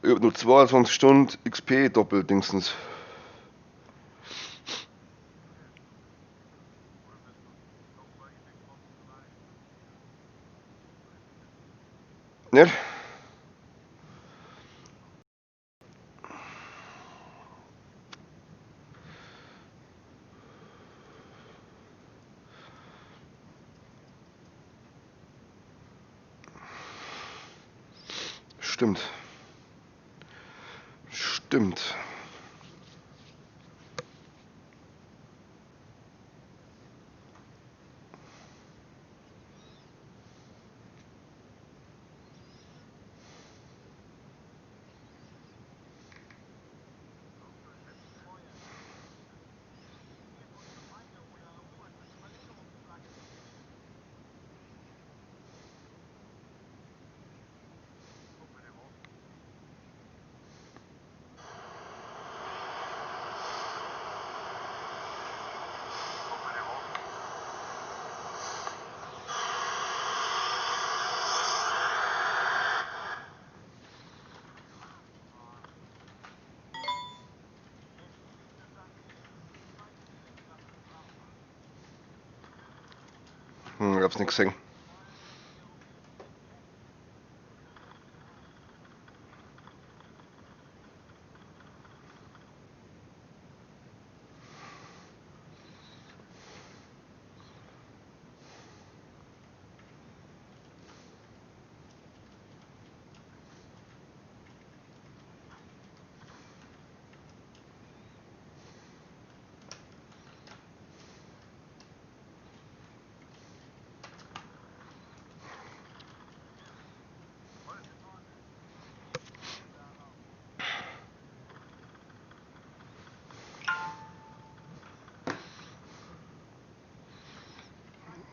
Ich hab nur 22 Stunden XP Doppeldingsens. Nicht? Stimmt. Stimmt. Ich hab's nicht gesehen.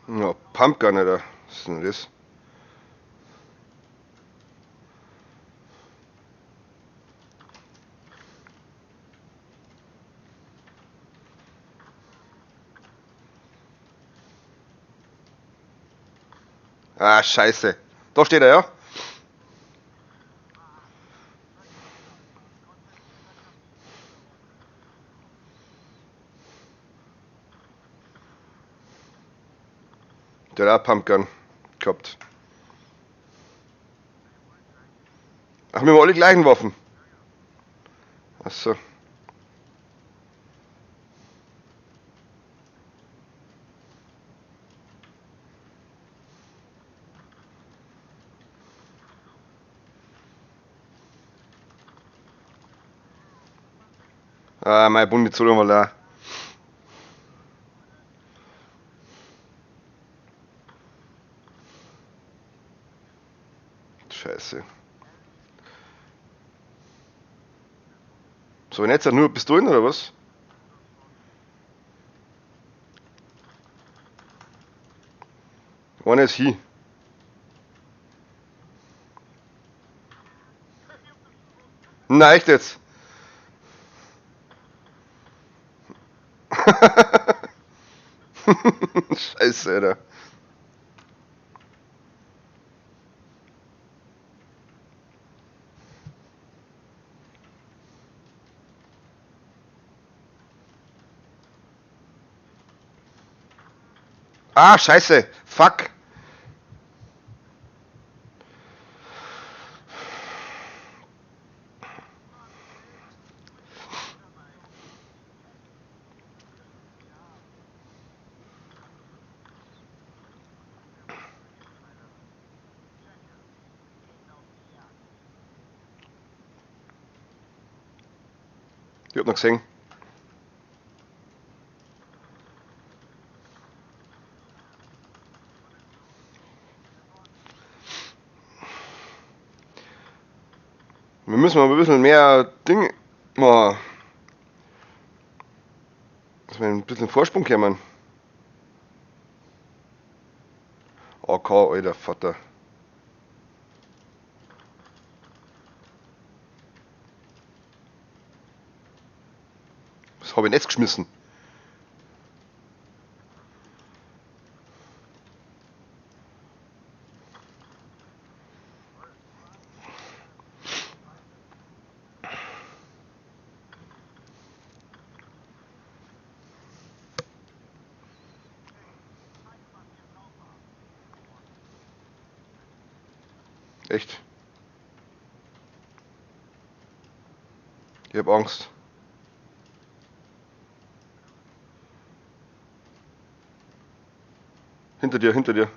Ja, Pumpgun, Alter. Was ist denn das? Ah, scheiße. Da steht er, ja? Der hat auch Pumpgun gehabt. Ach, wir haben alle gleichen Waffen. Achso. Ah, meine Munition war leer. Scheiße. So, und jetzt nur Pistolen oder was? Einer ist hier. Na, echt jetzt? Scheiße, Alter. Ah, scheiße. Fuck. Ich hab noch gesehen. Wir müssen mal ein bisschen mehr Ding machen. Dass wir ein bisschen Vorsprung kommen. AK, alter Vater. Was hab ich denn jetzt geschmissen? Echt. Ich hab Angst. Hinter dir, hinter dir.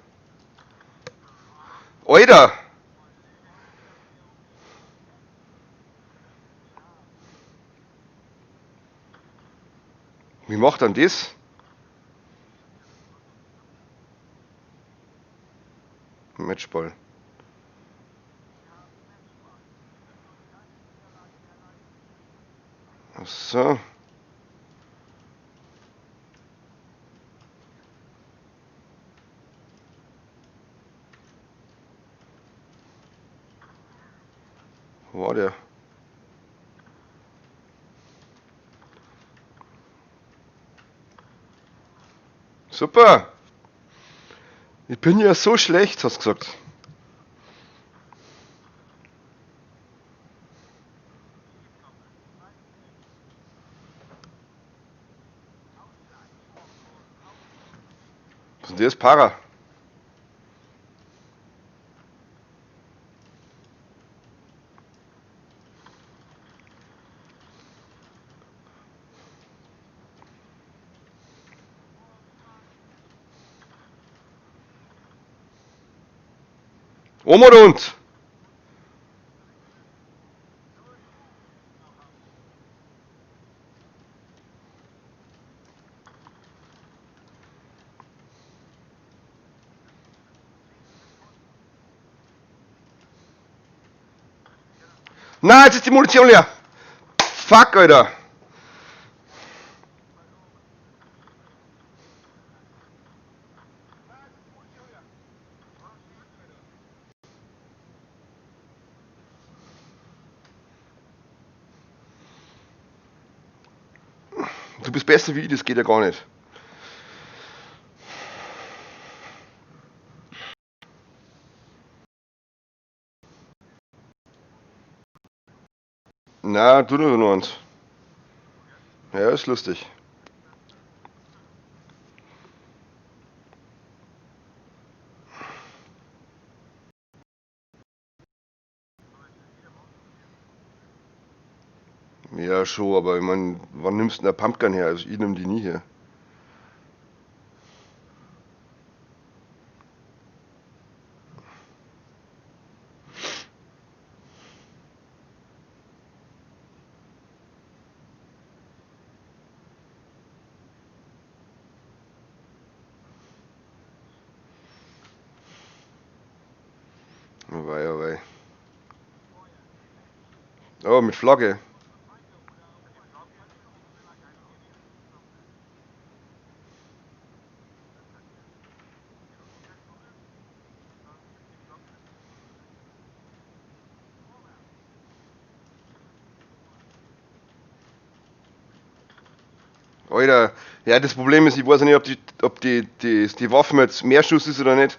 Oida! Wie macht dann das? Matchball. Ach so. Wo war der? Super! Ich bin ja so schlecht, hast du gesagt. Was ist denn das? Para. Oma und! Na, jetzt ist die Munition leer! Fuck, Alter! Du bist besser wie ich, das geht ja gar nicht. Na, du nur noch eins. Ja, ist lustig. Ja, schon, aber ich mein, wann nimmst du denn eine Pumpgun her? Also ich nehm die nie her. Oh wei, oh wei. Oh, mit Flagge. Alter, ja, das Problem ist, ich weiß ja nicht, ob die Waffe jetzt mehr Schuss ist oder nicht.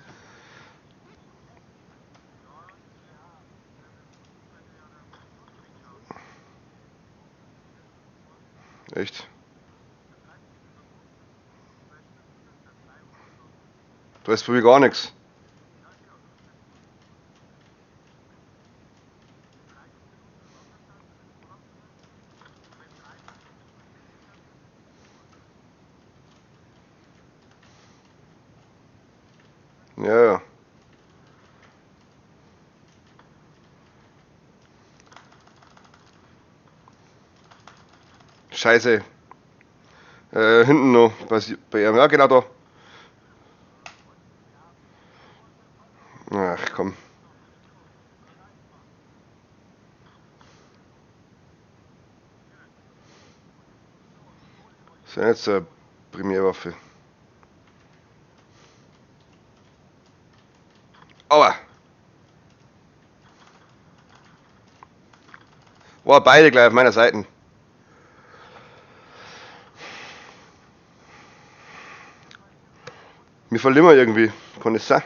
Echt? Du weißt von mir gar nichts. Ja, ja. Scheiße. Hinten noch. Bei ihm. Ja, genau da. Ach komm. Das ist ja nicht so eine Primärwaffe. Aua! Boah, beide gleich auf meiner Seite. Wir verlieren irgendwie. Kann das sein?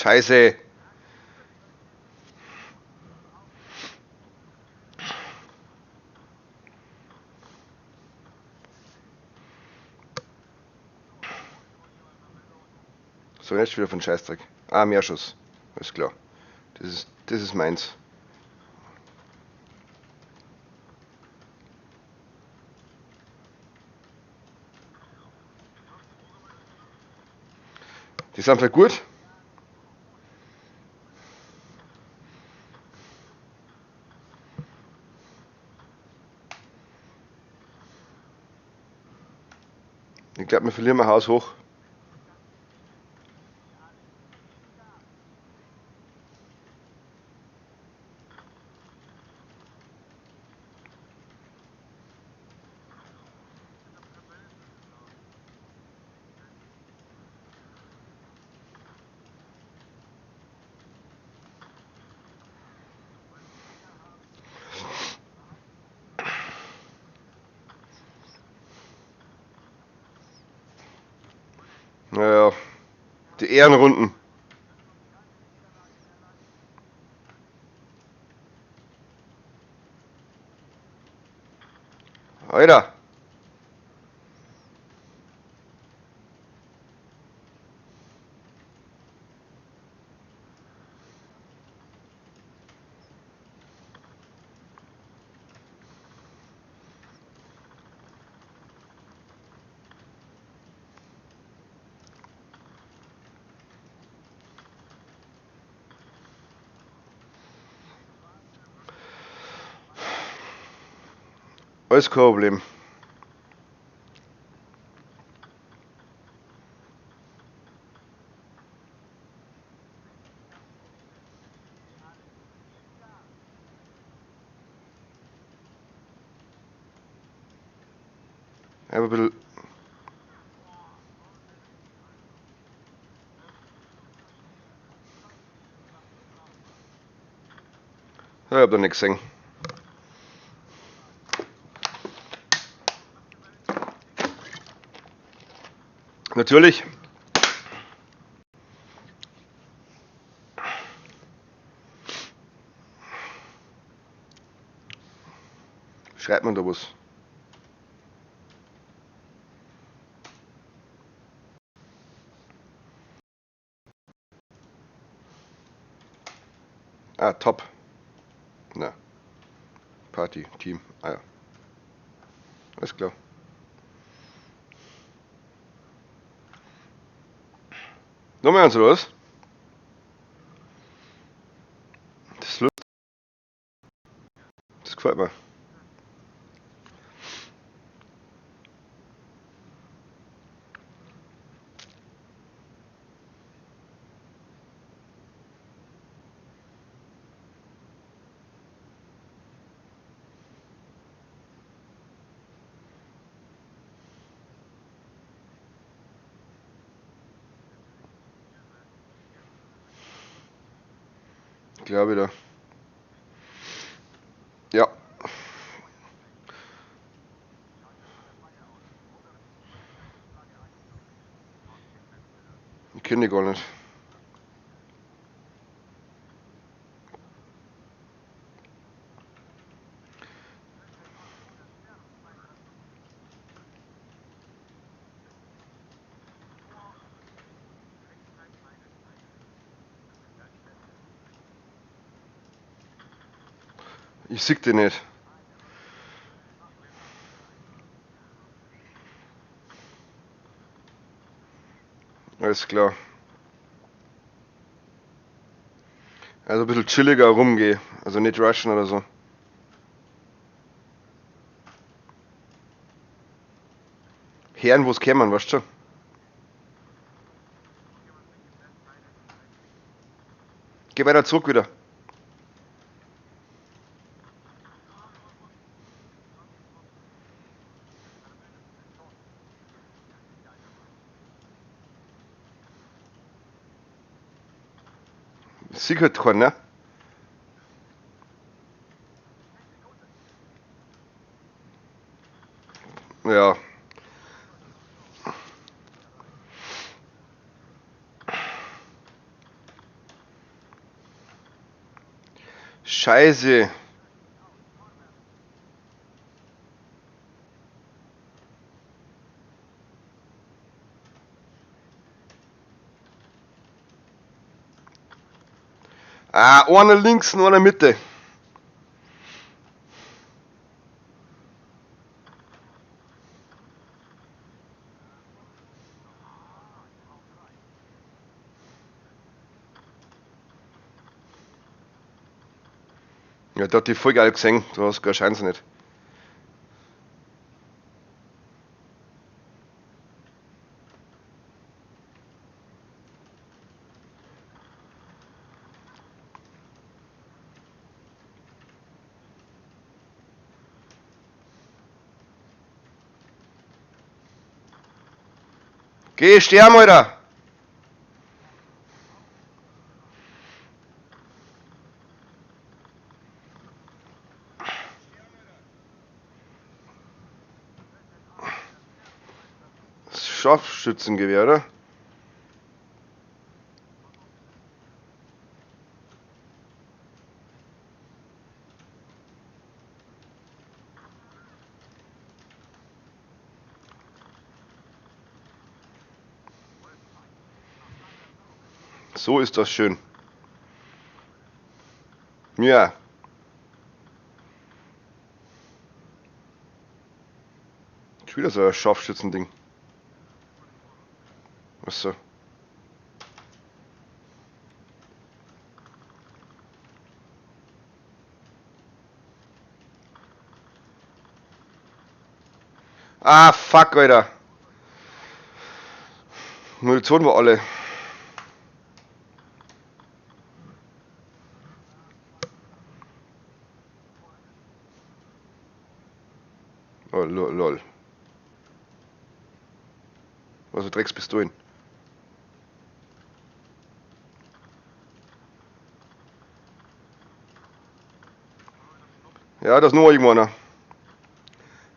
Scheiße. So, jetzt wieder von Scheißdreck. Ah, Mehrschuss. Alles klar. Das ist meins. Die sind voll gut. Ich glaub, wir verlieren mein Haus hoch. Naja, die Ehrenrunden. Alter! Alles kein Problem. Einfach ein bisschen. Ich hab da nichts gesehen. Natürlich. Schreibt man da was? Ah, top. Na. Party, Team. Ah ja. Alles klar. Nochmal eins, oder was? Das ist lustig. Das gefällt mir. Klar wieder. Ja. Ich kenn die gar nicht. Ich sieg den nicht. Alles klar. Also ein bisschen chilliger rumgeh. Also nicht rushen oder so. Herren, wo's kämen, weißt du schon? Geh weiter zurück wieder. Sieg halt keinen, ne? Ja. Scheiße. Ah, einer links und einer Mitte. Ja, da hat die voll geil gesehen. Du hast gar Chance nicht. Geh, sterben, Alter! Scharfschützengewehr, oder? So ist das schön. Ja. Schon wieder so ein Scharfschützending. Achso. Ah, fuck, Alter. Munition war alle. Oh, lol. Was für Dreckspistolen? Ja, das ist nur irgendwo einer.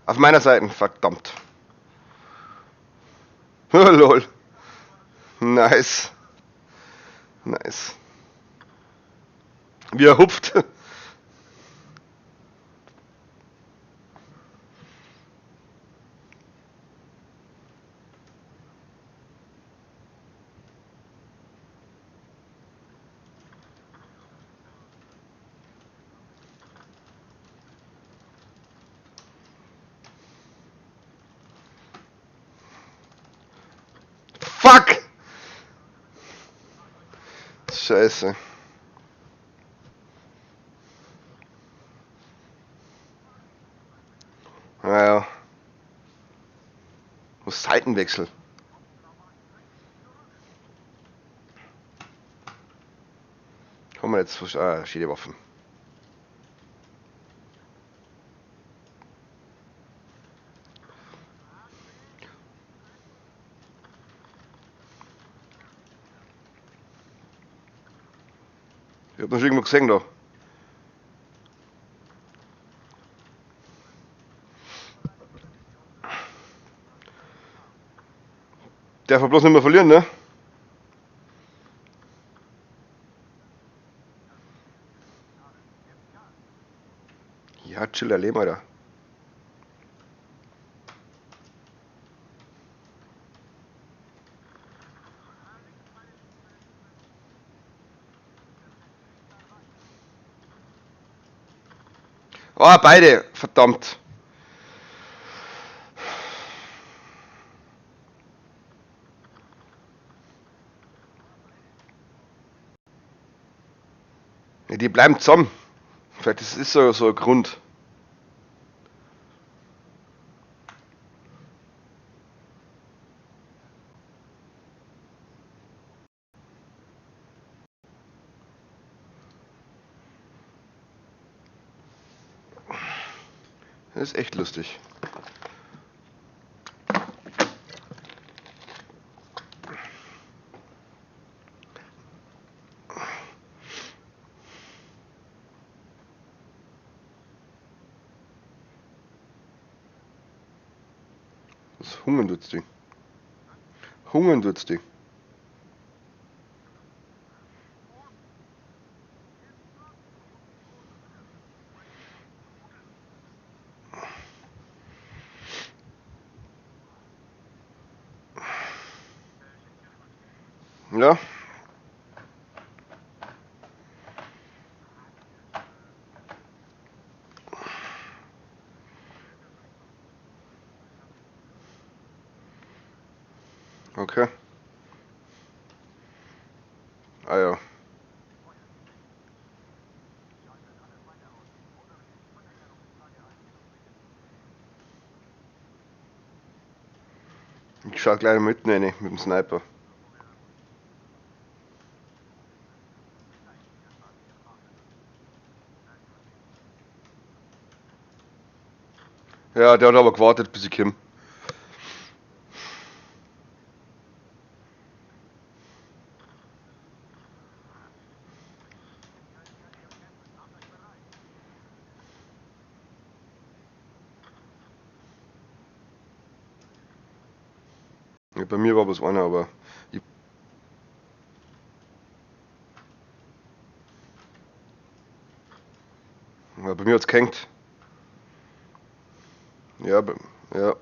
Auf meiner Seite, verdammt. Lol. Nice. Nice. Wie er hupft. Fuck! Scheiße. Naja. Was Seitenwechsel? Kommen wir jetzt. Ah, schöne Waffen. Ich hab noch irgendwo gesehen da. Darf er bloß nicht mehr verlieren, ne? Ja, chill, erleben, Alter. Oh, beide! Verdammt! Ja, die bleiben zusammen. Vielleicht ist das so ein Grund. Das ist echt lustig. Das Hungern tut's die. Hungern tut's die. Ja. Okay. Ah ja. Ich schau gleich mitten rein mit dem Sniper. Ja, der hat aber gewartet, bis ich komme. Ja, bei mir war bloß einer, aber ich, ja, bei mir hat's gehängt. Ja, ja.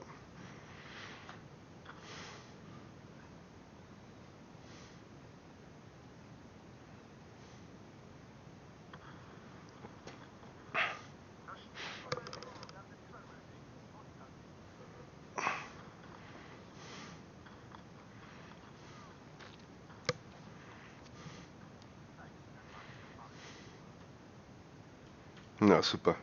Na, super.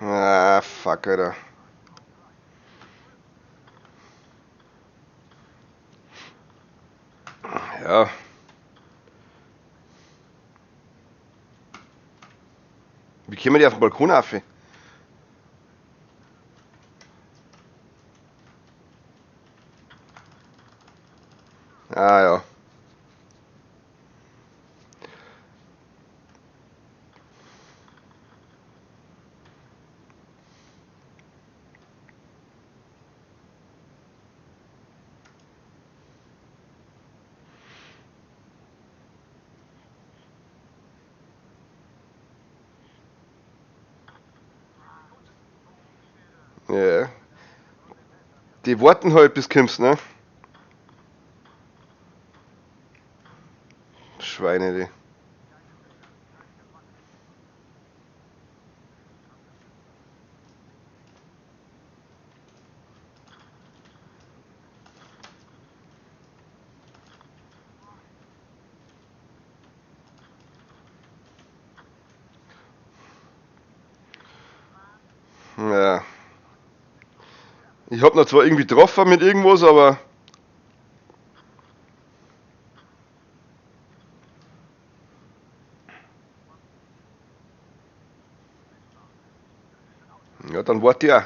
Ah, fuck, Alter. Ja. Wie kommen die auf den Balkon auf? Ah ja. Ja. Die warten halt, bis du kommst, ne? Schweine, die. Ja. Ich hab noch zwar irgendwie getroffen mit irgendwas, aber. Ja, dann warte ich auch.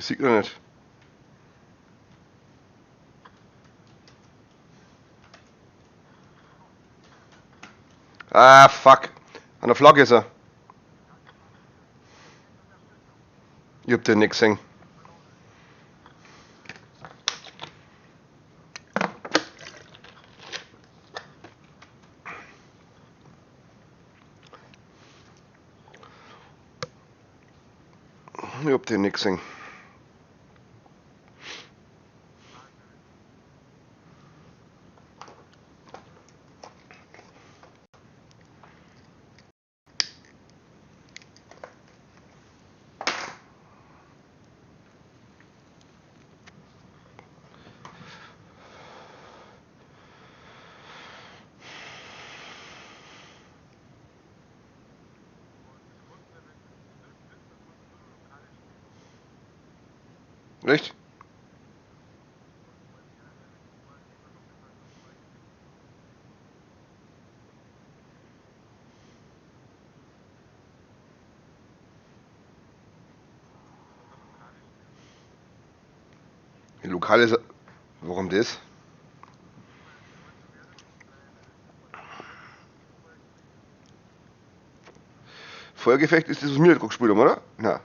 Ich sieht noch nicht. Ah, fuck. An der Flagge ist er. Ich hab den nicht gesehen. Ich hab den nicht gesehen. Echt? Die Lokale ist. Warum das? Feuergefecht ist das, was wir gerade gespielt haben, oder? Nein.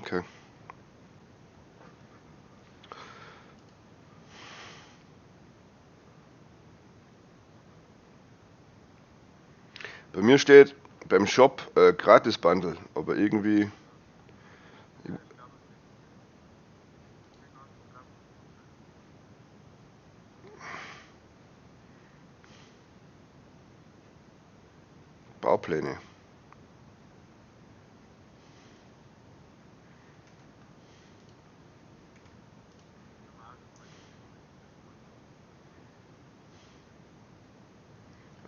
Okay. Bei mir steht beim Shop gratis Bundle, aber irgendwie. Baupläne.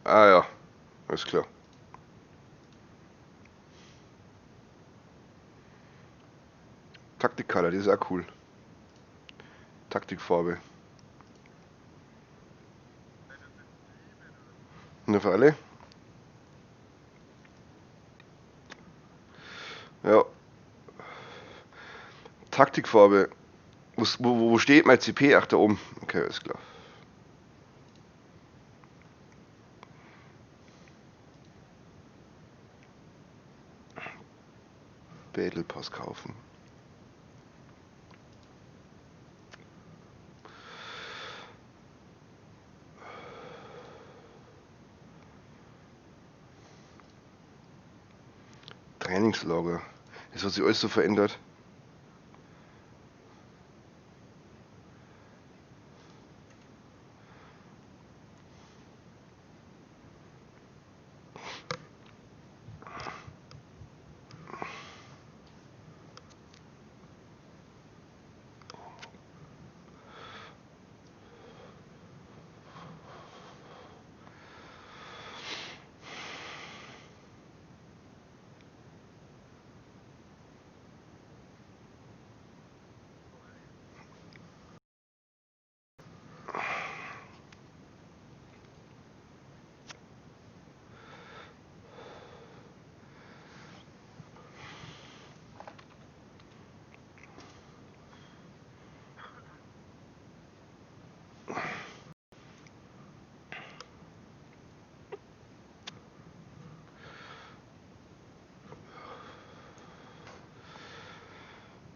Ah ja, alles klar. Taktikcolor, die ist auch cool. Taktikfarbe. Na, für alle. Ja. Taktikfarbe. Wo steht mein CP? Ach, da oben. Okay, alles klar. Battle Pass kaufen. Trainingslager. Das hat sich alles so verändert.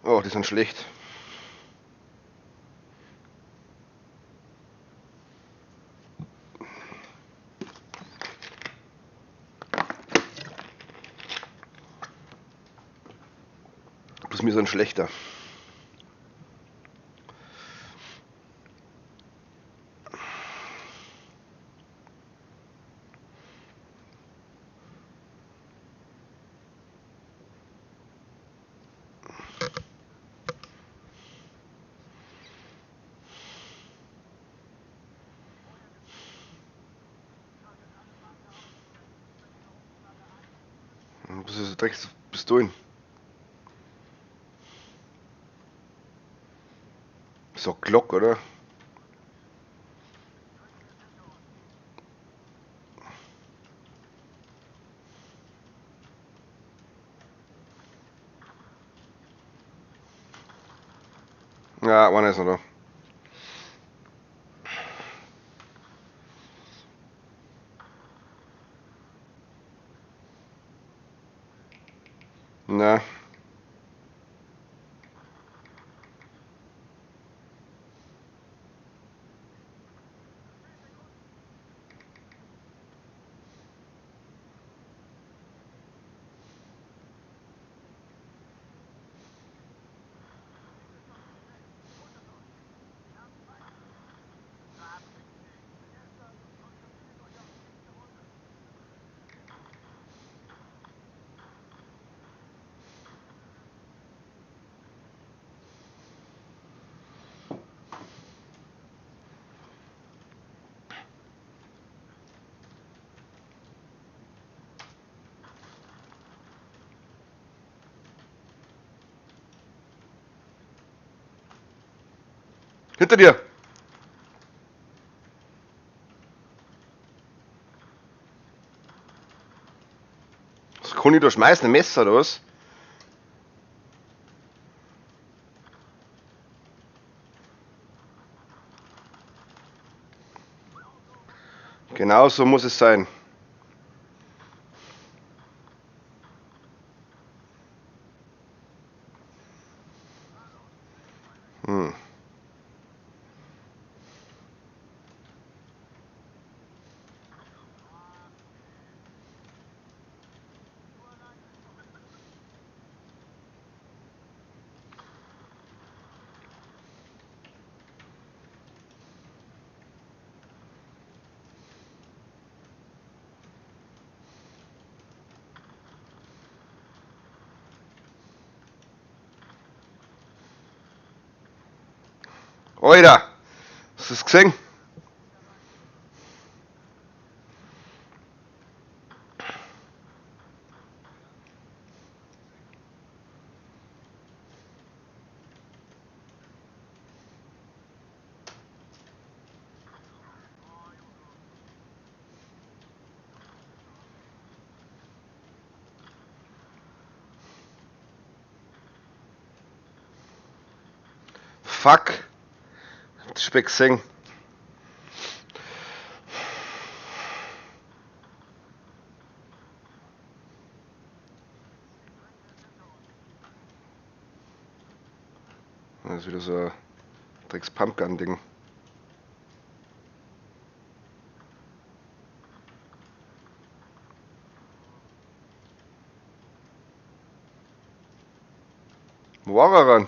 Oh, die sind schlecht. Bloß mir sind schlechter. Was ist das Dreckspistolen? So Glock, oder? Ja, einer ist noch da. Na. Hinter dir! Was kann ich da schmeißen? Ein Messer oder was? Genau so muss es sein. Hm. Alter! Hast du das gesehen? Fuck! Das Speck gesehen. Das ist wieder so ein Drecks-Pumpgun-Ding. Wo war er ran?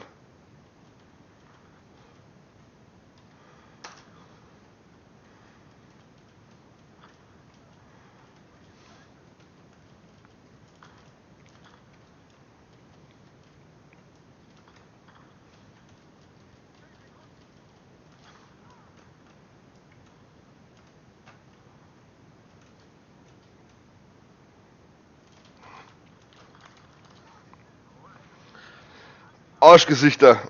Arschgesichter.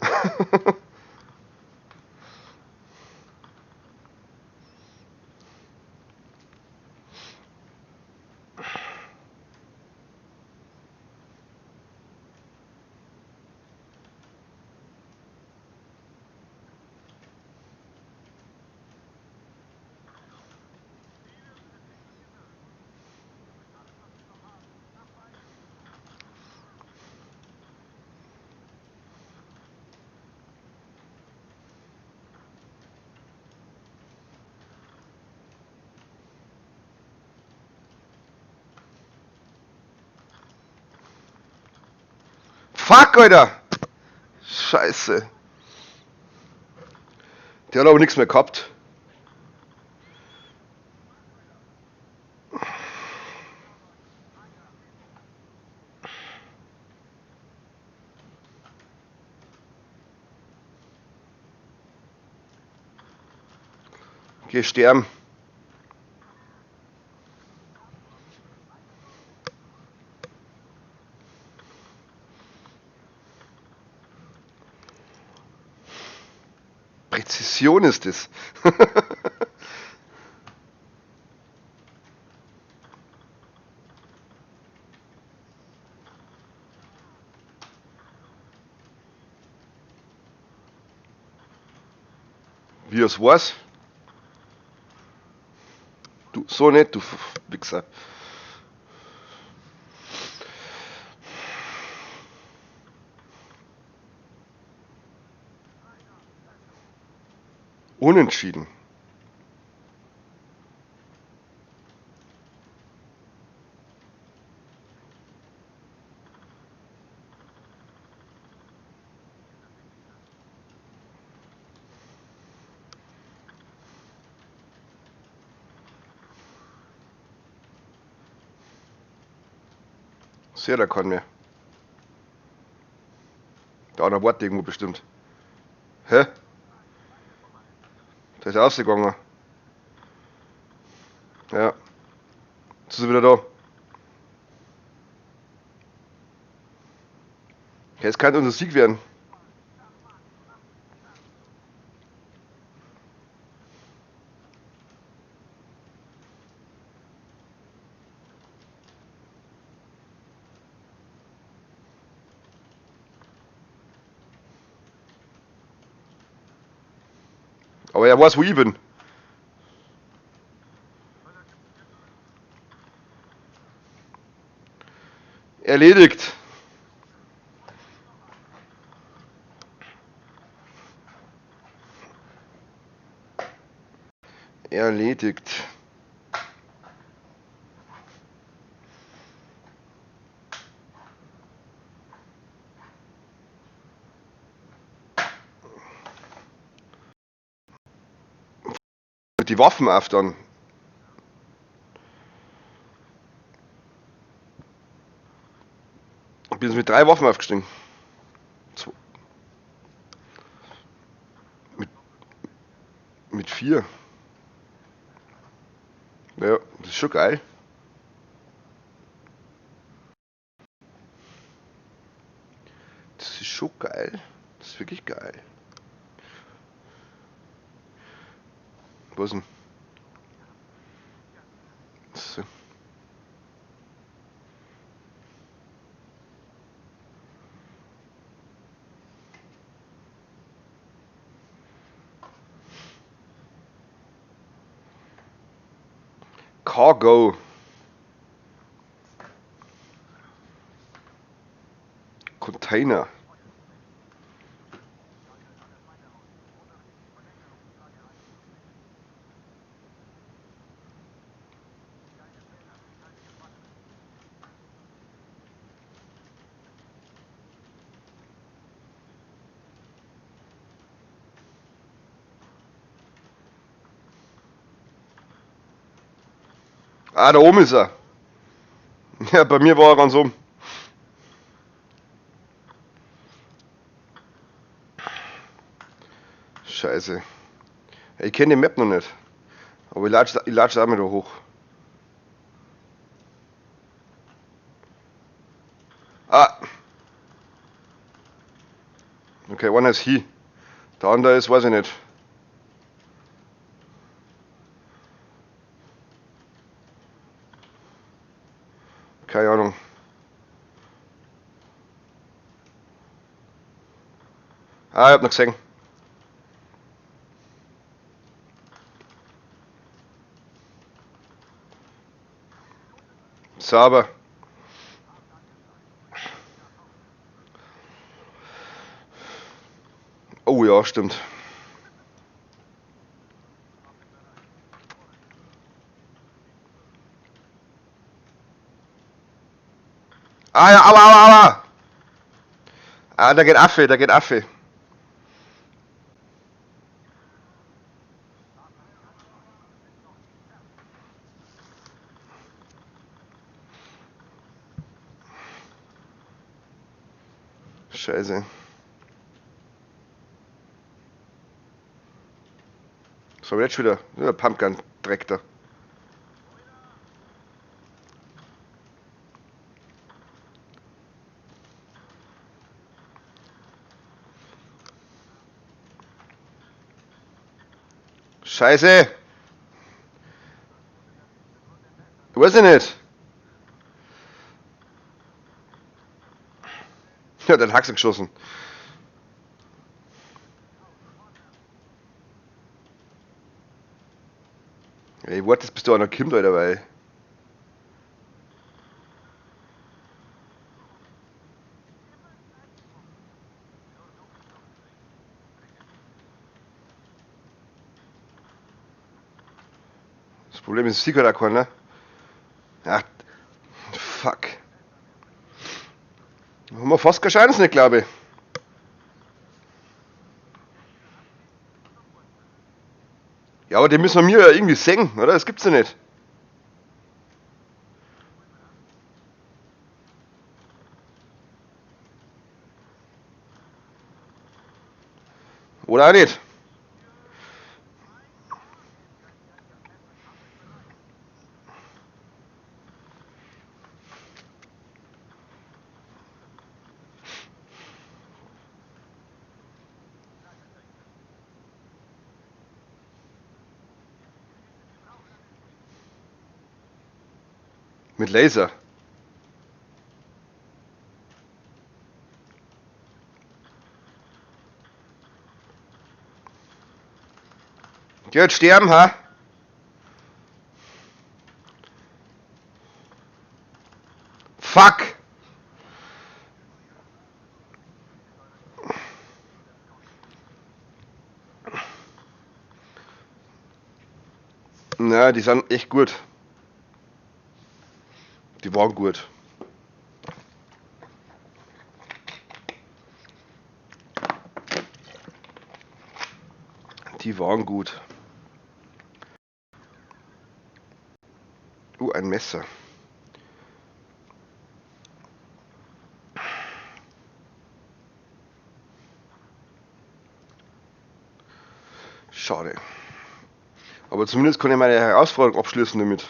Fuck, Alter! Scheiße. Der hat aber nichts mehr gehabt. Geh sterben. Präzision ist es. Wie es war's? Du, so nicht, du Wichser. Unentschieden. Sehr, da kann mehr. Da einer wartet irgendwo bestimmt. Hä? Der ist rausgegangen. Ja. Jetzt ist er wieder da. Okay, es kann unser Sieg werden. Aber er weiß, wo ich bin. Erledigt. Erledigt. Die Waffen auf dann. Ich bin jetzt mit 3 Waffen aufgestiegen. 2. Mit 4. Ja, das ist schon geil. Das ist schon geil. Das ist wirklich geil. Was denn? So. Cargo. Container. Ah, da oben ist er. Ja, bei mir war er ganz oben. Scheiße. Ich kenne die Map noch nicht. Aber ich latsch auch mal da hoch. Ah! Okay, einer ist hier. Der andere ist, weiß ich nicht. Keine Ahnung. Ah, ich hab noch gesehen. Sauber. Oh ja, stimmt. Ah ja, aua, aua, aua! Ah, da geht Affe, da geht Affe. Scheiße. Was haben wir jetzt schon wieder? Ja, Pumpgun-Dreck da. Scheiße! Weiß ich nicht. Ja, dann Haxen geschossen. Ey, warte, jetzt bist du auch noch kommt, Alter, weil. Das Problem ist, es sieht halt auch keiner. Ach, fuck. Haben wir fast keine Chance nicht, glaube ich. Ja, aber den müssen wir ja irgendwie sehen, oder? Das gibt's ja nicht. Oder auch nicht. Mit Laser. Die wird sterben, ha? Fuck! Na, die sind echt gut. Die waren gut. Die waren gut. Ein Messer. Schade. Aber zumindest kann ich meine Herausforderung abschließen damit.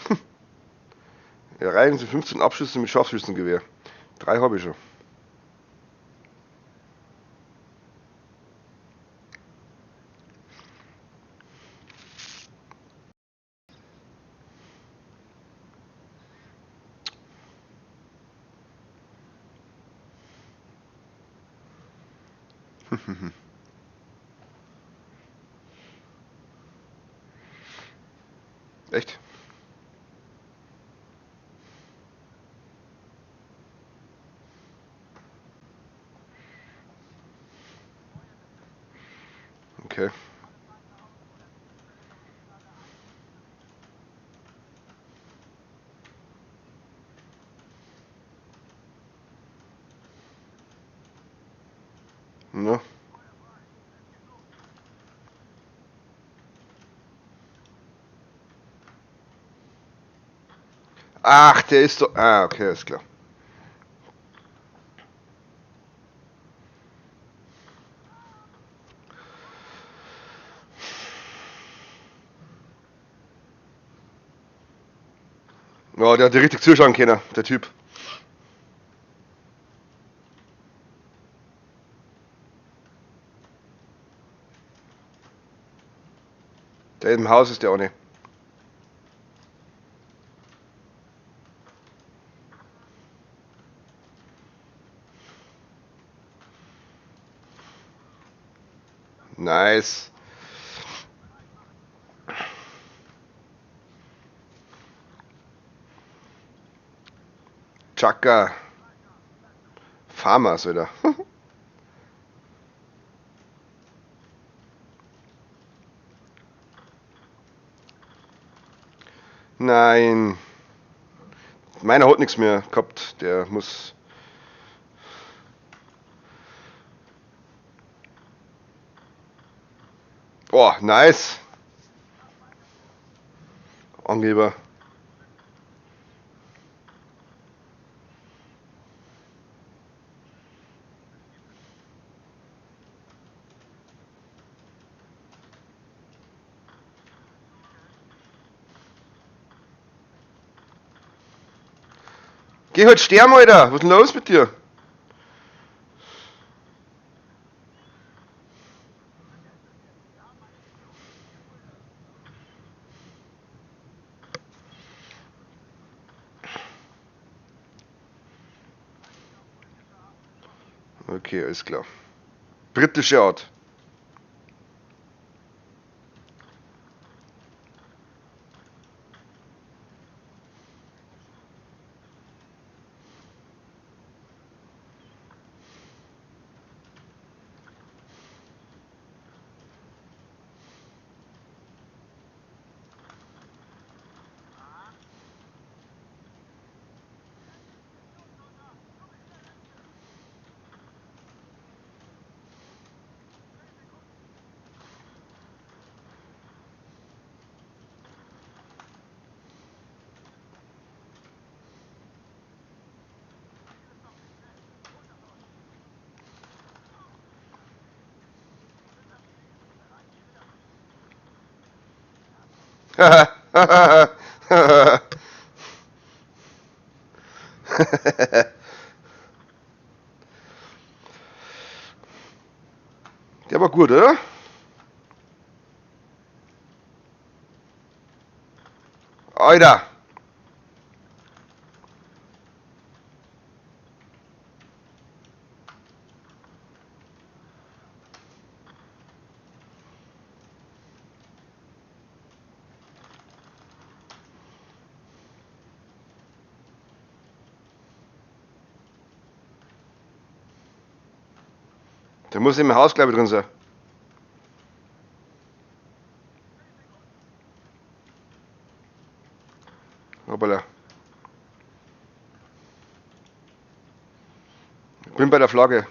Erreichen Sie 15 Abschüsse mit Scharfschützengewehr. 3 habe ich schon. Echt? Okay. Na. Ach, der ist doch... Ah, okay, ist klar. Ja, der hat richtig zuschauen können, der Typ. Der im Haus ist der auch nicht. Nice. Chaka. Farmers wieder. Nein. Meiner hat nichts mehr gehabt. Der muss... Boah, nice. Angeber. Geh halt sterben, Alter! Was ist denn los mit dir? Okay, alles klar. Britische Art. Der war gut, oder? Alter! Der muss im Haus, glaube ich, drin sein. Hoppala. Ich bin bei der Flagge.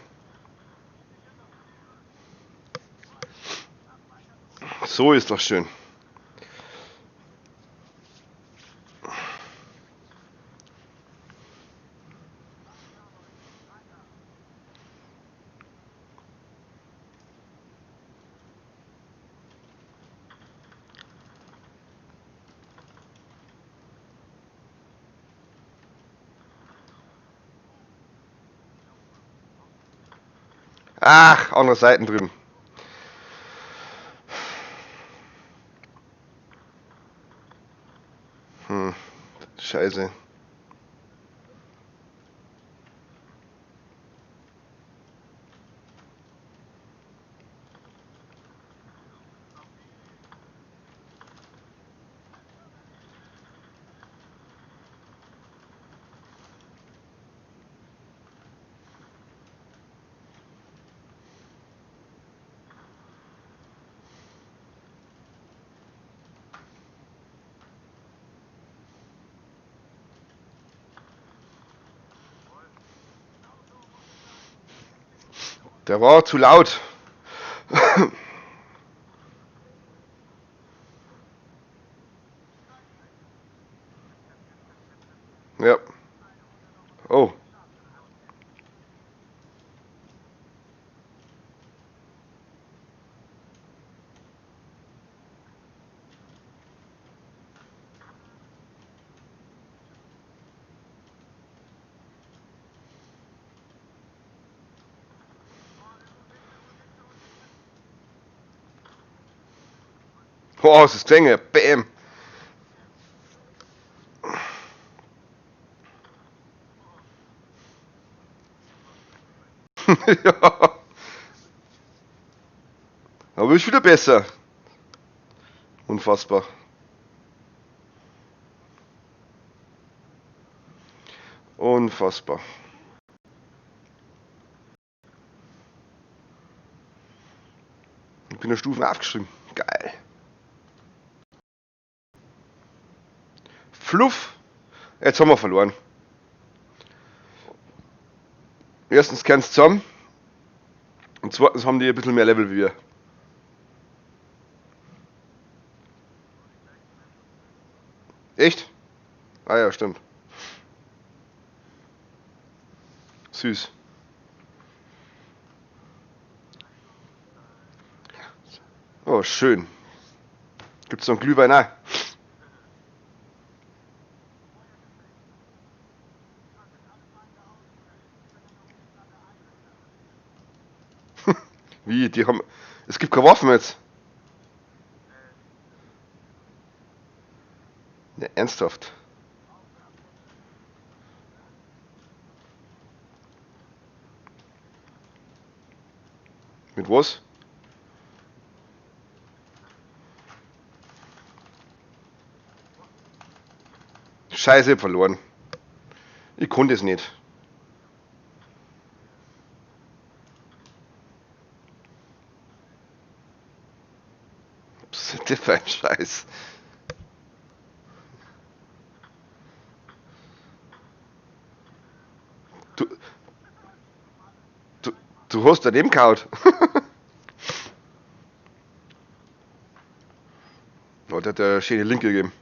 So ist doch schön. Ach, andere Seiten drüben. Scheiße. Der war zu laut. Ja. Oh. Oh, es ist Klänge. Bam. Ja. Aber ist wieder besser. Unfassbar. Unfassbar. Ich bin eine Stufe aufgeschrieben. Geil. Fluff. Jetzt haben wir verloren. Erstens kennen sie zusammen. Und zweitens haben die ein bisschen mehr Level wie wir. Echt? Ah ja, stimmt. Süß. Oh, schön. Gibt's noch einen Glühwein auch? Wie? Die haben. Es gibt keine Waffen jetzt. Ne, ernsthaft. Mit was? Scheiße, ich hab verloren. Ich konnte es nicht. Was ist das für ein Scheiß? Du, du, du hast daneben gehauen. Oh, der hat der schöne Link gegeben.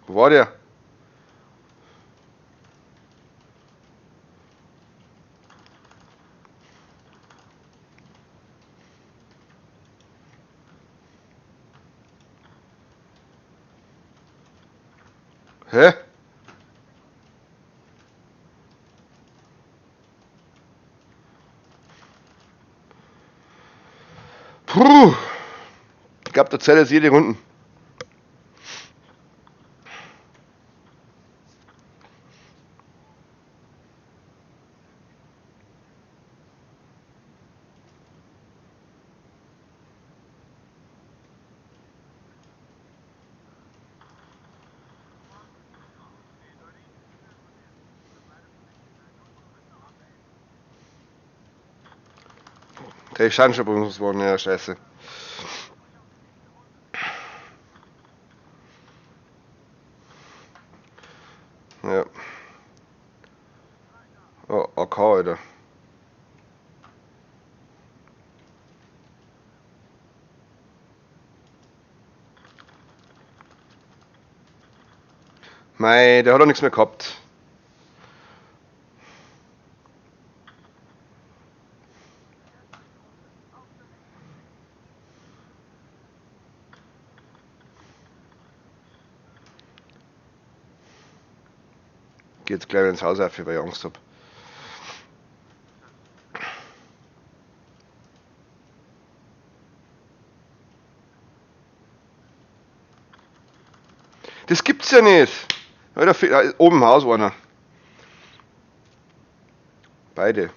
Wo war der? Hä? Puh. Ich glaube, der zählt jetzt jede Runden. Der ist schon bei uns worden, ja, scheiße. Ja. Oh, AK, Alter. Mei, der hat doch nichts mehr gehabt. Geh jetzt gleich ins Haus auf, weil ich Angst hab. Das gibt's ja nicht! Alter, oben im Haus einer. Beide.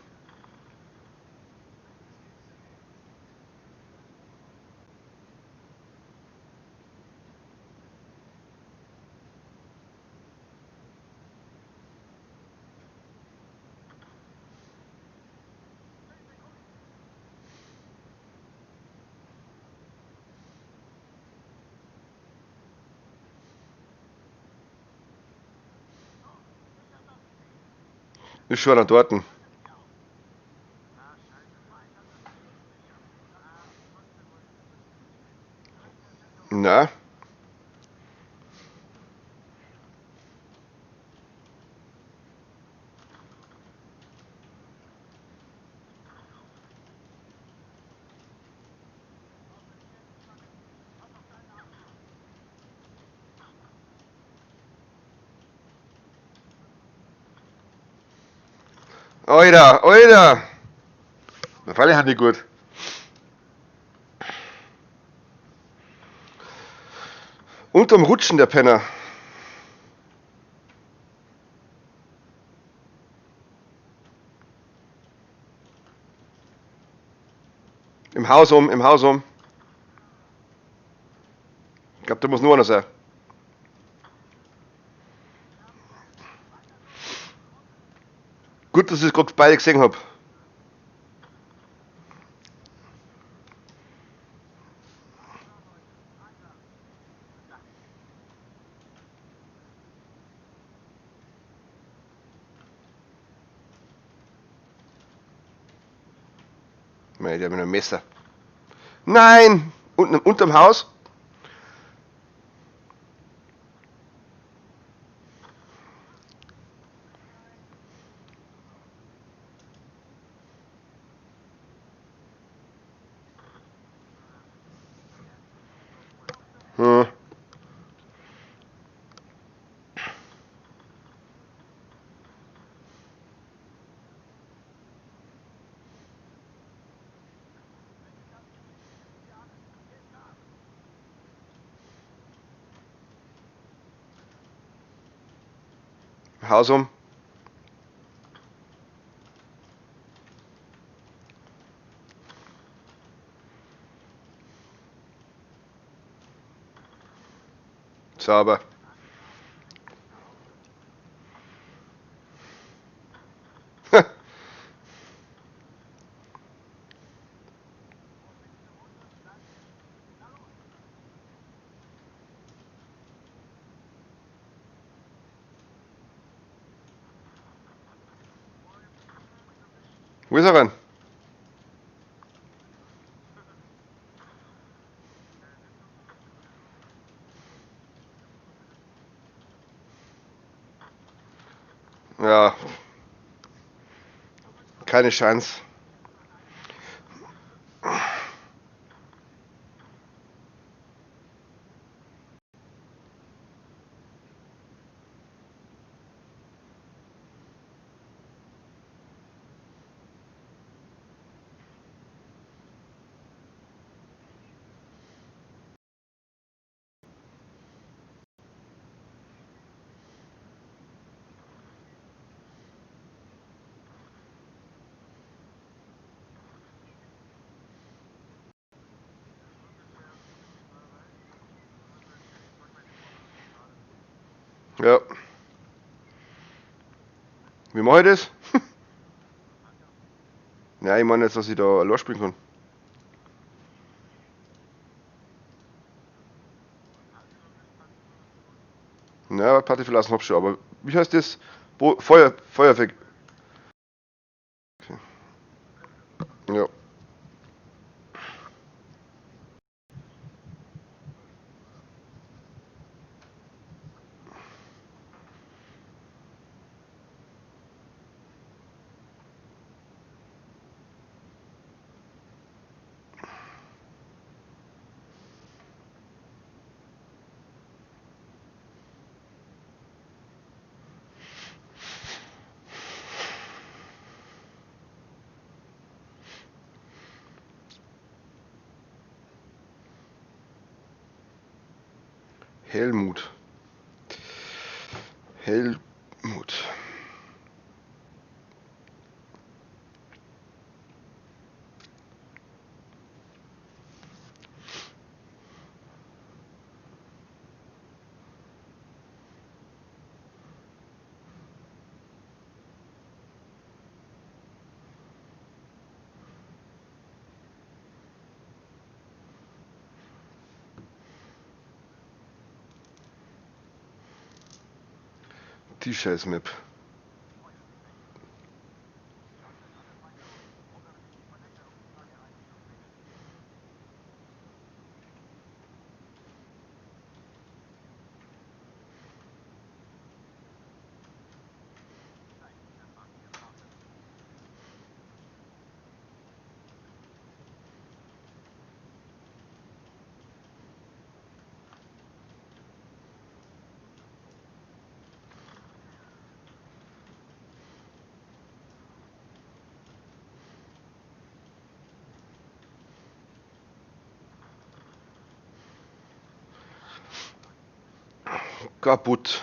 Ist schon einer dort. Na? Alter, Alter! Na, freilich haben die gut. Unterm Rutschen, der Penner. Im Haus um, im Haus um. Ich glaub, da muss nur einer sein. Gut, dass ich es gerade beide gesehen hab. Mei, der hat mit einem Messer. Nein! Unten, unterm Haus? Hm. Haus um. Sauber. Wo ist er denn? Ja. Keine Chance. Ja. Wie mache ich das? Nein, ich meine jetzt, dass ich da allein spielen kann. Na, Party verlassen hab ich schon, aber wie heißt das? Bo Feuer, Feuerwerk. Okay. Ja. Helmut. Helmut. Die scheiß Map. Kaputt.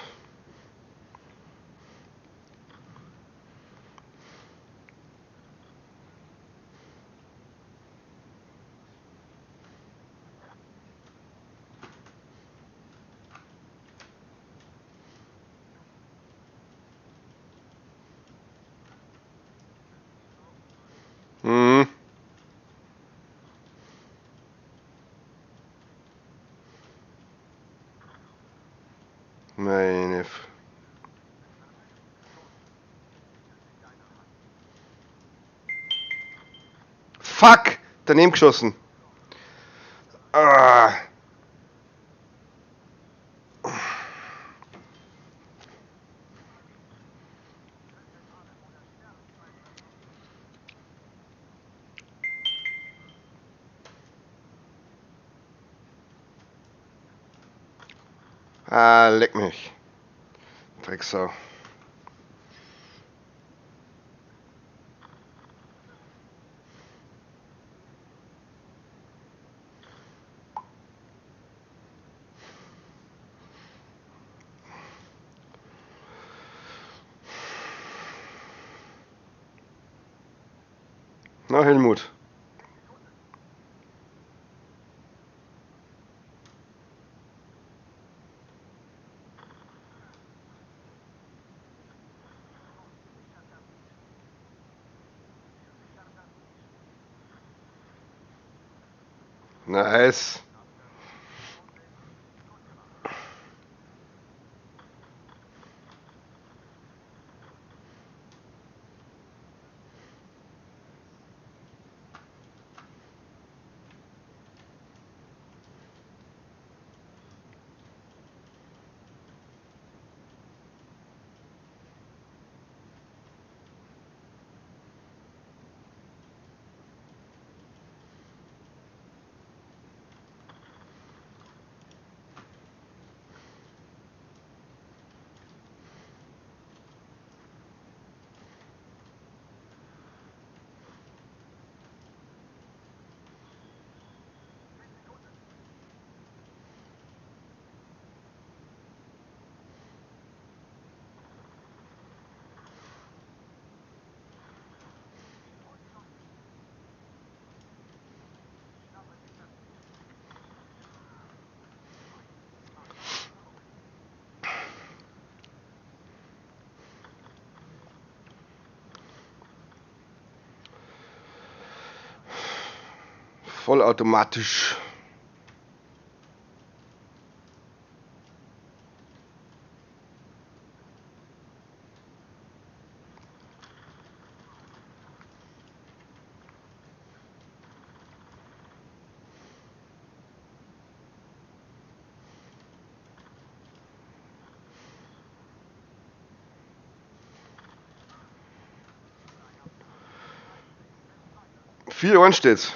Mhm. Meine F. Fuck! Daneben geschossen. Ah. Ah, leck mich. Drecksau. Na, Helmut. Nice. Vollautomatisch. 4-1 steht's.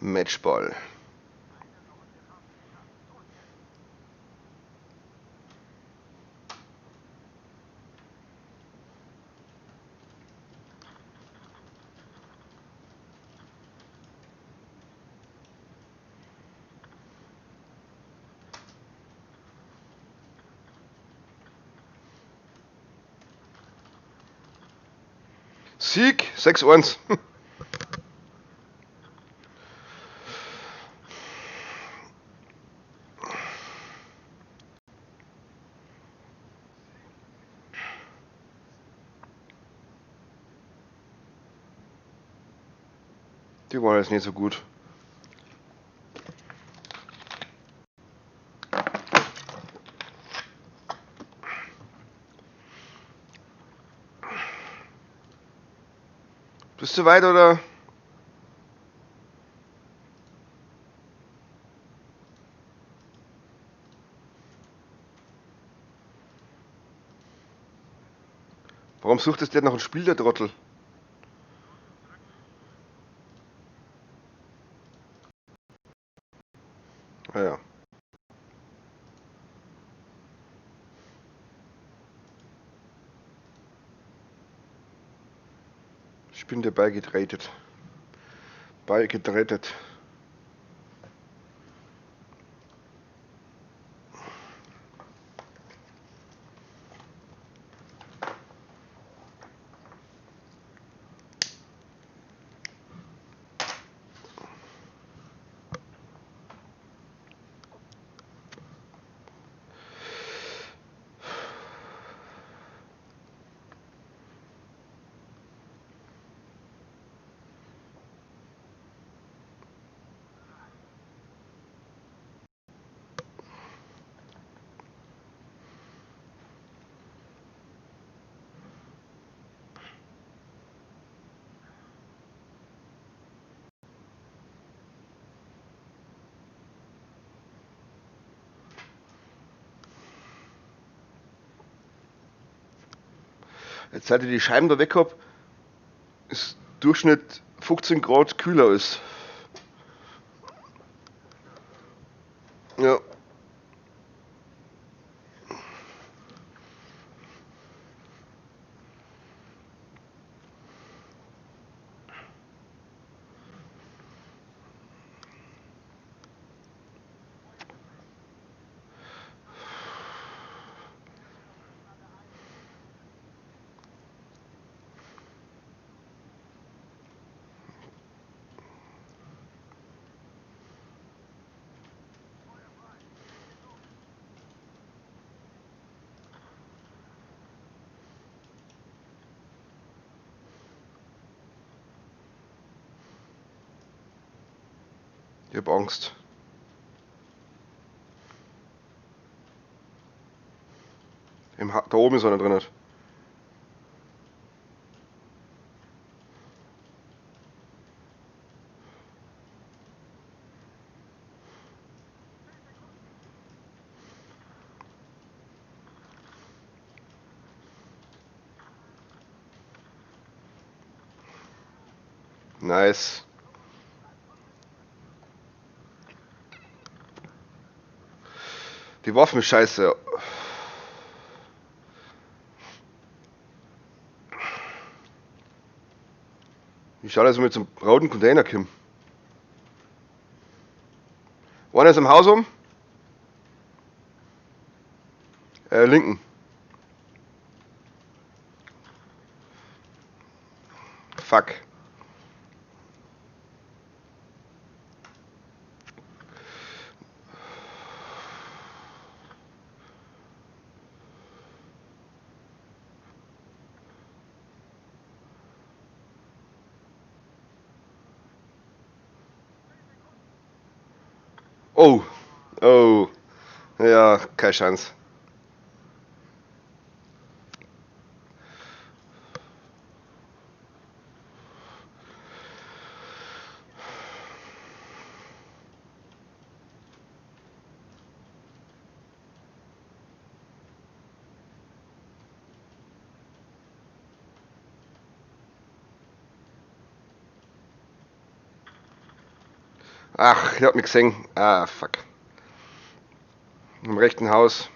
Matchball. Sieg 6-1. Die waren jetzt nicht so gut. Bist du weit oder? Warum sucht es der noch ein Spiel, der Trottel? Ah ja. Ich bin dabei getradet. Beigetradet. Jetzt seit ich die Scheiben da weg hab, ist Durchschnitt 15 Grad kühler ist. Ja. Ich hab Angst. Da oben ist einer drin. Nice. Die Waffen ist scheiße. Ich schaue, dass ich mit zum roten Container komme. Einer ist im Haus um. Linken. Fuck. Oh, oh, ja, keine Chance. Ach, ich hab mich gesehen. Ah, fuck. Im rechten Haus.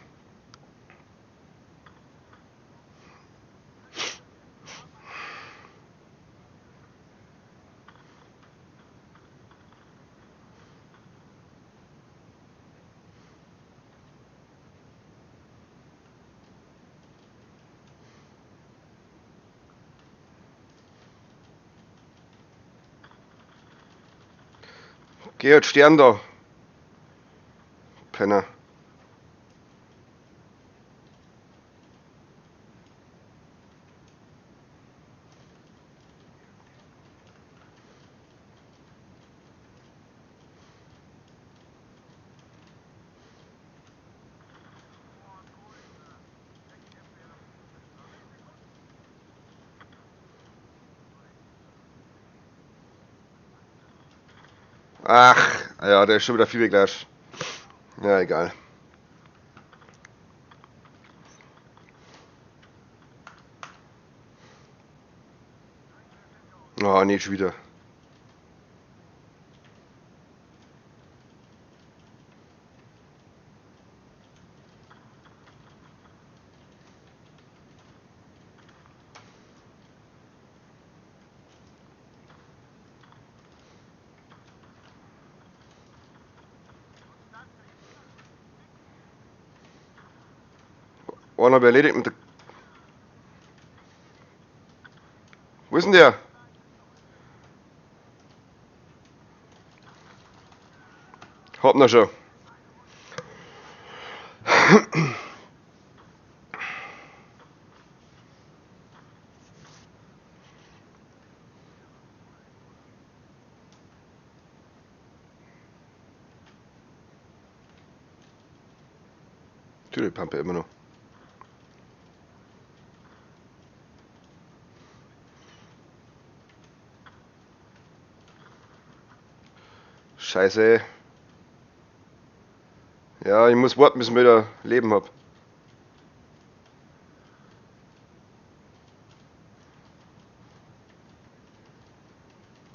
Geh Stern da. Penner. Ach, ja, der ist schon wieder viel gleich. Ja, egal. Oh, nee, schon wieder. Einen habe ich erledigt mit der. Wo ist denn der? Hab ihn schon. Tüdelpampe immer noch. Scheiße. Ja, ich muss warten, bis ich wieder Leben hab.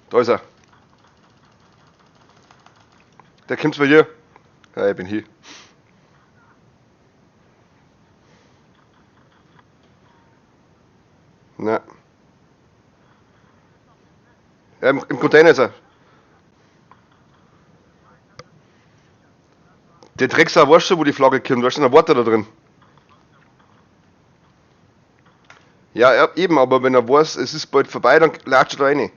Da ist er. Der kommt bei dir. Ja, ich bin hier. Na. Ja, im Container ist er. Der Drecksau weiß schon, wo die Flagge kommt, weißt du, dann wartet er da drin. Ja, ja, eben, aber wenn er weiß, es ist bald vorbei, dann latscht er da rein.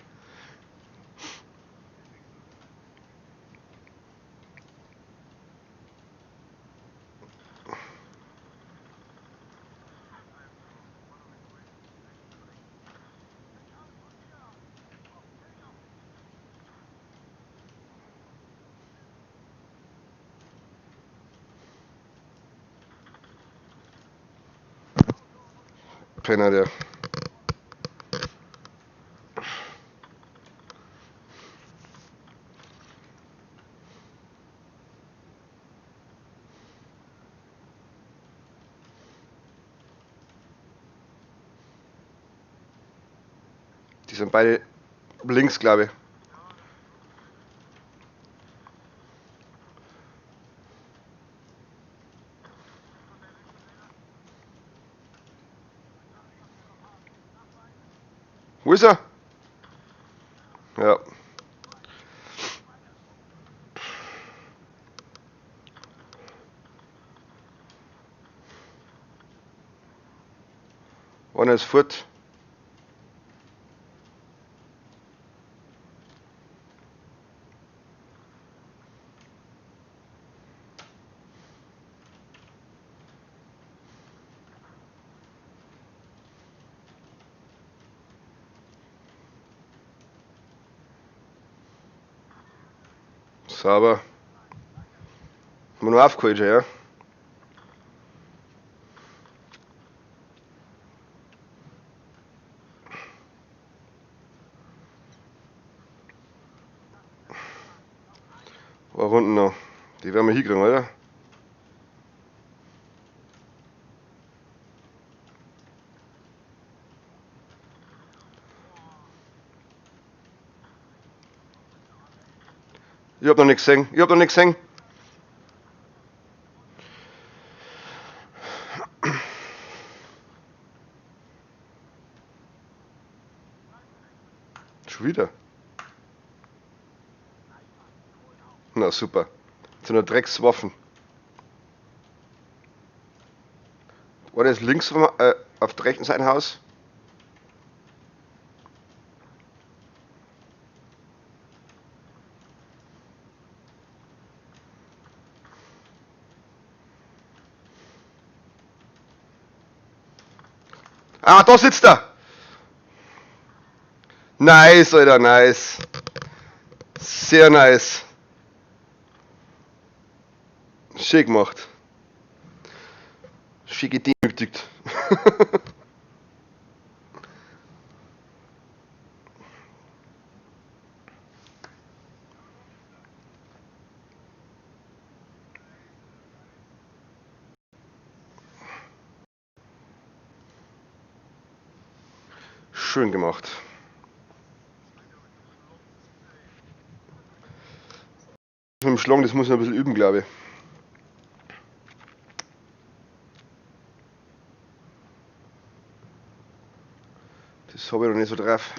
Penner, der. Die sind beide links, glaube ich. Wo ist er? Ja. Einer ist fort. Sauber. Haben wir noch aufgeholt schon, ja? Ein paar Runden noch. Die werden wir hinkriegen, oder? Ich hab noch nichts gesehen. Ich hab noch nichts gesehen. Schon wieder. Na super. Zu einer Dreckswaffen. Oder ist links vom, auf der rechten Seite Haus? Ah, da sitzt er! Nice, Alter, nice. Sehr nice. Schick gemacht. Schick gedemütigt. Schön gemacht. Mit dem Schlong, das muss ich noch ein bisschen üben, glaube ich. Das habe ich noch nicht so drauf.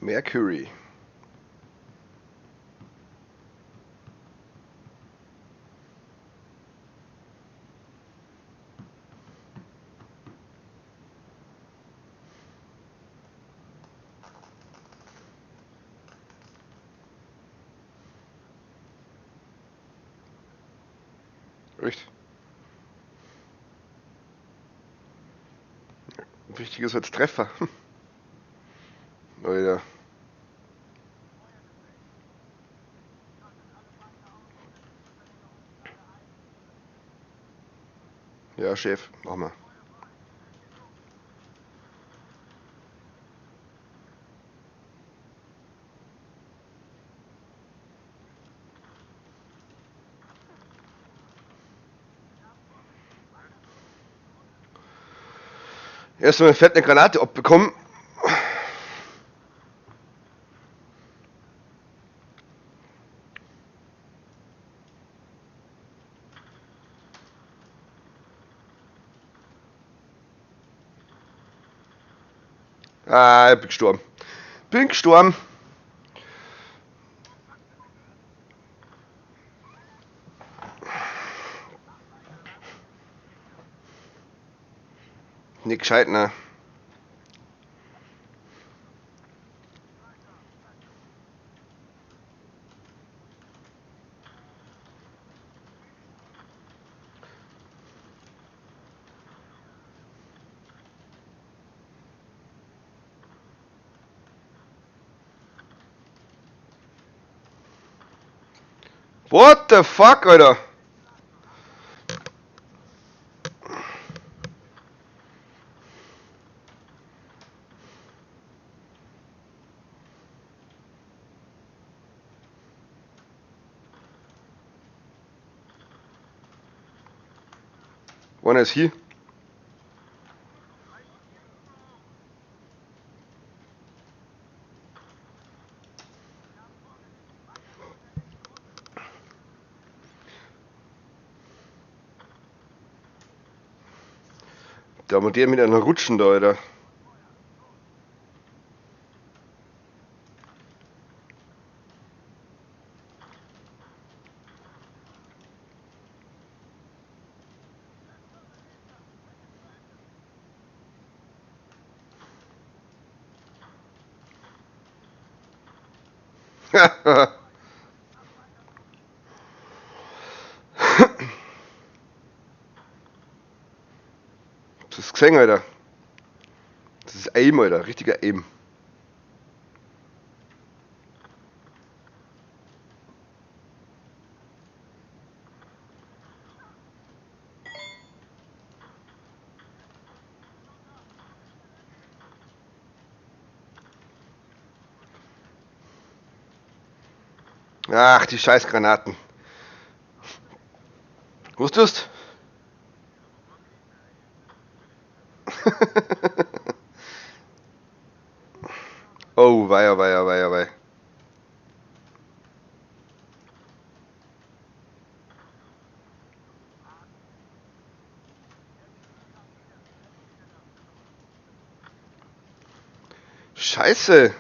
Mercury. Echt? Wichtig ist als Treffer. Alter. Ja, Chef, mach mal. Erstmal fett eine Granate abbekommen. Ah, ich bin gestorben. Bin gestorben. Nicht gescheit, ne? What the fuck, Alter? Einer ist hier. Da haben wir der mit einer Rutschen da, Alter. Hast du das gesehen, Alter? Das ist Aim, Alter. Richtiger Aim. Ach, die Scheißgranaten. Wusstest? Oh, weia, weia, weia, weia. Scheiße.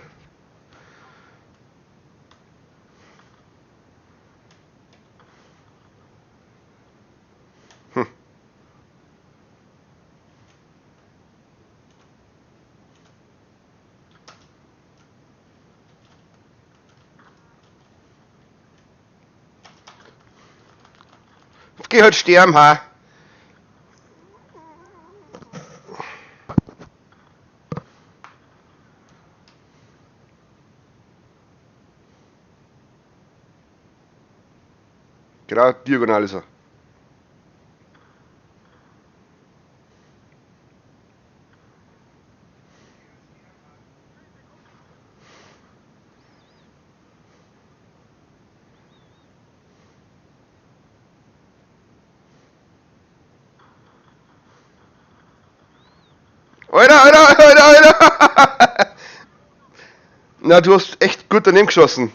Geh halt sterben, ha? Genau, diagonal ist er. Alter, Alter, Alter, Alter! Na, du hast echt gut daneben geschossen.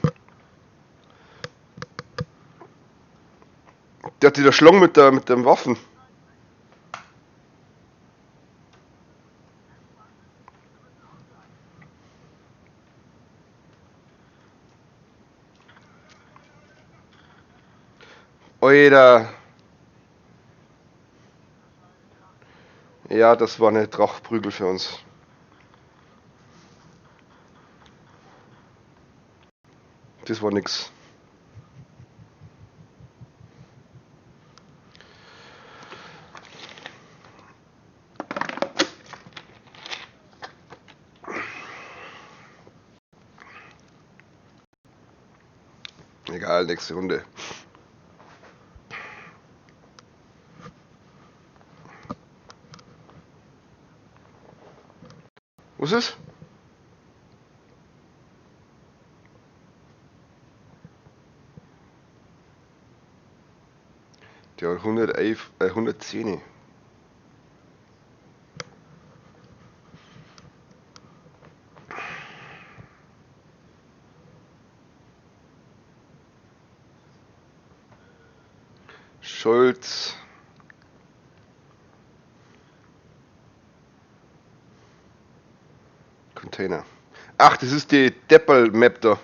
Der hat dich erschlagen mit den Waffen. Alter. Ja, das war eine Drachprügel für uns. Das war nix. Egal, nächste Runde. Was ist? Der hat 111, 110. Scholz. Container. Ach, das ist die Deppel-Map da.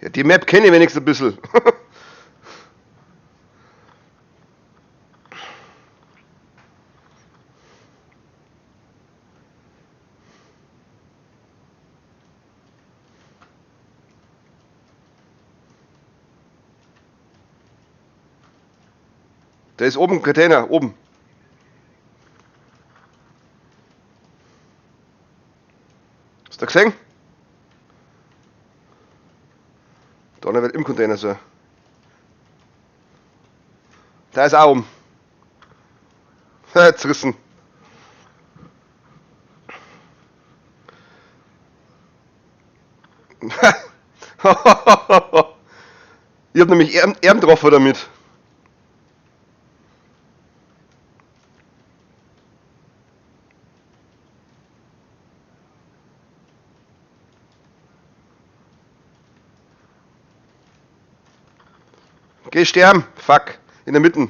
Ja, die Map kenne ich wenigstens ein bisschen. Da ist oben ein Container, oben. Hast du gesehen? Da wird im Container sein. Da ist auch oben. Zerrissen. Ich hab nämlich Erm getroffen damit. Geh sterben! Fuck! In der Mitte.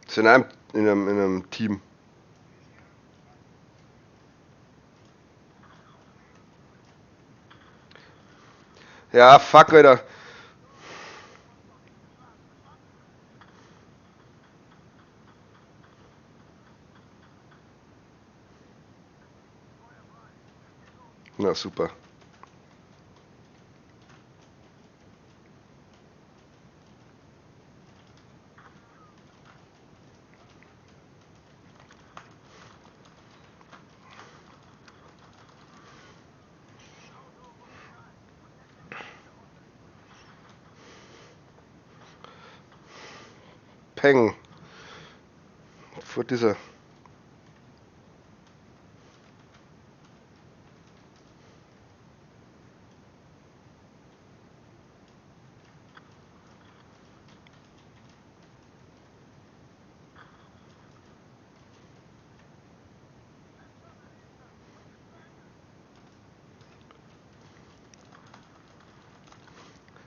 Ist in einem Team. Ja, fuck, Alter. Na, super. Peng. Vor dieser.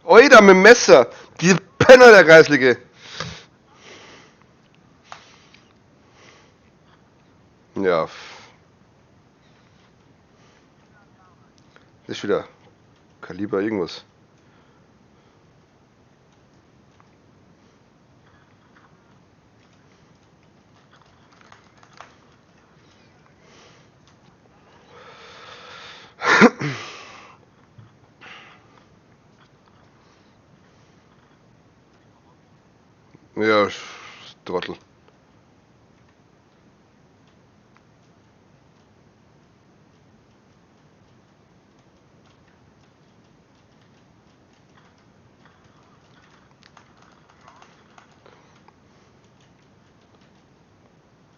Oida, mit dem Messer! Die Penner, der Kreislige! Ja. Das ist wieder Kaliber irgendwas. Ja, Trottel.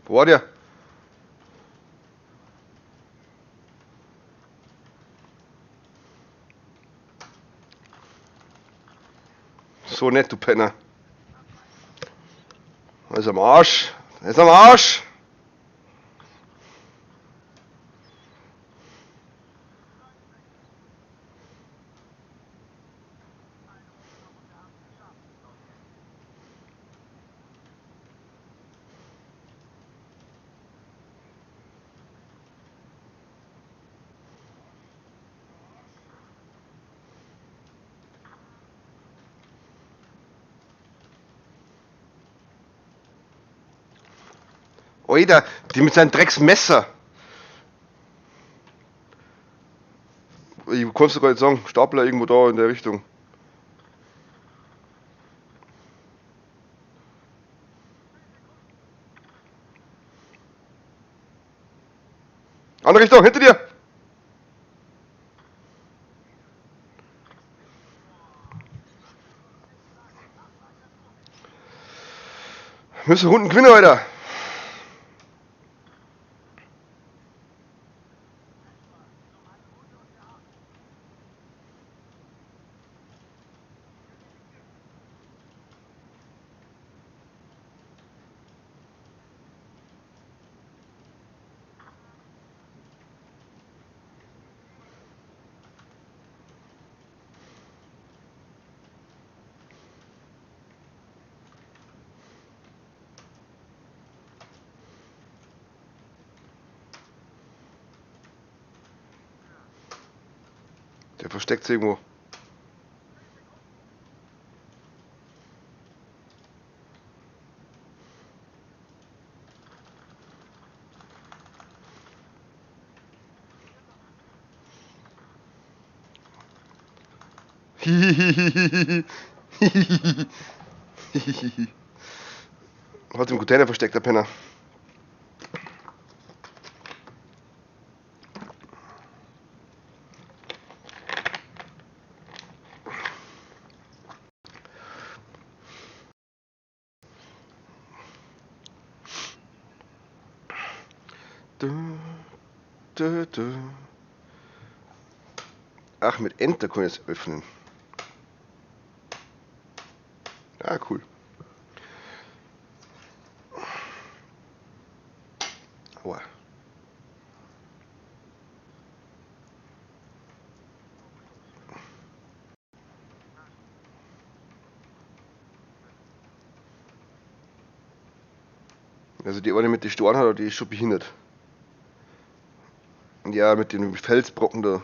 Wo war der? So nett, du Penner. Er ist am Arsch. Er ist am Arsch. Oida, die mit seinem Drecksmesser. Ich kann's doch gar nicht sagen. Stapler irgendwo da in der Richtung. Andere Richtung, hinter dir! Müssen Runden gewinnen, Alter. Der versteckt sich irgendwo. Hat im Container versteckt, der Penner. Du, du. Ach, mit Enter kann ich es öffnen. Ja, cool. Aua. Also die eine mit den Storen hat, die ist schon behindert. Ja, mit den Felsbrocken da.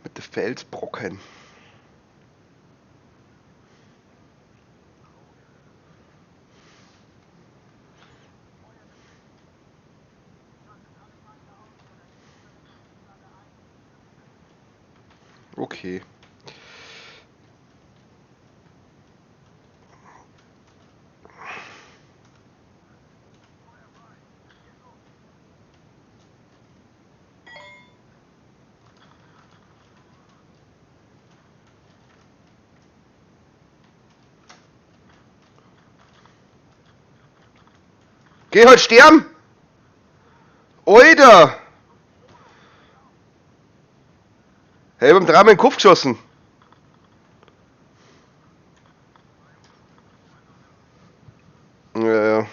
Mit den Felsbrocken. Okay. Geh halt sterben! Alter! Hey, ich hab ihm dreimal in den Kopf geschossen. Ja, ja.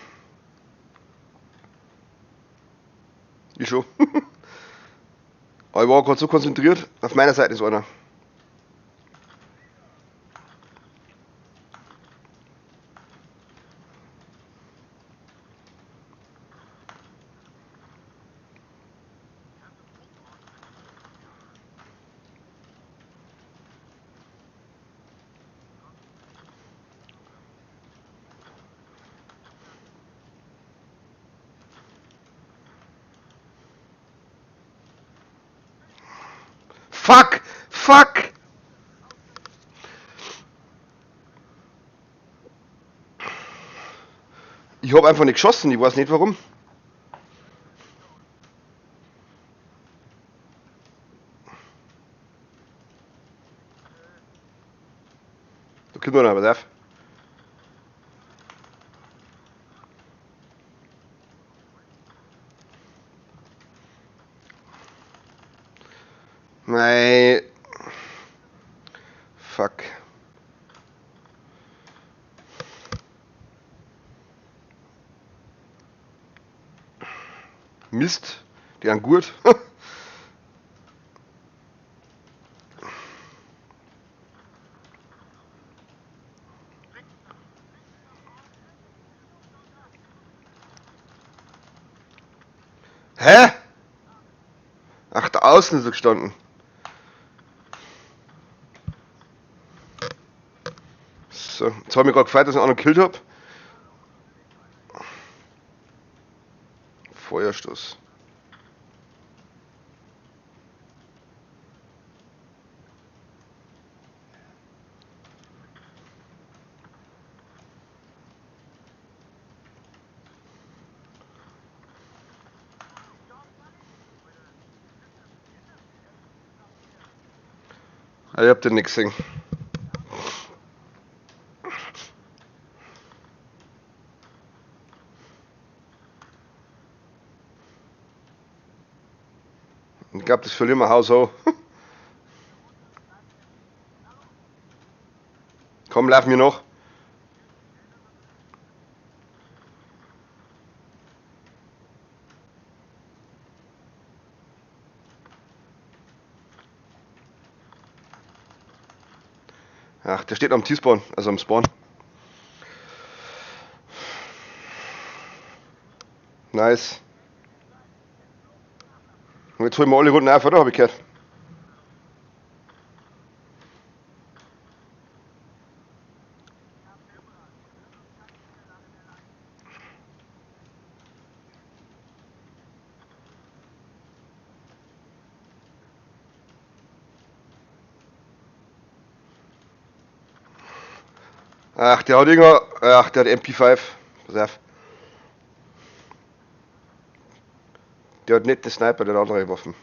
Ich schon. Aber ich war gerade so konzentriert. Auf meiner Seite ist einer. Fuck! Fuck! Ich hab einfach nicht geschossen, ich weiß nicht warum. Da kommt noch einer, pass auf. Nein. Fuck. Mist. Die haben gut. Hä? Ach, da außen ist er gestanden. So, jetzt hab ich mich grad gefreut, dass ich einen anderen gekillt hab. Feuerstoß. Ich hab den nix gesehen. Ich glaub, das verlieren wir Haus auch. Komm, lauf mir noch. Ach, der steht am T-Spawn, also am Spawn. Nice. Und jetzt holen wir alle Runden auf, oder? Hab ich gehört. Ach, der hat irgendwann. Ach, der hat MP5. Pass auf. Der hat nicht den Sniper, der hat andere Waffen.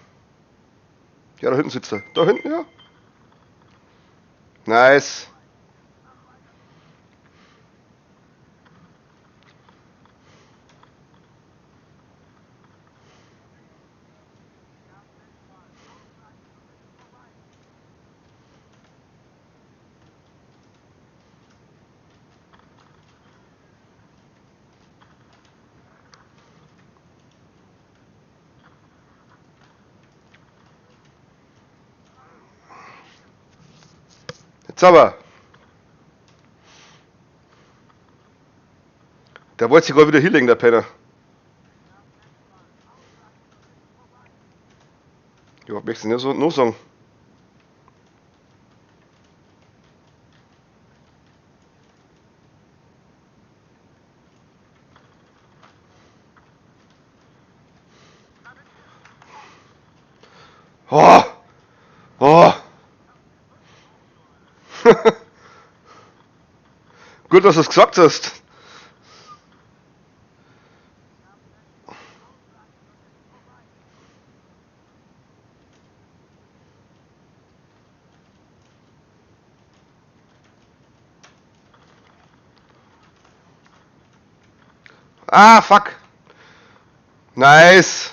Ja, da hinten sitzt er. Da hinten, ja. Nice. Jetzt aber. Der wollte sich gerade wieder hinlegen, der Penner. Ja, was möchtest du denn so, noch sagen? Oh! Oh! Gut, dass du es gesagt hast. Ah, fuck. Nice.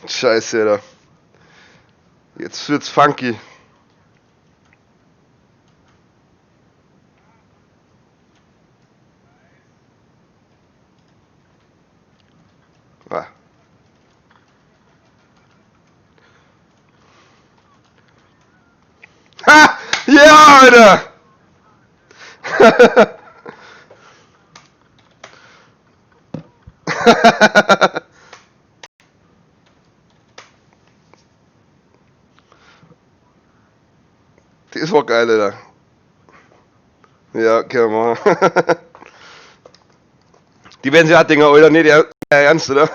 Scheiße, Alter. Jetzt wird's funky. Ah. Ha! Ja, Alter! Das war geil, Alter. Ja, können wir machen. Die werden sich auch denken, Alter, nicht ernst, oder?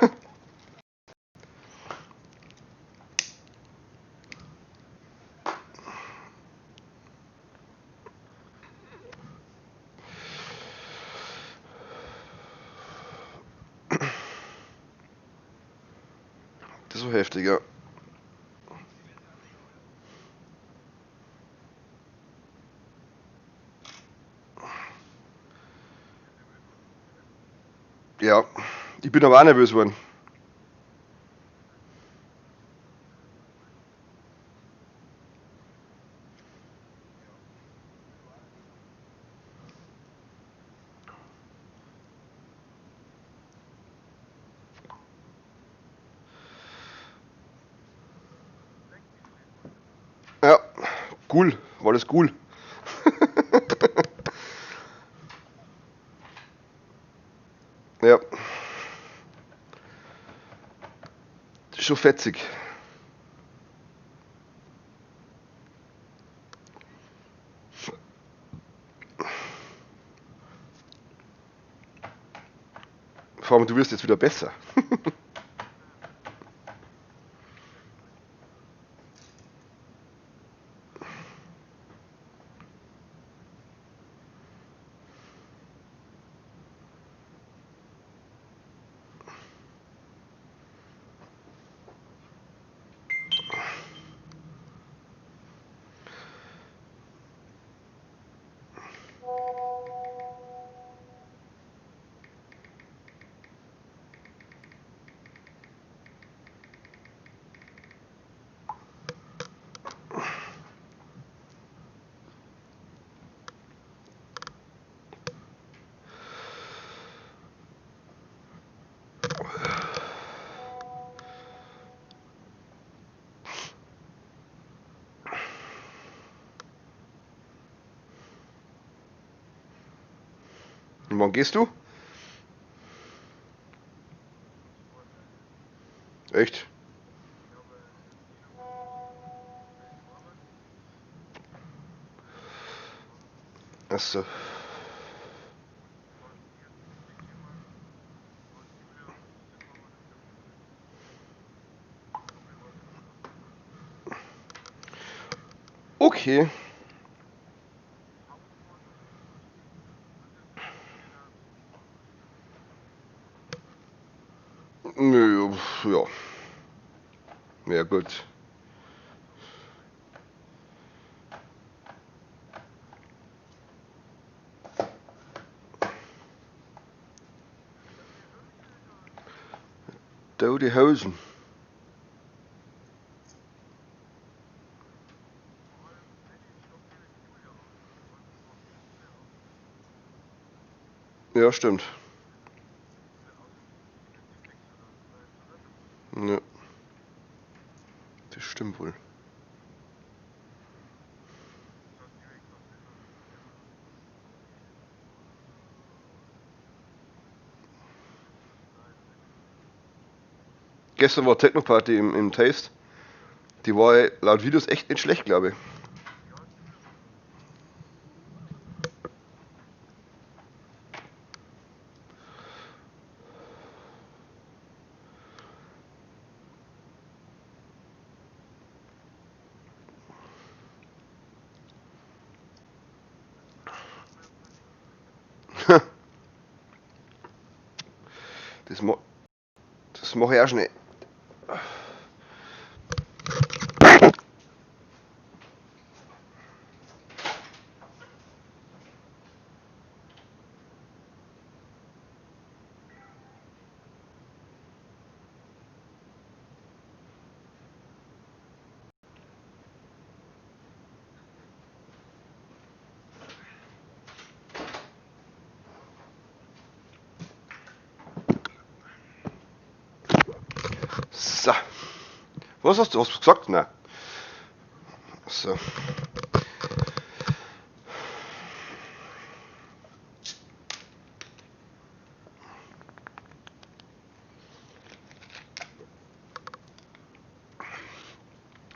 Das war heftig, ja. Ja, ich bin aber auch nervös geworden. Ja, cool, war das cool. Ja, schon fetzig. Vor allem, du wirst jetzt wieder besser. Und wann gehst du? Echt? Achso. Okay. Nö, ja. Ja, gut. Die Hosen. Ja, stimmt. Ja. Das stimmt wohl. Gestern war Techno-Party im Taste. Die war laut Videos echt nicht schlecht, glaube ich. Das, ma das mache ich auch schnell. So. Was hast du, hast du gesagt? Nein. So.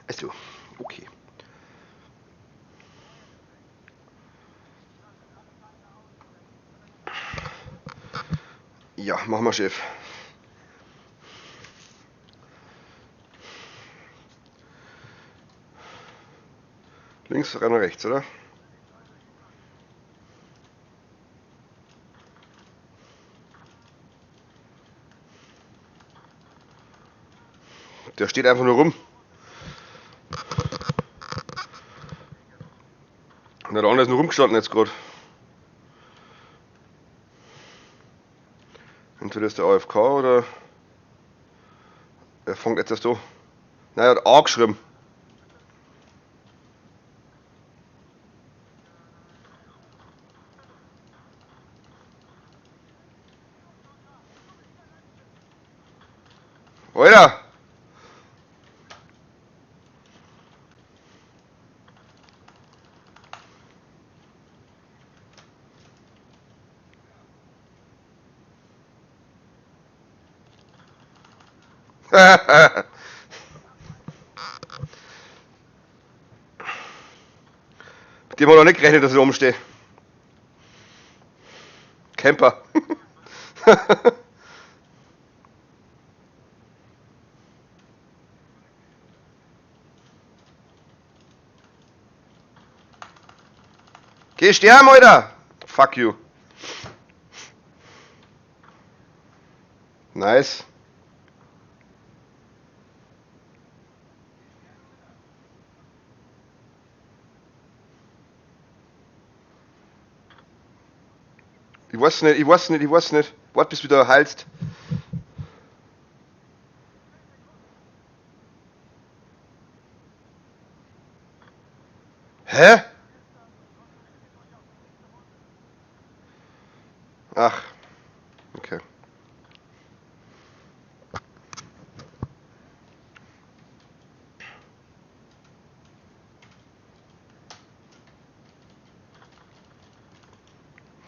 Also, okay. Ja, machen wir, Chef. Links, rein und rechts, oder? Der steht einfach nur rum. Und der andere ist nur rumgestanden jetzt gerade. Entweder ist der AFK oder er fängt jetzt erst an. Nein, er hat A geschrieben. Alter! Mit dem hat er nicht gerechnet, dass ich umstehe. Camper. Geh sterben, Alter! Fuck you. Nice. Ich weiß nicht, ich weiß nicht, ich weiß nicht. Warte, bis du wieder heilst. Hä? Ach. Okay.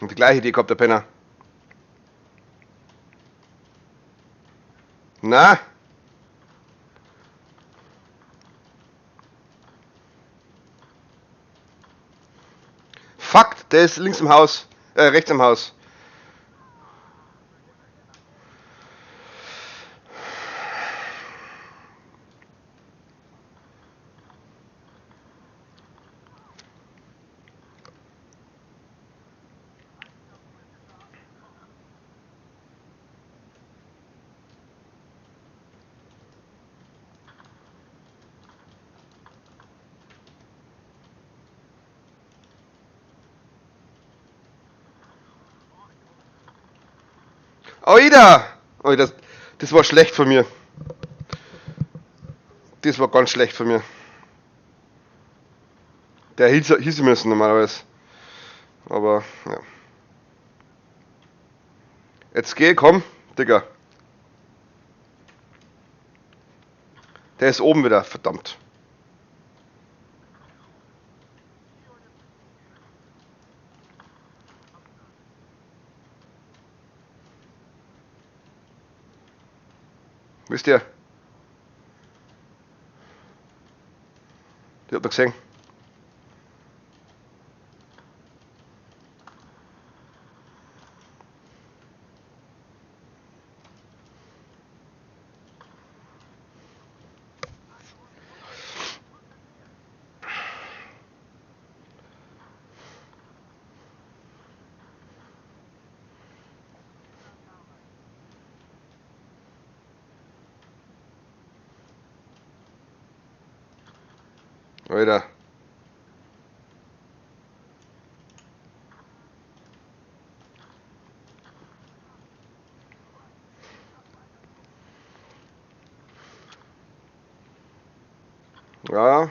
Und die gleiche Idee gehabt, der Penner. Na? Fuck, der ist links im Haus. Rechts im Haus. Oida! Oh, das war schlecht von mir. Das war ganz schlecht von mir. Der hieß müssen normalerweise. Aber, ja. Jetzt geh, komm, Digga. Der ist oben wieder, verdammt. Wisst ihr? Die habt ihr gesehen. Alter. Ja.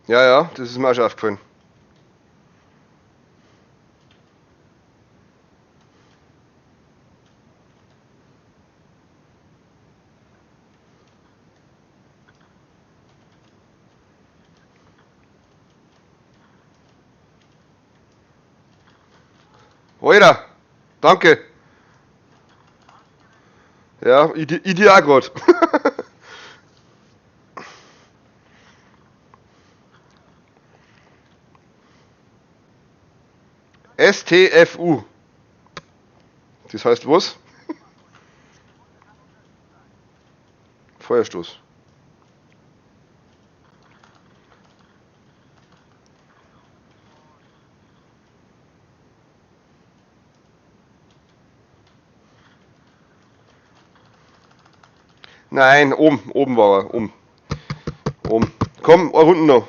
Ja, ja, das ist mir auch schon aufgefallen. Alter, danke. Ja, ich dir auch grad. STFU. Das heißt was? Feuerstoß. Nein, oben, oben war er, oben. Oben. Komm, eine Runde noch.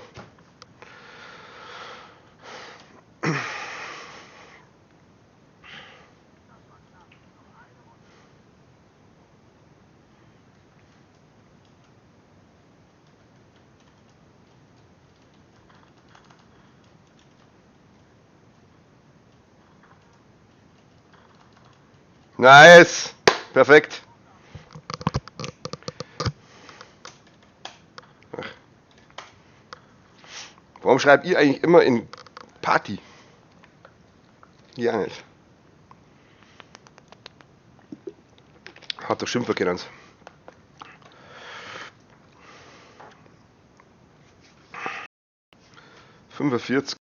Nice! Perfekt. Ach. Warum schreibt ihr eigentlich immer in Party? Ja nicht. Hat doch schimpfen können. 45.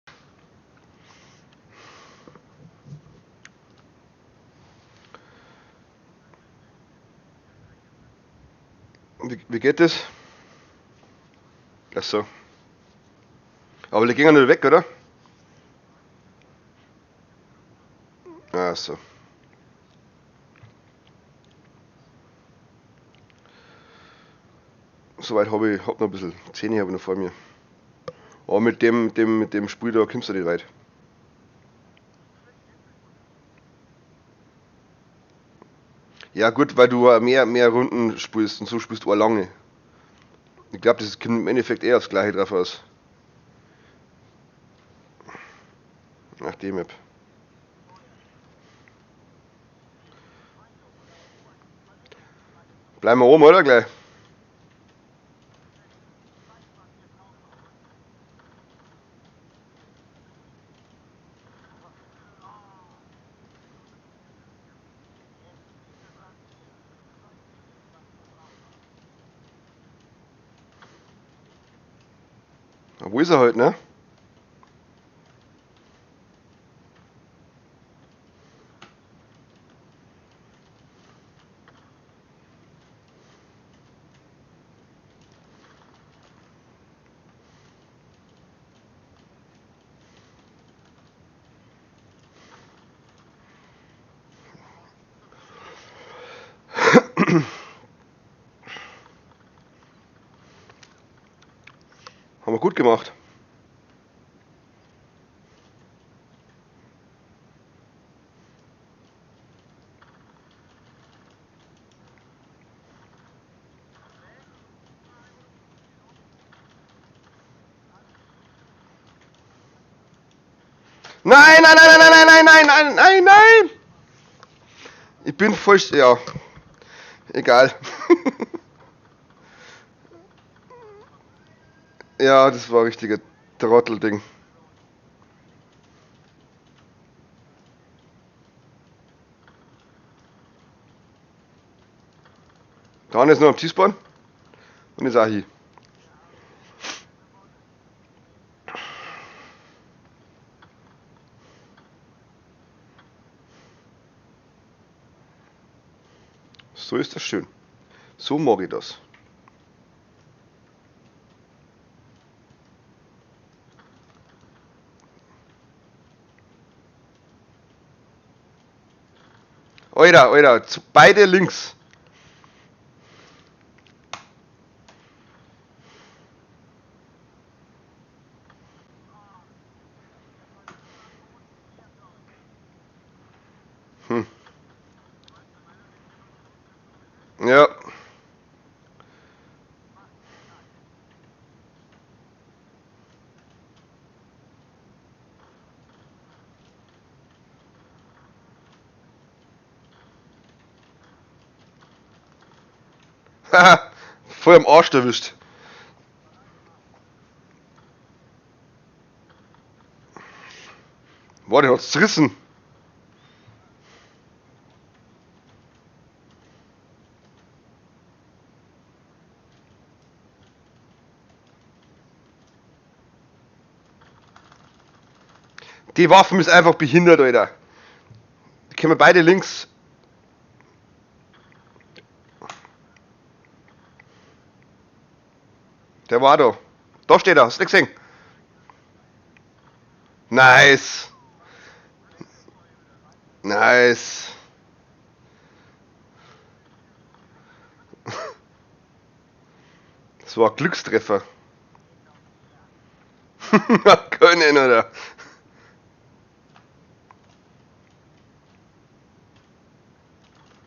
Wie geht das? Ach so. Aber die gingen nicht weg, oder? Ach so. Soweit hab ich, hab noch ein bisschen. 10 hab ich noch vor mir. Aber mit dem Spiel da kommst du nicht weit. Ja gut, weil du mehr Runden spielst und so spielst du auch lange. Ich glaub, das kommt im Endeffekt eher aufs Gleiche drauf aus. Nach dem Map. Bleiben wir oben, oder? Gleich. Na, wo ist er halt, ne? Haben wir gut gemacht. Nein, nein, nein, nein, nein, nein, nein, nein, nein, nein! Ich bin voll, ja. Egal. Ja, das war ein richtiger Trottelding. Da ist noch am T-Spawn. Und ist auch hier. So ist das schön. So mag ich das. Alter, Alter, beide links. Hm. Ja. Haha, voll am Arsch erwischt. Boah, den hat's zerrissen. Die Waffen ist einfach behindert, Alter. Die können wir beide links. Der war da. Da steht er, hast du nicht gesehen? Nice. Nice. Das war ein Glückstreffer. Können, oder?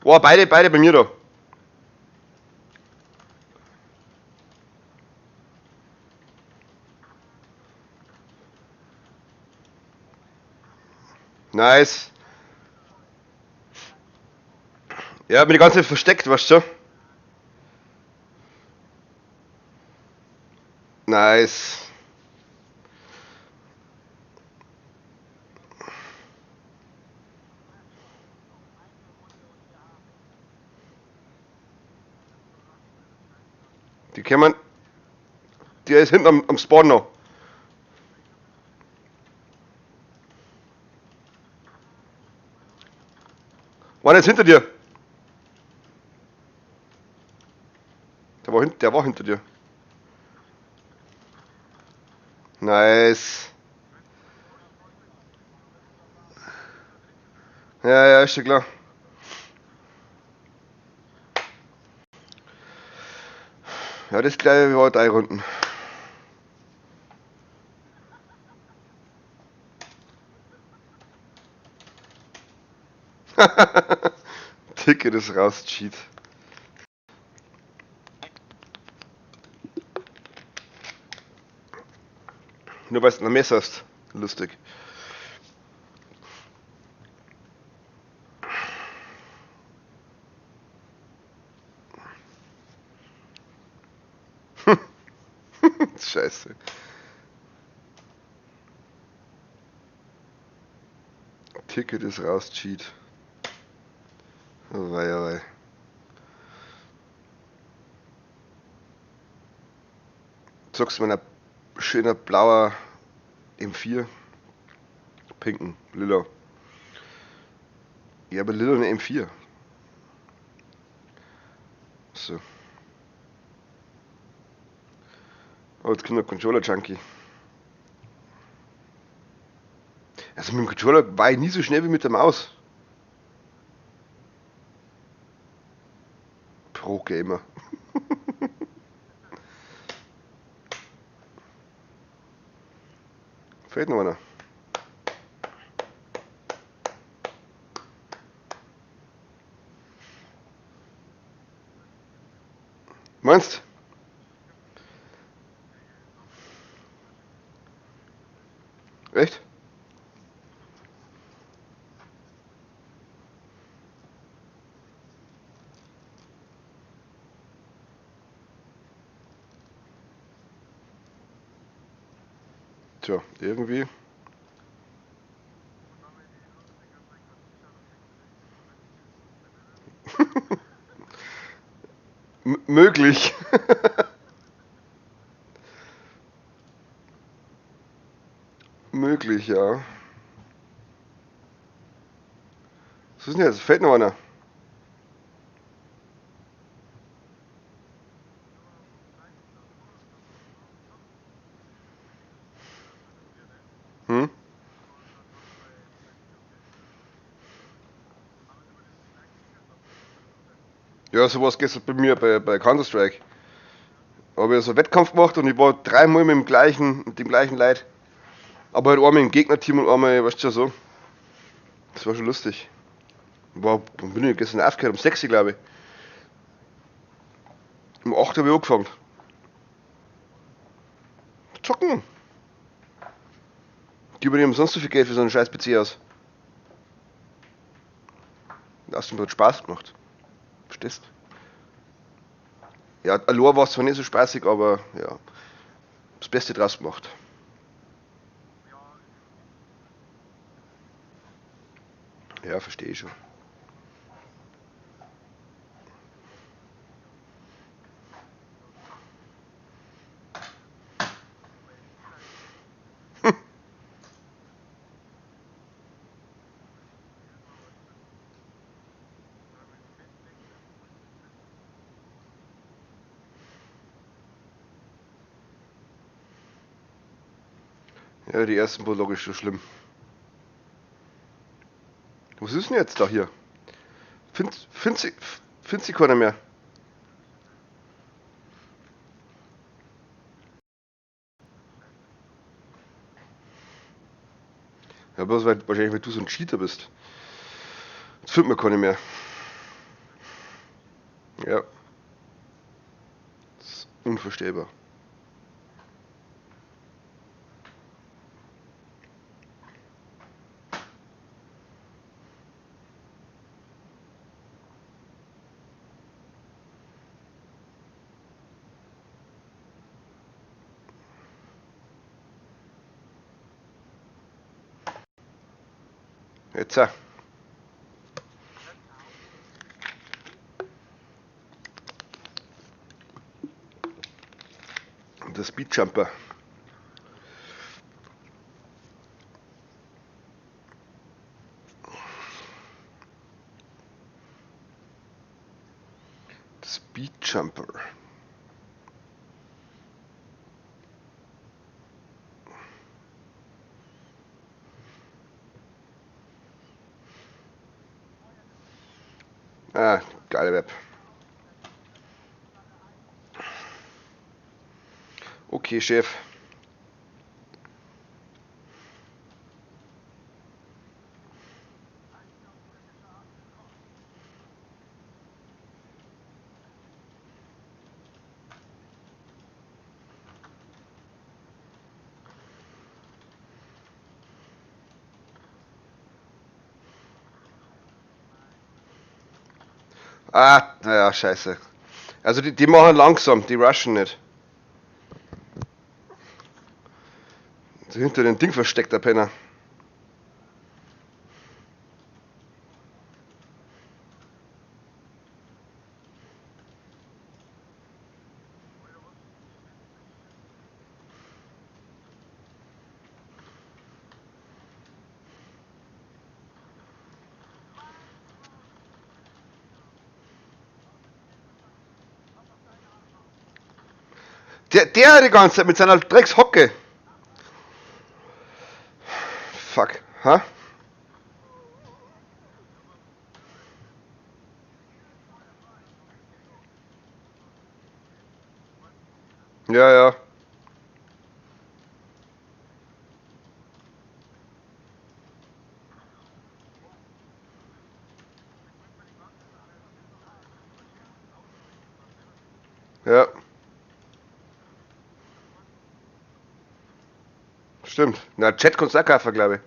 Boah, beide bei mir da. Nice. Ja, hab mich die ganze Zeit versteckt, weißt du? Nice. Die kann man. Der ist hinten am Spawn noch. War jetzt hinter dir? Der war hinter dir. Nice. Ja, ja, ist schon klar. Ja, das gleiche war 3 Runden. Ticket ist raus, Cheat. Nur weil du ein Messer hast. Lustig. Scheiße. Ticket ist raus, Cheat. Oh wei, oh wei. Zockst du meiner schöner blauer M4? Pinken, lila. Ja, aber lila eine M4. So. Oh, jetzt kommt der Controller Junkie. Also mit dem Controller war ich nie so schnell wie mit der Maus. Pro Gamer. Fehlt noch einer. Meinst? Echt? Tja, irgendwie. Möglich. Möglich, ja. Was ist denn jetzt? Fällt noch einer. Hm? Ja, sowas gestern bei mir bei Counter-Strike. Habe ich so einen Wettkampf gemacht und ich war dreimal mit dem gleichen Leid. Aber halt einmal im Gegnerteam und einmal, weißt du schon so. Das war schon lustig. War, wann bin ich gestern aufgehört? Um 6, glaube ich. Um 8 habe ich angefangen. Zocken. Gib mir umsonst so viel Geld für so einen scheiß PC aus. Das hat Spaß gemacht. Verstehst? Ja, allein war es zwar nicht so spaßig, aber ja, das Beste draus gemacht. Ja, verstehe ich schon. Ja, die ersten paar Log ist schon schlimm. Was ist denn jetzt da hier? Find, find sie, find sie keiner mehr. Ja, bloß weil, wahrscheinlich, weil du so ein Cheater bist. Jetzt findet man keine mehr. Ja. Das ist unvorstellbar. Jetzt. Der Speedjumper. Speedjumper. Ah, geile Web. Okay, Chef. Ah, naja, scheiße. Also die machen langsam, die rushen nicht. Hinter dem Ding versteckt, der Penner. Der die ganze Zeit mit seiner Dreckshocke. Fuck. Ha? Ja, ja. Ja. Stimmt. Na, Chat kannst du auch kaufen, glaube ich.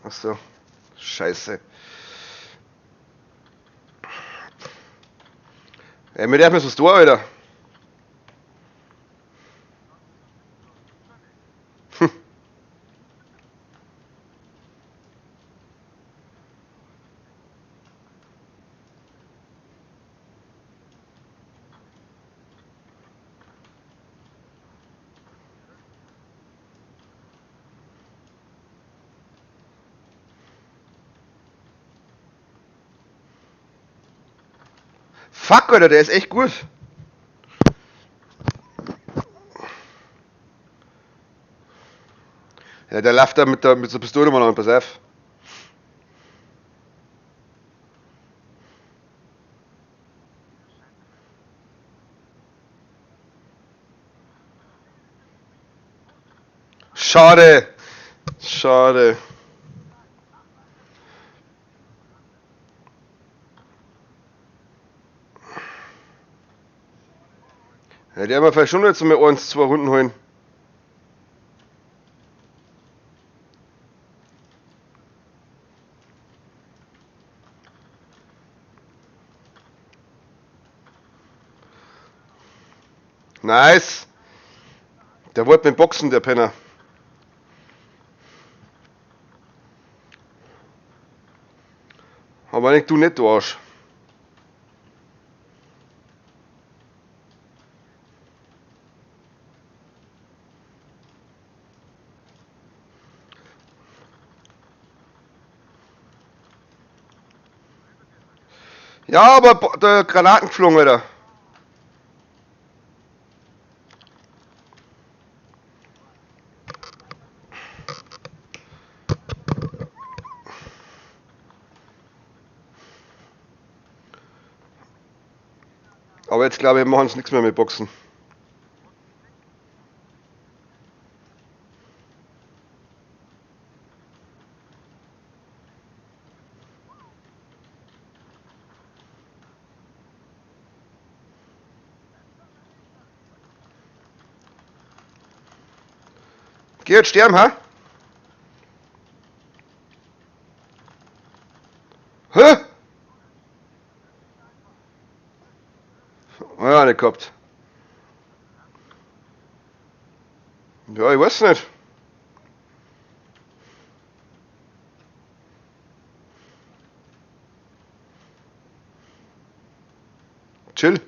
Achso. Scheiße. Ey, mir darf mir so Store, Alter. Fuck, Alter, der ist echt gut. Ja, der läuft da mit so Pistole mal an, pass auf. Schade. Schade. Ja, die haben wir vielleicht schon jetzt mal 1, 2 Runden holen. Nice. Der wollte mit Boxen, der Penner. Aber nicht du nicht, du Arsch. Ja, aber der Granaten geflogen, Alter. Aber jetzt glaube ich, wir machen es nichts mehr mit Boxen. Geh jetzt sterben, ha? Hä? Oh ja, nicht gehabt. Ja, ich weiß nicht. Chill.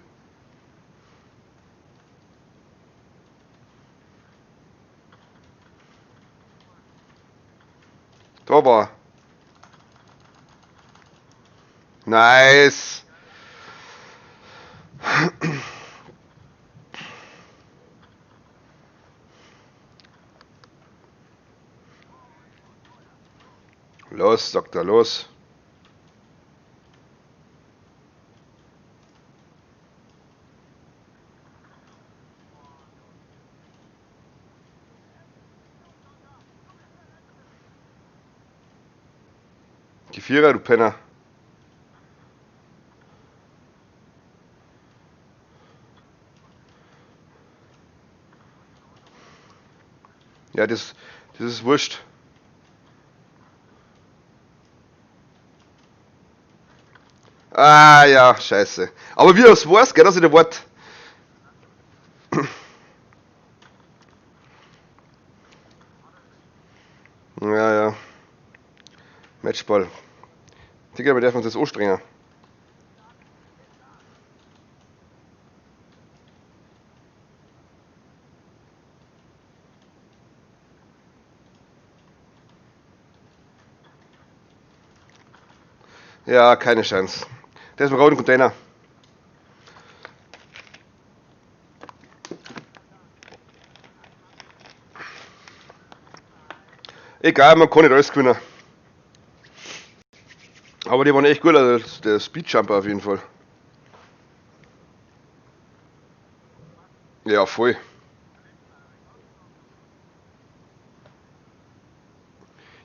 Da war. Nice. Los, sagt er, los. Die Vierer, du Penner. Ja, das ist wurscht. Ah ja, scheiße. Aber wie das weiß, gell, dass ich da Wort. Ja, ja. Matchball. Digga, wir dürfen uns jetzt anstrengen. Ja, keine Chance. Der ist im roten Container. Egal, man kann nicht alles gewinnen. Aber die waren echt gut, also der Speedjumper auf jeden Fall. Ja, voll.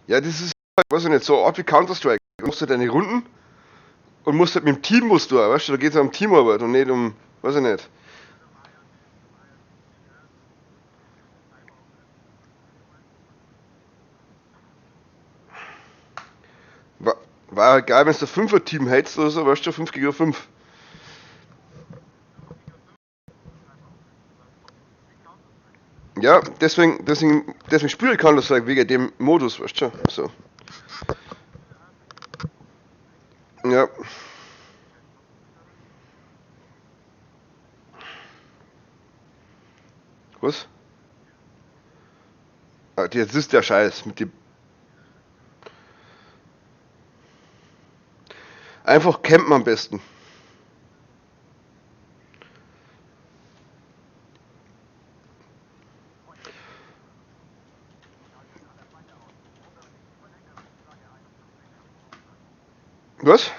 Ja, das ist, weiß ich nicht, so Art wie Counter-Strike. Du machst halt deine Runden und musst halt mit dem Team musst du auch, weißt du, da geht's ja um Teamarbeit und nicht um, weiß ich nicht. War, war halt geil, wenn du ein Fünfer-Team hättest oder so, weißt du, 5 gegen 5. Ja, deswegen spiele ich Counter-Strike wegen dem Modus, weißt du, so. Ja. Was? Ah, jetzt ist der Scheiß mit dem. Einfach campen am besten. Was?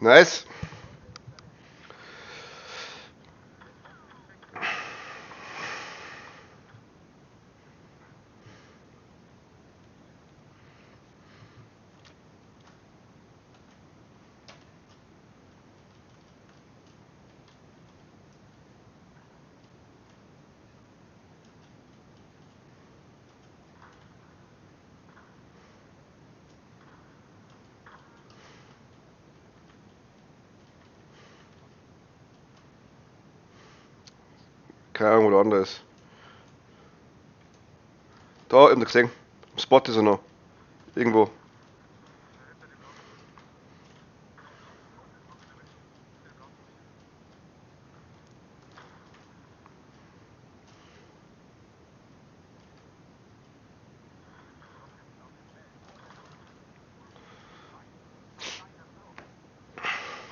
Nice. Keine Ahnung, wo der andere ist. Da, ich hab ihn gesehen. Im Spot ist er noch. Irgendwo.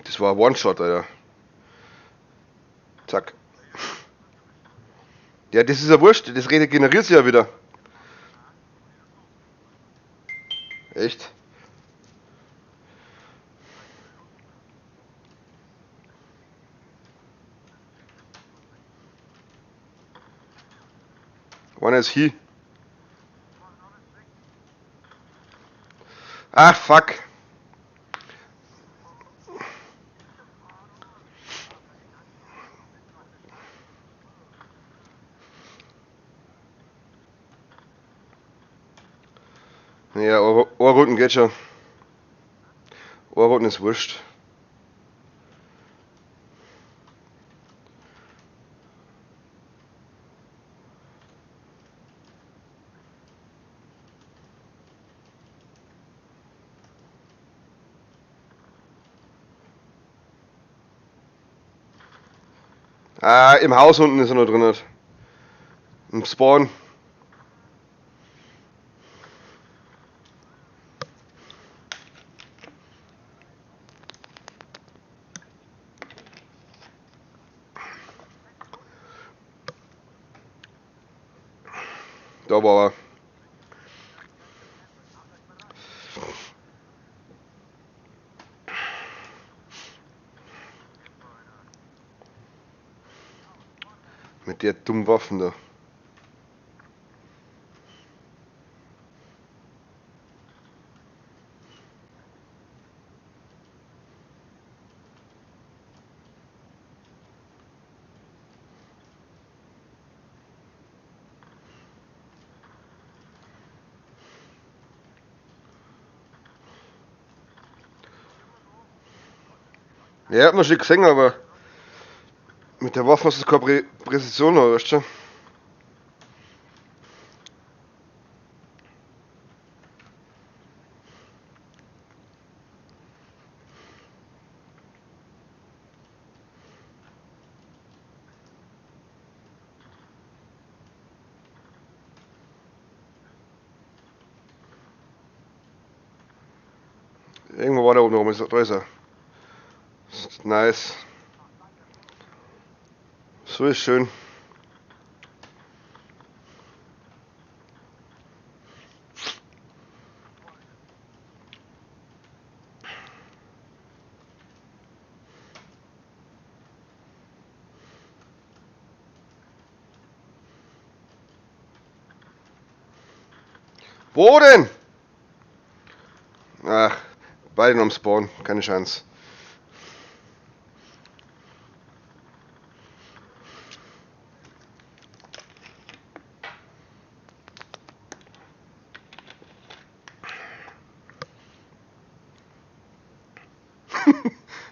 Das war ein One-Shot, Alter. Zack. Ja, das ist ja wurscht, das regeneriert sich ja wieder. Echt? Einer ist hier. Ah, fuck. Ja, Ohrruten geht schon. Ohrruten ist wurscht. Ah, im Haus unten ist er noch drin. Im Spawn. Da war er. Mit der dummen Waffen da. Ja, hat man schon gesehen, aber mit der Waffe hast du keine Präzision, weißt du? Irgendwo war der oben rum, da ist er. Nice. So ist schön. Wo denn? Ach, beide noch am Spawn, keine Chance.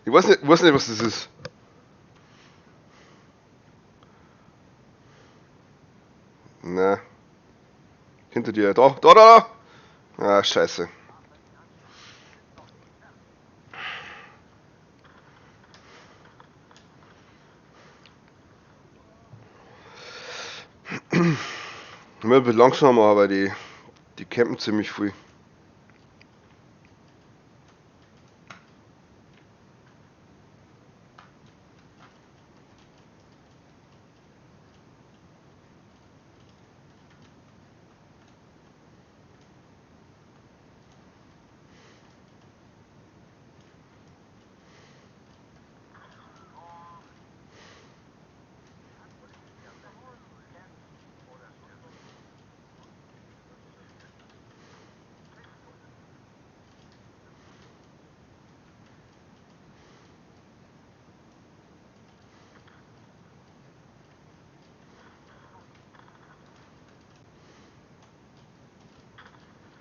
Ich weiß nicht, was das ist. Na. Hinter dir. Da, da, da! Ah, scheiße. Ich muss ein bisschen langsamer, aber die campen ziemlich viel.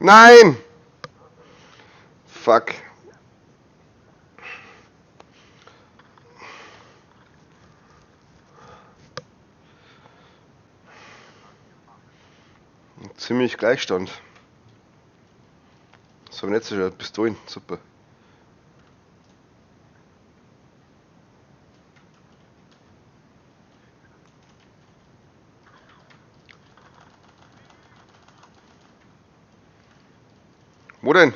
Nein! Fuck. Ziemlich Gleichstand. So, nicht so Pistolen, super. Wo denn?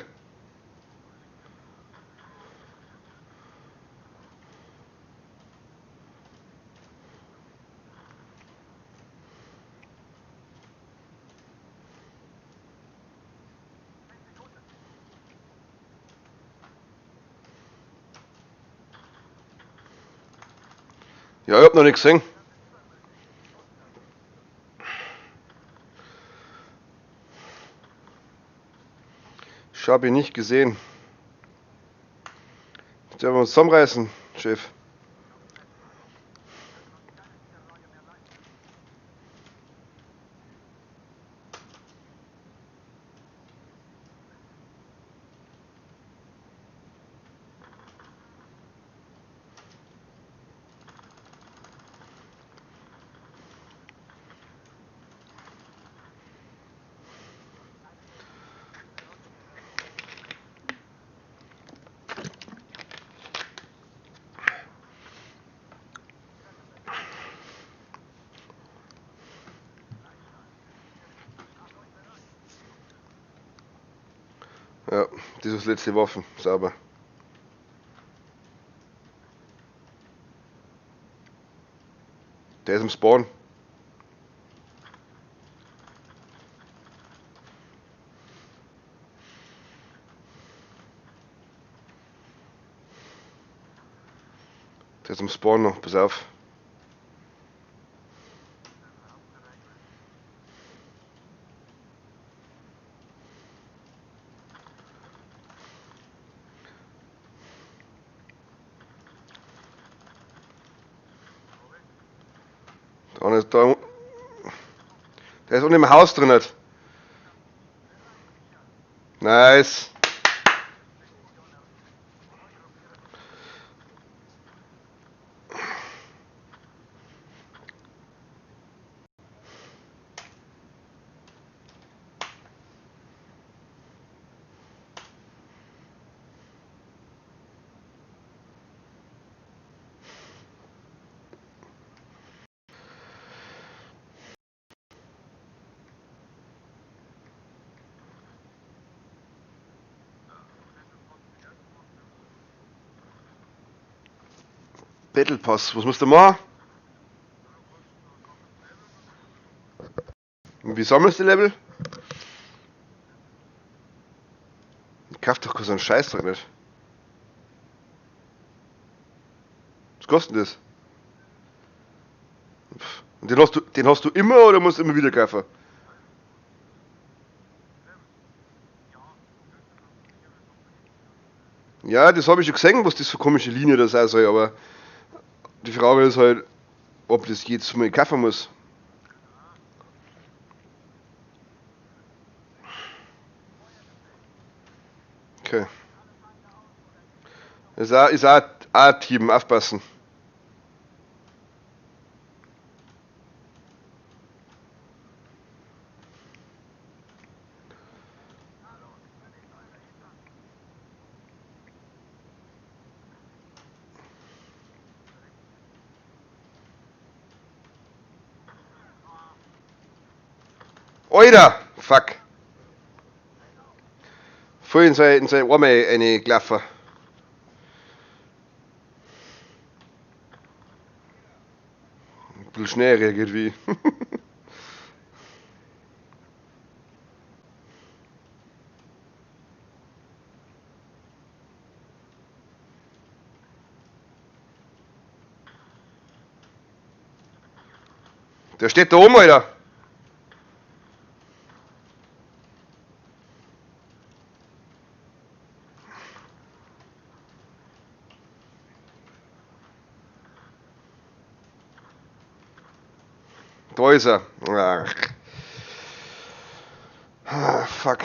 Ja, ich hab noch nichts gesehen. Ich hab ihn nicht gesehen. Jetzt werden wir uns zusammenreißen, Chef. Ja, das ist letzte Waffen, sauber. Der ist im Spawn. Der ist im Spawn noch, pass auf. Da, der ist unten im Haus drin. Nice. Battle Pass, was musst du machen? Und wie sammelst du Level? Ich kauf doch so einen Scheißdreck nicht. Was kostet denn das? Und den hast du immer oder musst du immer wieder kaufen? Ja, das habe ich schon gesehen, was das für komische Linie da sein soll, aber die Frage ist halt, ob das jedes Mal kaufen muss. Okay. Ist auch ein Team, aufpassen. Alter! Fuck. Voll in seine Arme reingelaufen. Ein bisschen schnell reagiert wie ich. Der steht da oben, Alter. Da ist er. Ach. Ah, fuck.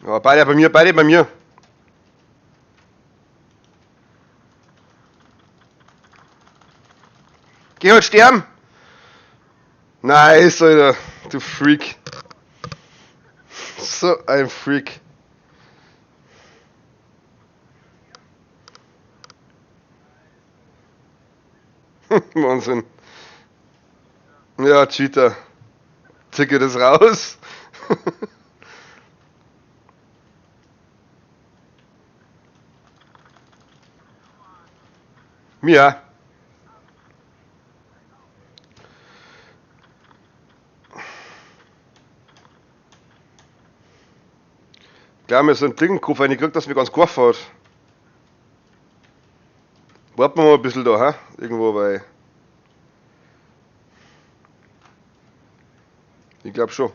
Ja, beide bei mir, beide bei mir. Geh halt sterben! Nice, Alter. Du Freak. So ein Freak. Wahnsinn. Ja, Cheater. Ticket ist raus. Mir. Klar, wir so einen Klingenkoffer reingekriegt, dass mir ganz geworfen hat. Warten wir mal ein bisschen da, hä? Irgendwo bei. Ich glaube schon.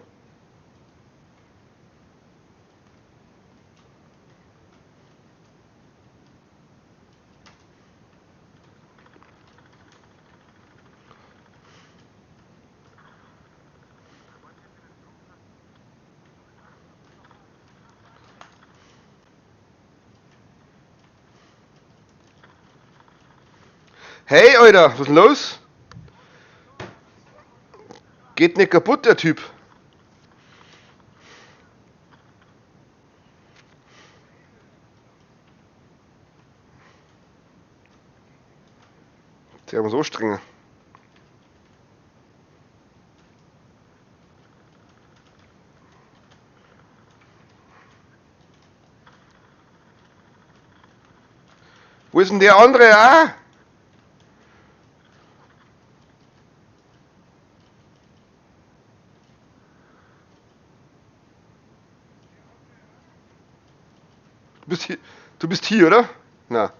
Hey, Alter, was ist denn los? Geht nicht kaputt, der Typ. Der muss so strenge. Wo ist denn der andere? Ah? Du bist hier, oder? Na.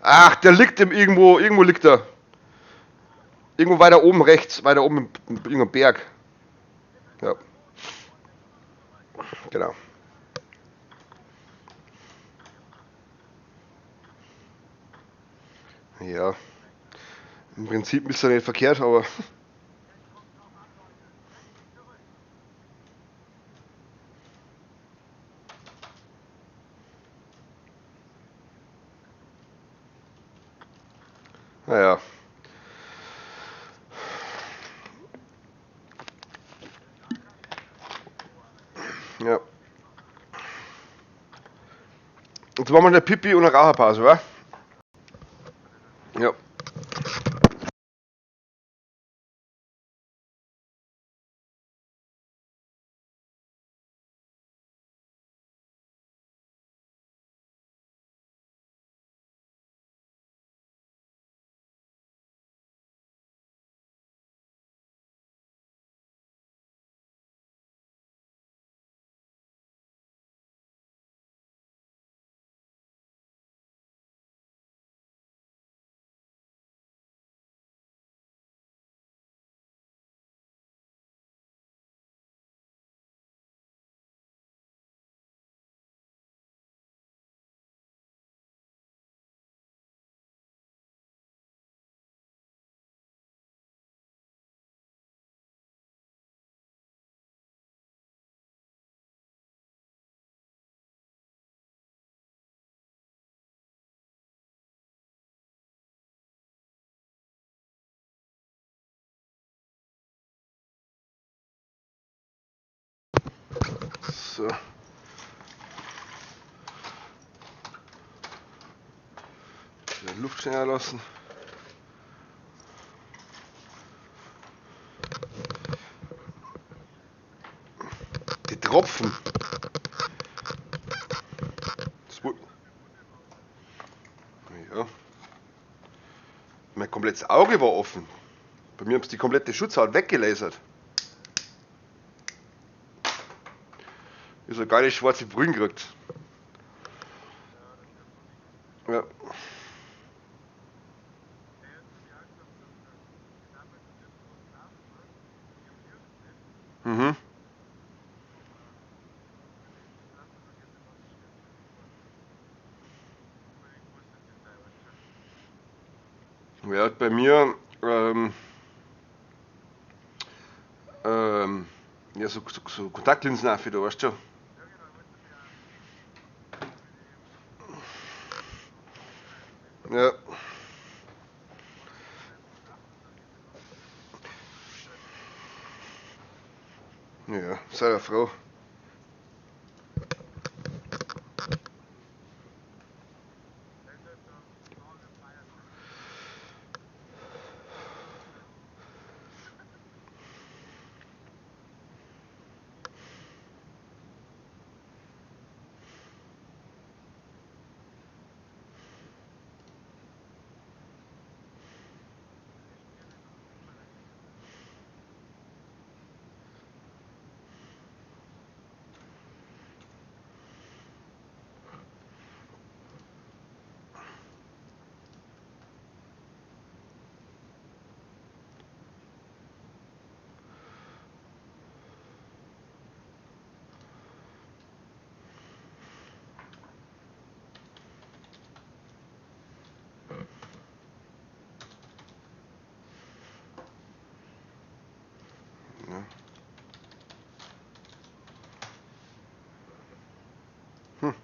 Ach, der liegt im irgendwo, irgendwo liegt er. Irgendwo weiter oben rechts, weiter oben im irgendeinem Berg. Ja, genau. Ja, im Prinzip ist er nicht verkehrt, aber naja. Ja. Jetzt machen wir eine Pipi und eine Raucherpause, wa? Ja. So. Luft schneller lassen. Die Tropfen. Ja. Mein komplettes Auge war offen. Bei mir haben sie die komplette Schutzhaut weggelasert. Ich so geile schwarze Brühen gekriegt. Ja. Mhm. Ja, bei mir, ähm, ja, so Kontaktlinsen auch wieder, weißt du schon. Ja. Ja, sei ja froh. Ja. Hm.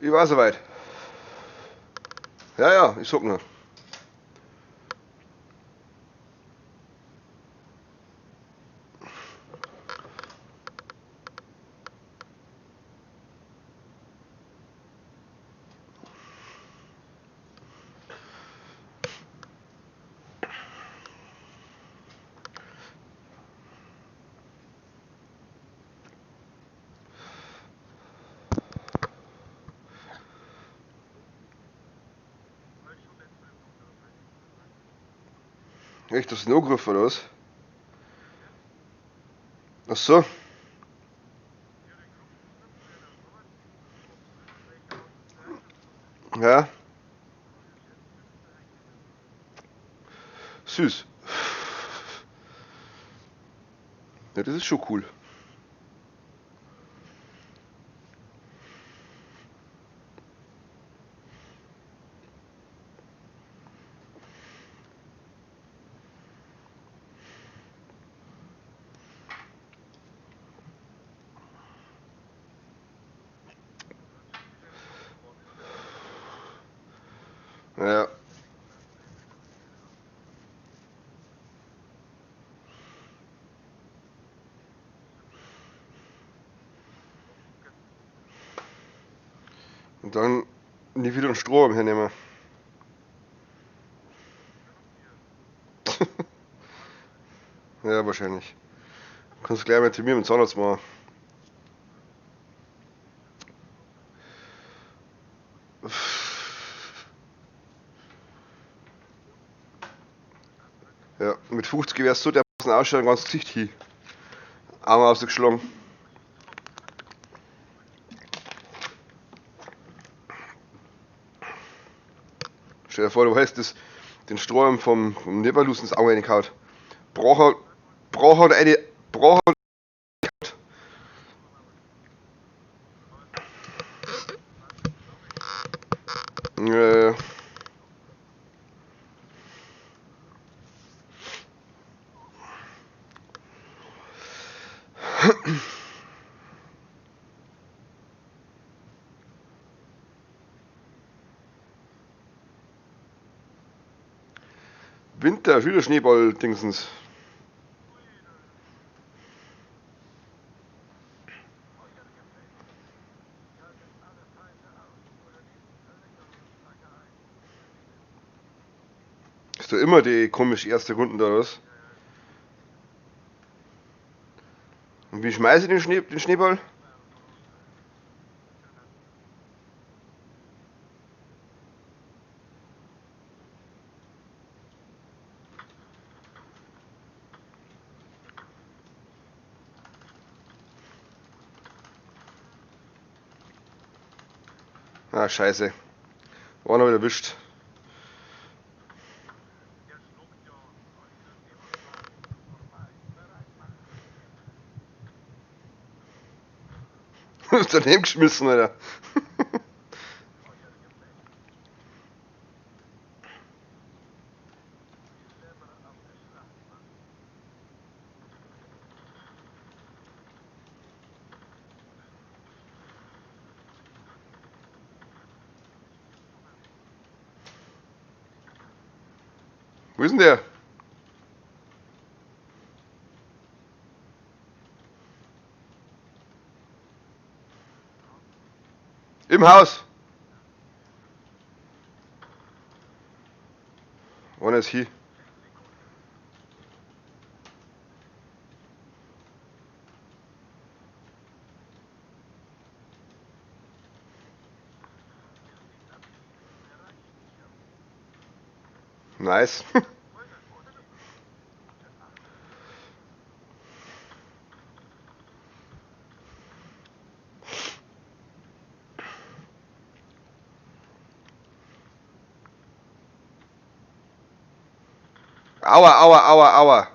Ich war soweit. Ja, ja, ich sag nur. Echt, hast du ihn angerufen oder was? Ach so. Ja. Süß. Ja, das ist schon cool. Ja. Und dann nie wieder einen Strohhalm hernehmen. Ja, wahrscheinlich. Kannst du gleich mal zu mir mit dem Zahnarzt machen. Ja, mit 50 wärst du so dermaßen ausschauen, ganz Gesicht hin. Einmal ausgeschlagen. Stell dir vor, du hast das, den Strohhalm vom Niberlus ins Auge reingehauen. Braucht braucht eine, braucht. Winter, wieder Schneeball-Dingsens. Ist doch immer die komisch erste Runden da, was? Und wie schmeiße ich den Schneeball? Ah, scheiße. War noch wieder erwischt. Daneben geschmissen, Alter. Wo ist denn der? Im Haus. Einer ist hier. Nice. Aua, aua, aua, aua.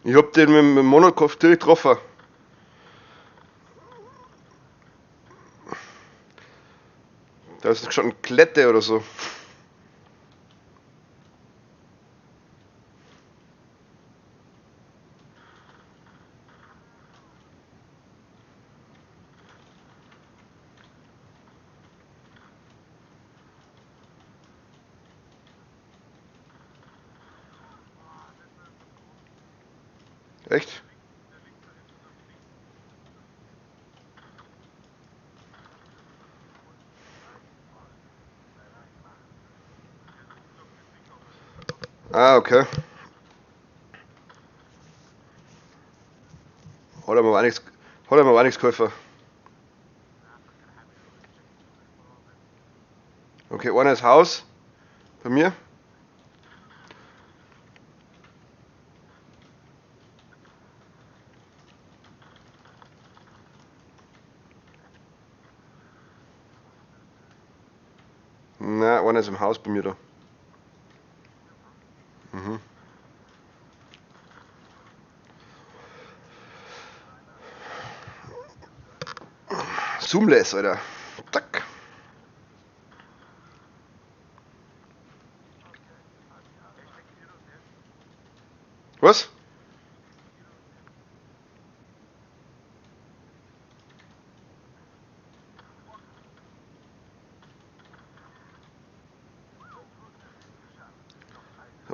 Ich hab den mit dem Monokopf direkt getroffen. Da ist schon eine Klette oder so. Echt? Ah, okay. Hat er mir auch nichts, hat er mir auch nichts geholfen. Okay, einer ist Haus bei mir. Na, einer ist im Haus bei mir da. Mhm. Zoomless, Alter. Zack. Was?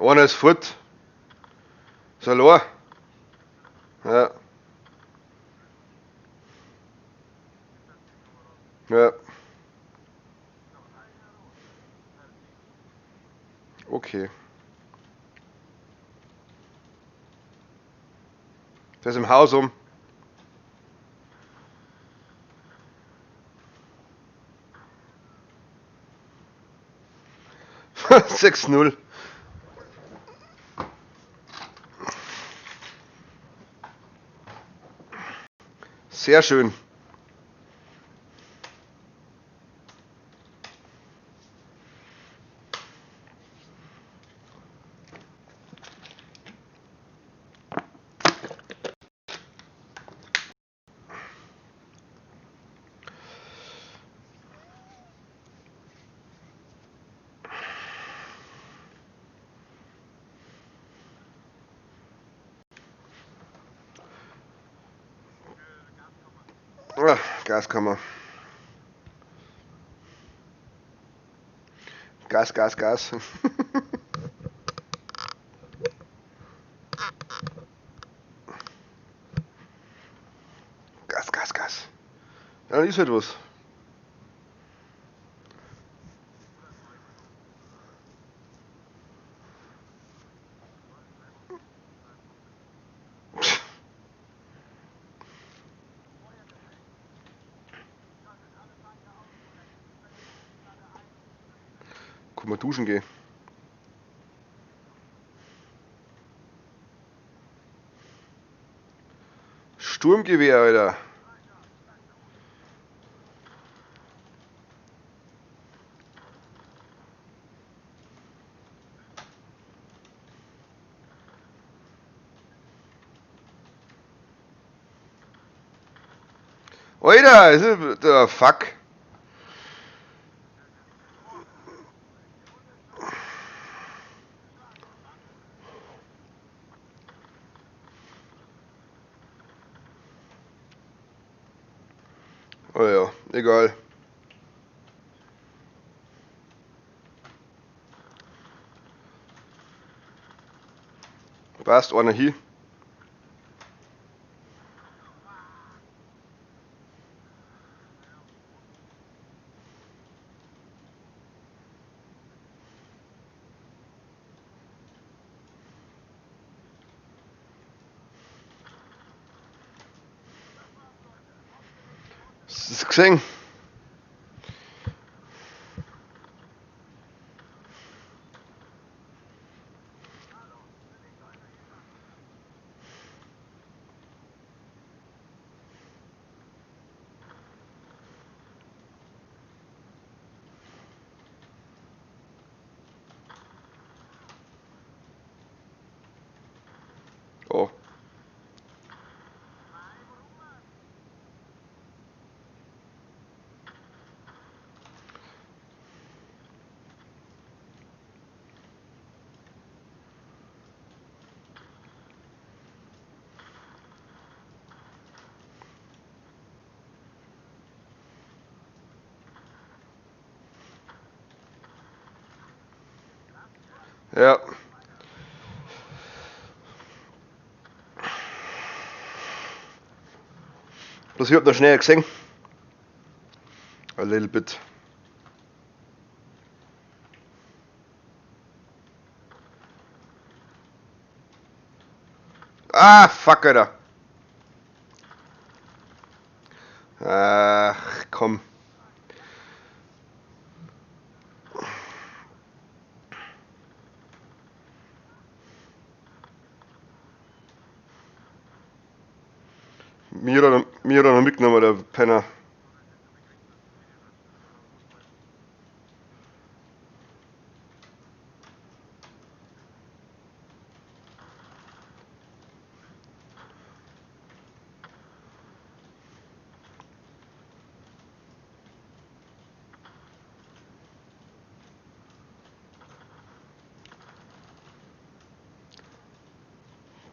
Einer ist fort. Ist allein. Ja. Ja. Okay. Der ist im Haus um. 6-0. Sehr schön. Ah, Gaskammer. Gas, Gas, Gas. Gas, Gas, Gas. Ja, dann ist halt was. Guck mal, duschen gehen. Sturmgewehr, Alter. Alter, ist der fuck. Oh ja, egal. Passt, einer hier. Hast du das gesehen? Oh. Ja. Bloß ich hab noch schnell gesehen. A little bit. Ah, fuck, Alter. Ach, komm. Mir hat er noch mitgenommen, der Penner.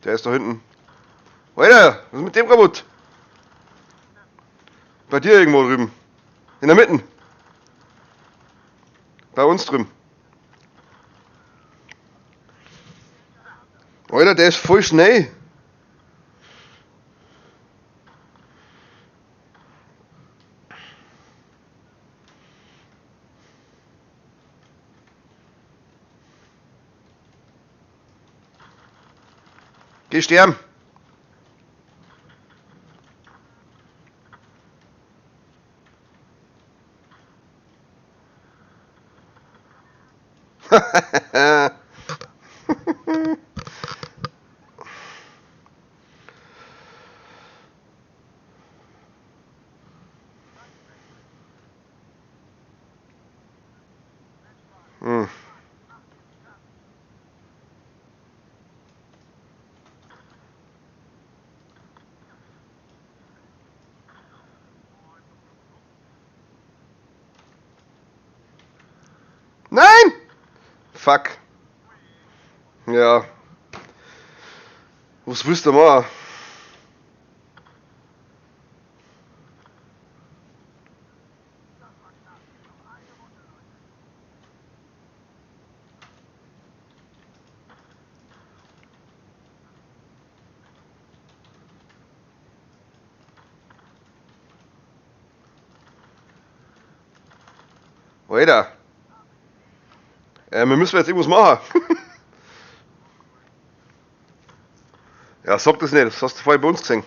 Der ist da hinten. Alter, was ist mit dem kaputt? Bei dir irgendwo drüben. In der Mitte. Bei uns drüben. Alter, der ist voll schnell. Geh sterben. Hm. Nein! Fuck. Ja. Was willst du machen? Alter. Wir müssen jetzt irgendwas machen. Ja, sag das nicht, das hast du vorher bei uns gesehen.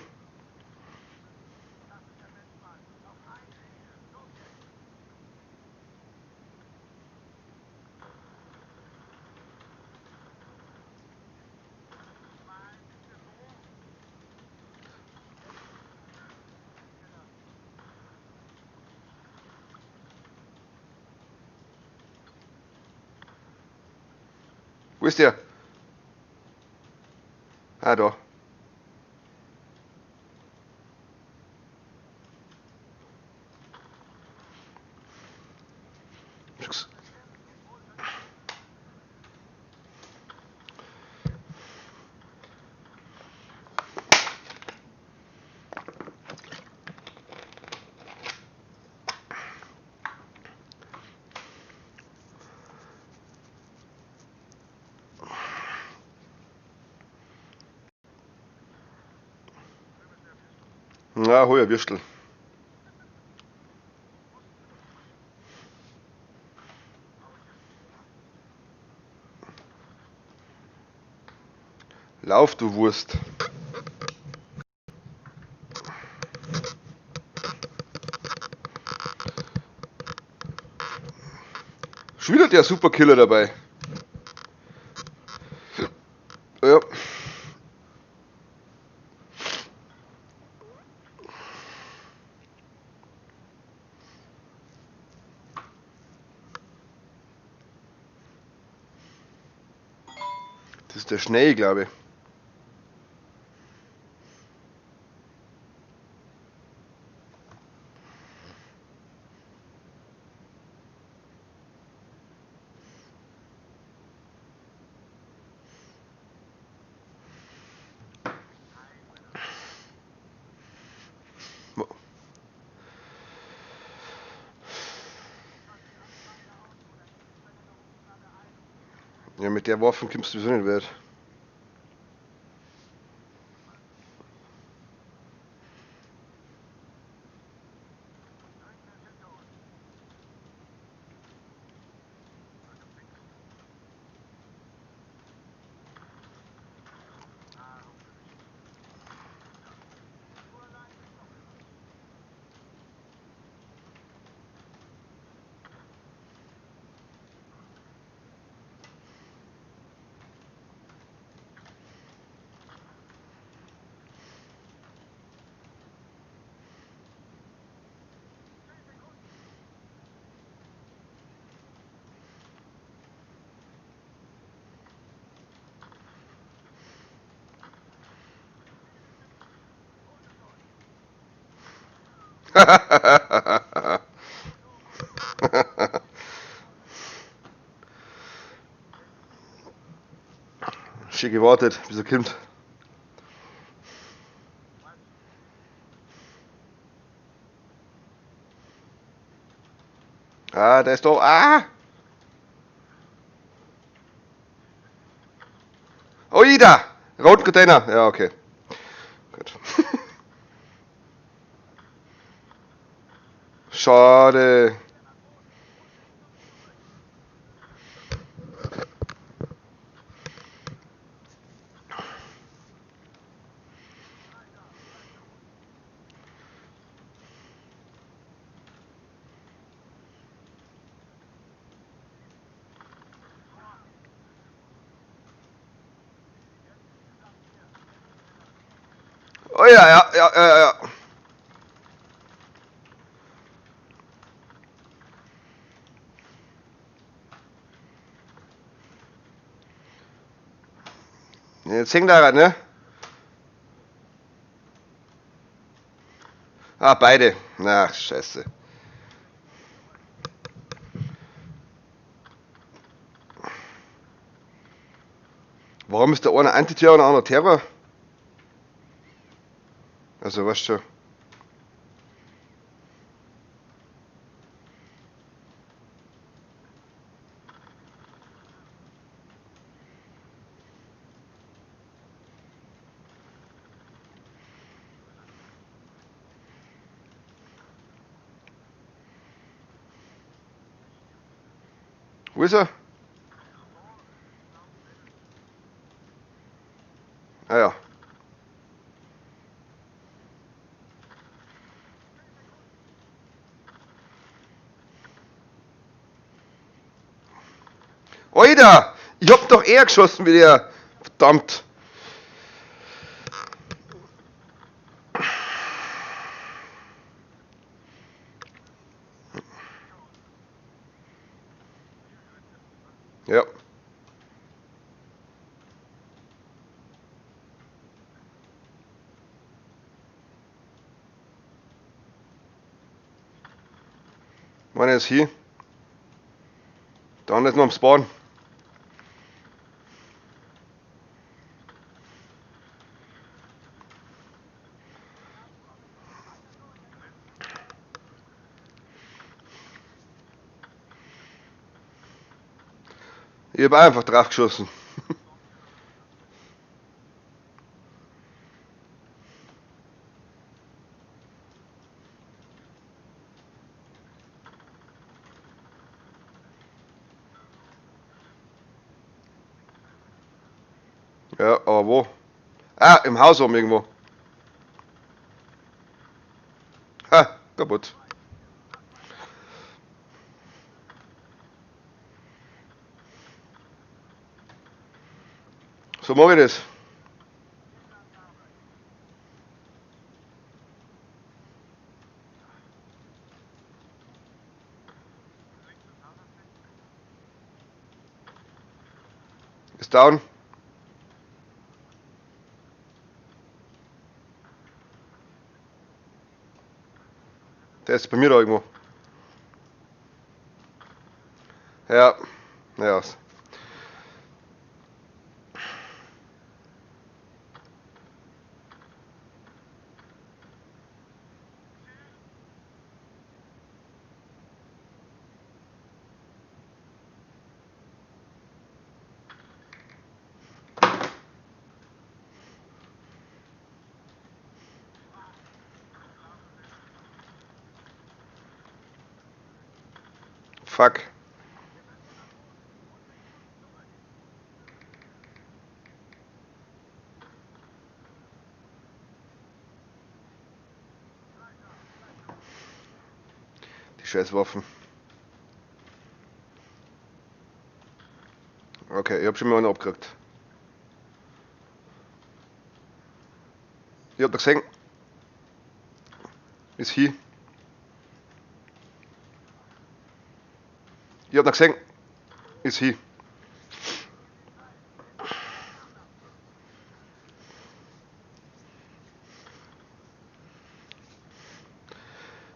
Wo ist der? Ah, da. Na, hol ein Würstel. Lauf, du Wurst. Schon wieder der Superkiller dabei. Ja. Das ist der Schnee, glaube ich. Ja, mit der Waffe kommst du sowieso nicht weit. Schön gewartet, bis er kommt. Ah, der ist da. Ah! Oh, da! Roten Container. Ja, okay. Gut. Schade. Oh ja, ja, ja, ja, ja. Jetzt hängt er, ne? Ah, beide. Ach, scheiße. Warum ist der eine Antiterror und der andere Terror? Also, weißt du schon. Wo ist er? Ah ja. Oida! Ich hab doch eher geschossen wie der. Verdammt. Ja. Einer ist hier. Der andere ist noch am Spawn. Ich hab einfach drauf geschossen. Ja, aber wo? Ah, im Haus oben irgendwo. Ha, kaputt. So mache ich das. Ist down. Der ist bei mir da irgendwo. Ja, ja. Fuck. Die Scheißwaffen. Okay, ich hab schon mal einen abgekriegt. Ich hab da gesehen. Ist hier. Ich hab da gesehen. Ist hier.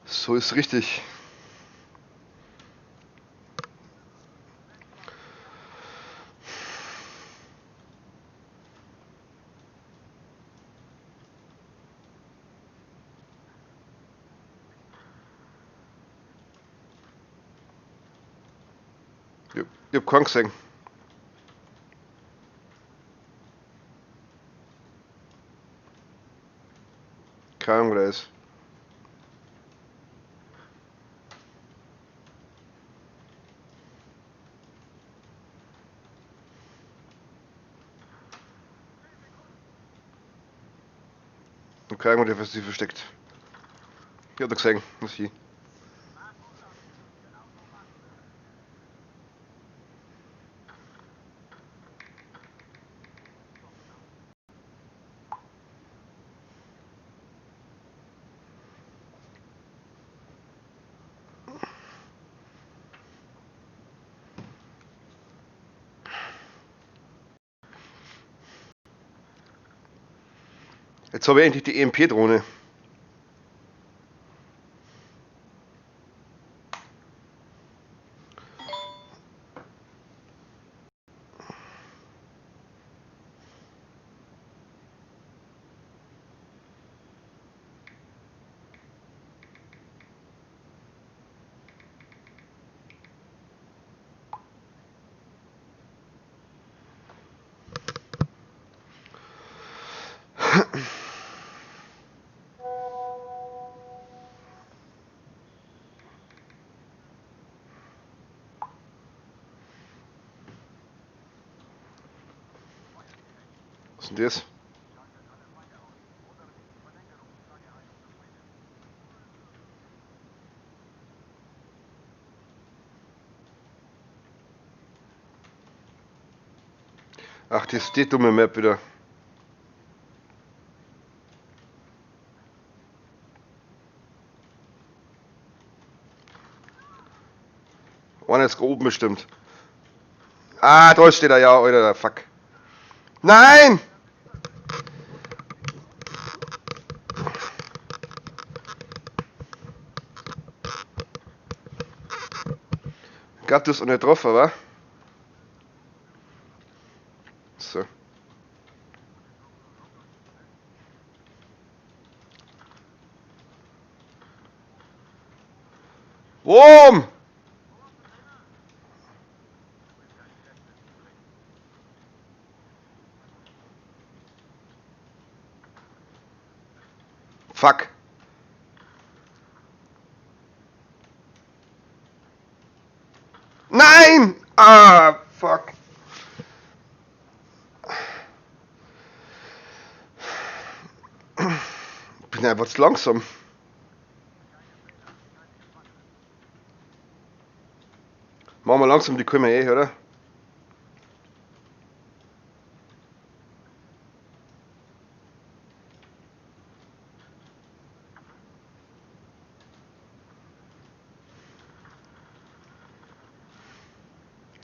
So ist richtig. Ich hab keinen gesehen. Keine Ahnung, wo der ist. Ich hab keine Ahnung, wo der sich versteckt. Ich hab da gesehen, das ist hier. Jetzt habe ich endlich die EMP-Drohne. Was ist denn das? Ach, das ist die dumme Map wieder. Einer ist oben bestimmt. Ah, da steht er ja, Alter, fuck. Nein! Ich glaub, du hast auch nicht getroffen, wa? So. Wurm! Fuck. Nein! Ah, fuck. Bin einfach zu langsam. Machen wir langsam, die können wir eh, oder?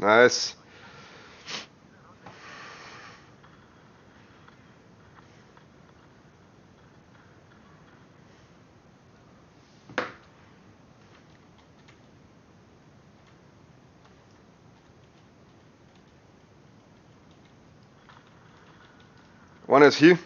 Nice. One is here.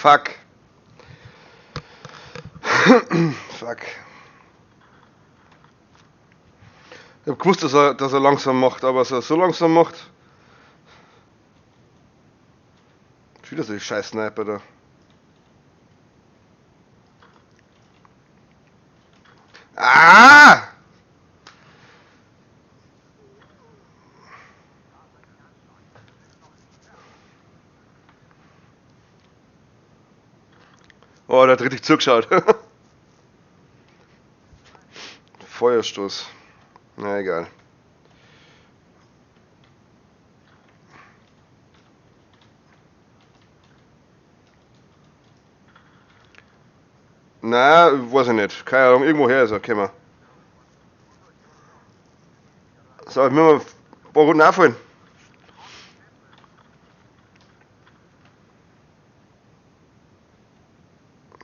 Fuck. Fuck. Ich hab gewusst, dass er langsam macht, aber dass er so langsam macht. Wieder so die scheiß Sniper da. Ah! Oh, der hat richtig zugeschaut. Feuerstoß. Na egal. Na, weiß ich nicht. Keine Ahnung, irgendwoher ist er gekommen. So, jetzt müssen wir ein paar Runden aufholen.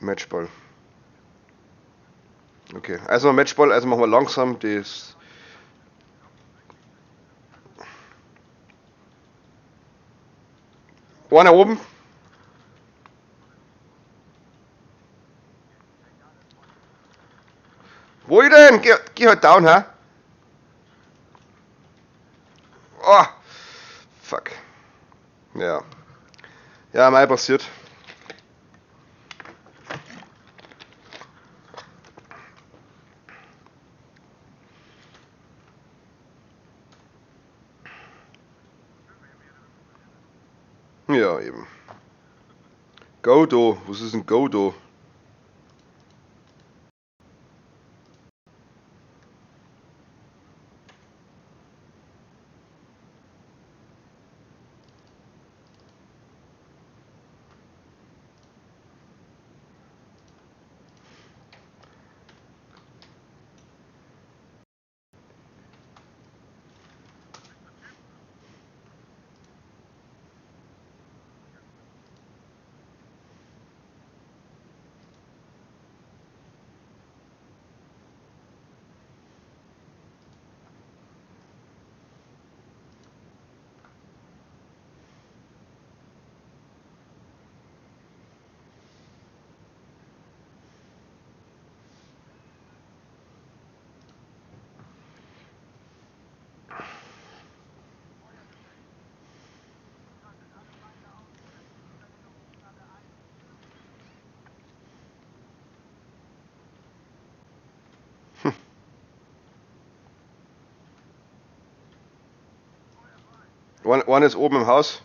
Matchball. Okay, also Matchball, also machen wir langsam das. Einer oben. Wo ich denn? Geh halt down, hä? Oh, fuck. Ja. Ja, mei, passiert. Ja, eben. Go-Do. Was ist ein Go-Do? One ist oben im Haus.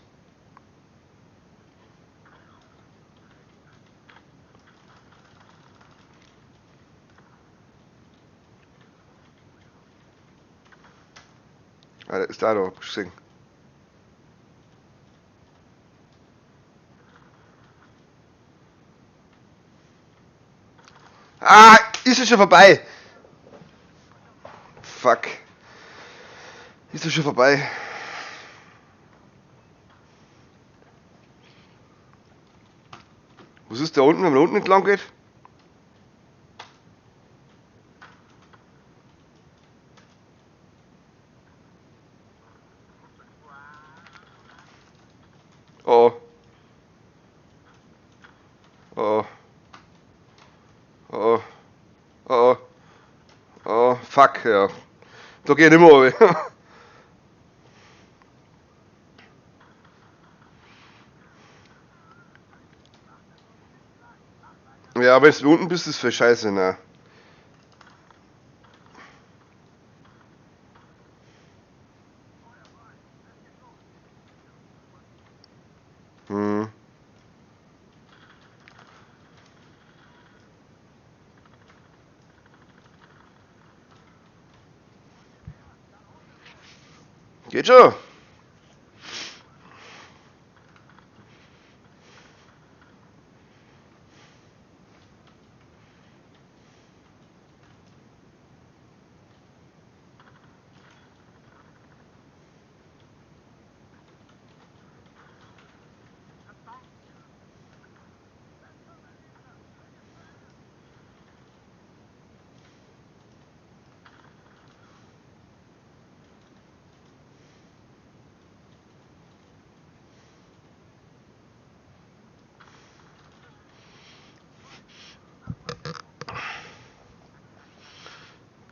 Ah, der ist da doch, hab ich gesehen. Ah, ist es schon vorbei? Fuck. Ist es schon vorbei? Was ist da unten, wenn man unten entlang geht? Oh. Oh. Oh. Oh. Oh. Fuck, ja. Da geh ich nicht mehr runter. Ja, wenn du unten bist, ist für scheiße, ne? Hm. Geht schon.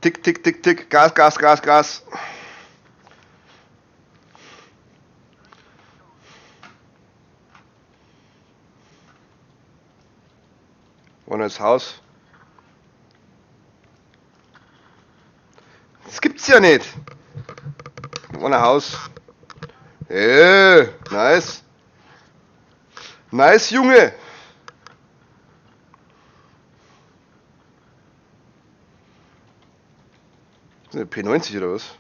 Tick, tick, tick, tick. Gas, Gas, Gas, Gas. Wollen ins Haus. Das gibt's ja nicht. Ohne Haus. Hey, nice. Nice, Junge. Ist das eine P90 oder was?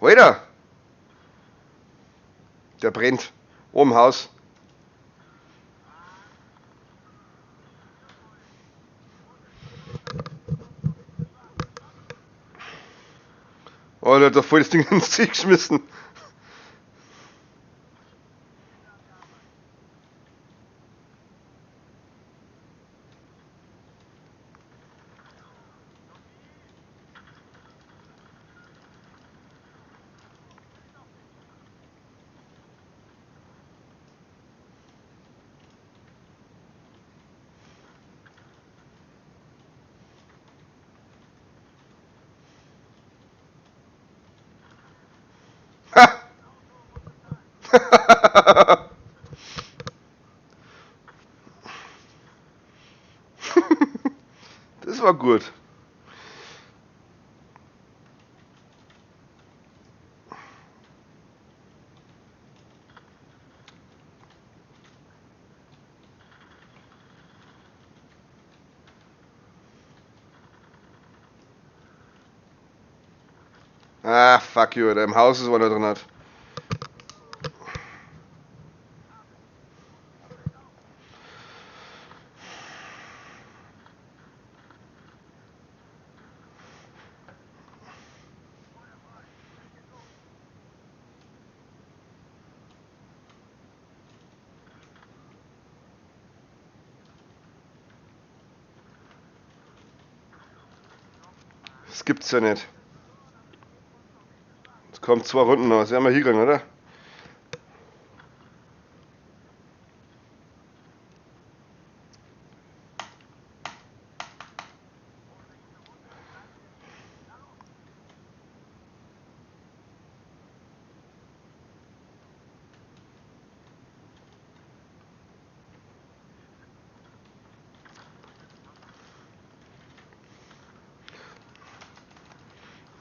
Alter! Der brennt. Oben im Haus. Oh, der hat doch voll das Ding ins Gesicht geschmissen. Ha! Das war gut. Ah, fuck you, Alter. Im Haus ist einer drin hat. Das gibt's ja nicht. Es kommt 2 Runden noch. Das werden wir hier kriegen, oder?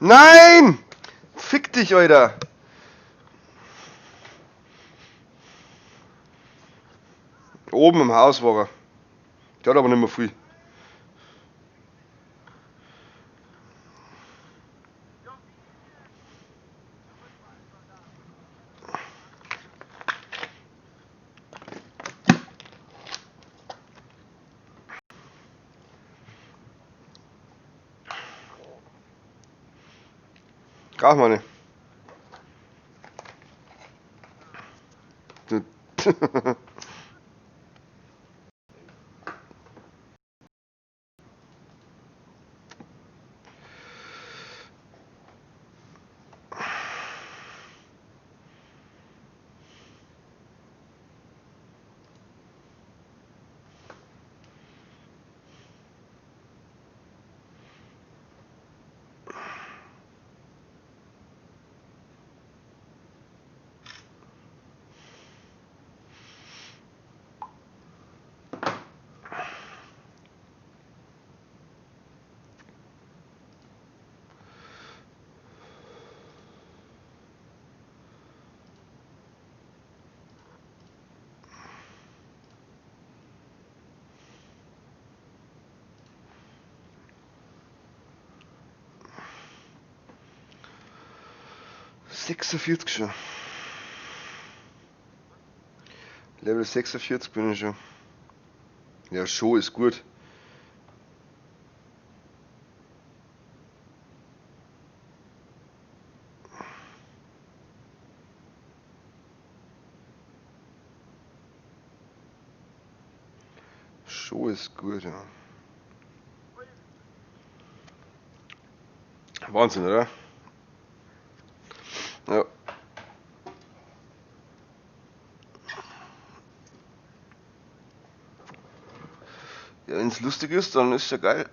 Nein! Fick dich, Alter! Oben im Haus war er. Der hat aber nicht mehr viel. Brauchen wir nicht. 46 schon. Level 46 bin ich schon. Ja, schon ist gut. Schon ist gut, ja. Wahnsinn, oder? Ja. Ja, wenn's lustig ist, dann ist ja geil.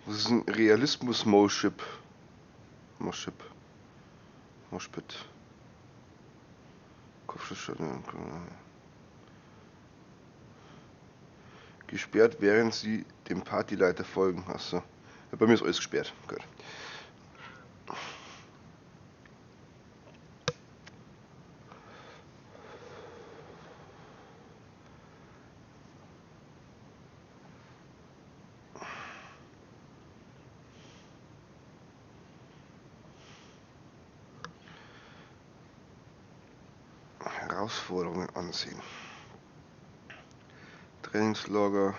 Das ist ein Realismus-Moship. Moship. Moshpit. Kopfschussschalter. Gesperrt, während sie dem Partyleiter folgen. Achso. Ja, bei mir ist alles gesperrt. Gut. Herausforderungen ansehen. Trainingslager.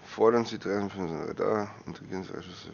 Fordern Sie 53 Radar, Intelligenzeinschlüsse.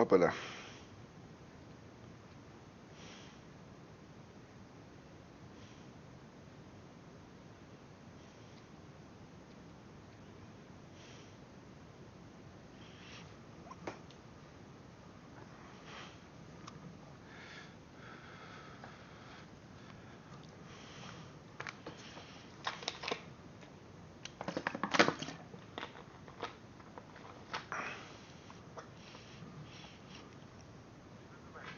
Hoppala.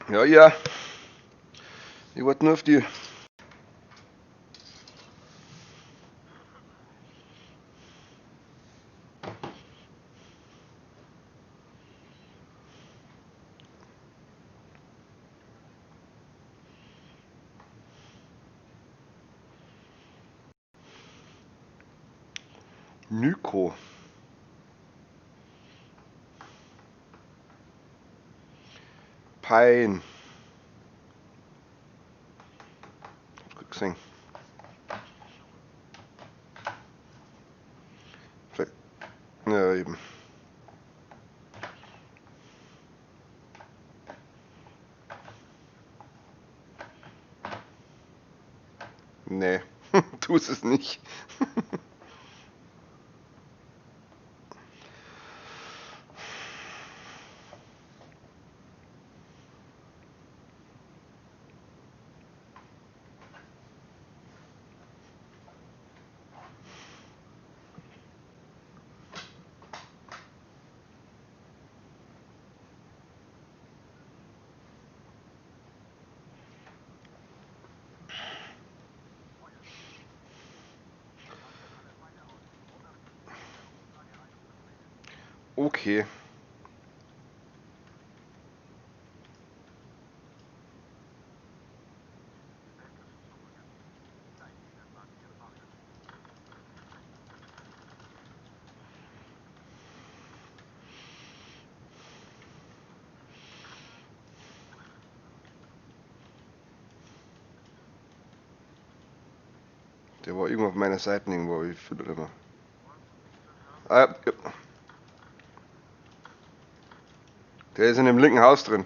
Ja, ja. Ich warte nur auf die. Nyko. Pein. Hab's gut gesehen. Vielleicht. Ja, eben. Nee, tu es nicht. Okay. Der war irgendwo auf meiner Seite irgendwo, aber ich finde das immer. Ah, ja. Der ist in dem linken Haus drin.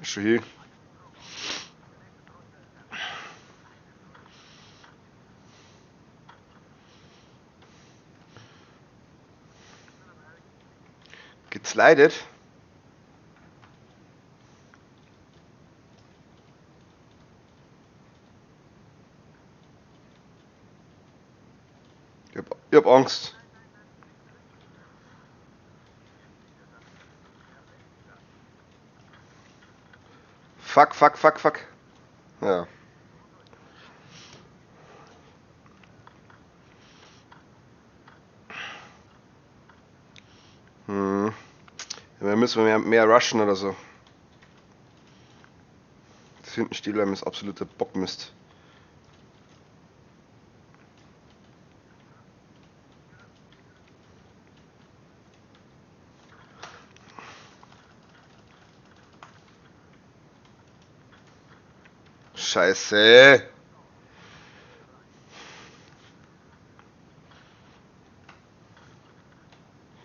Ist schon hier. Geslidet. Ich hab Angst. Fuck, fuck, fuck, fuck. Ja. Hm. Ja, wir müssen mehr rushen oder so. Das hinten stehen bleiben ist absoluter Bockmist. Scheiße.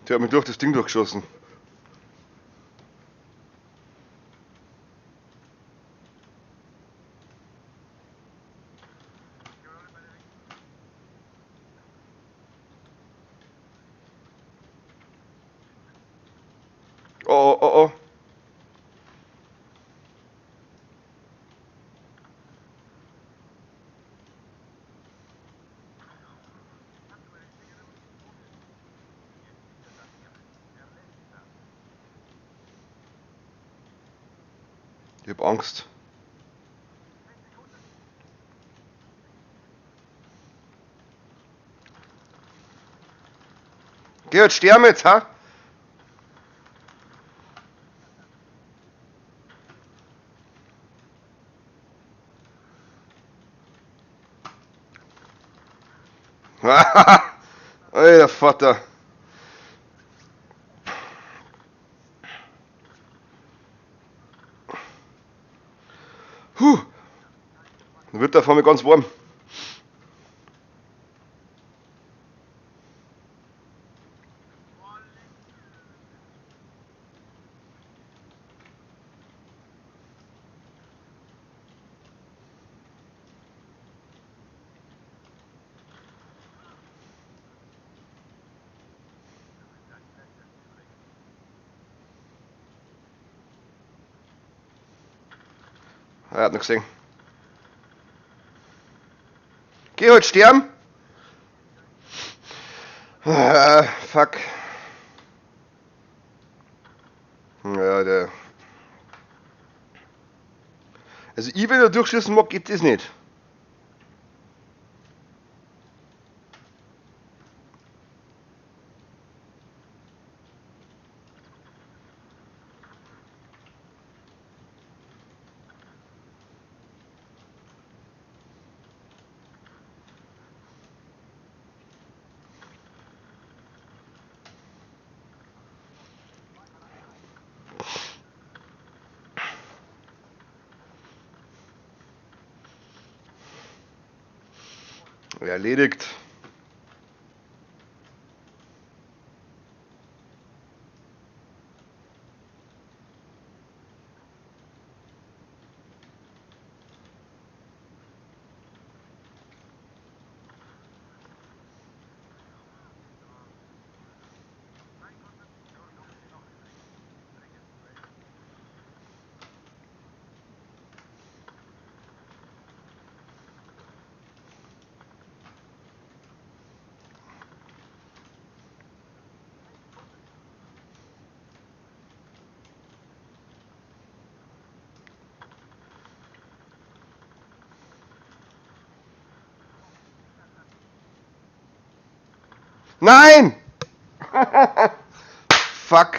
Der hat mich durch das Ding durchgeschossen. Oh, oh, oh, oh. Ich hab Angst. Geh jetzt, sterben jetzt, ha? Alter Vater. Puh. Dann wird der vor mir ganz warm. Er hat noch gesehen. Geh halt sterben! Ah, fuck. Ja, der. Also ich, wenn er durchschießen mag, geht das nicht. Erledigt. Nein! Fuck.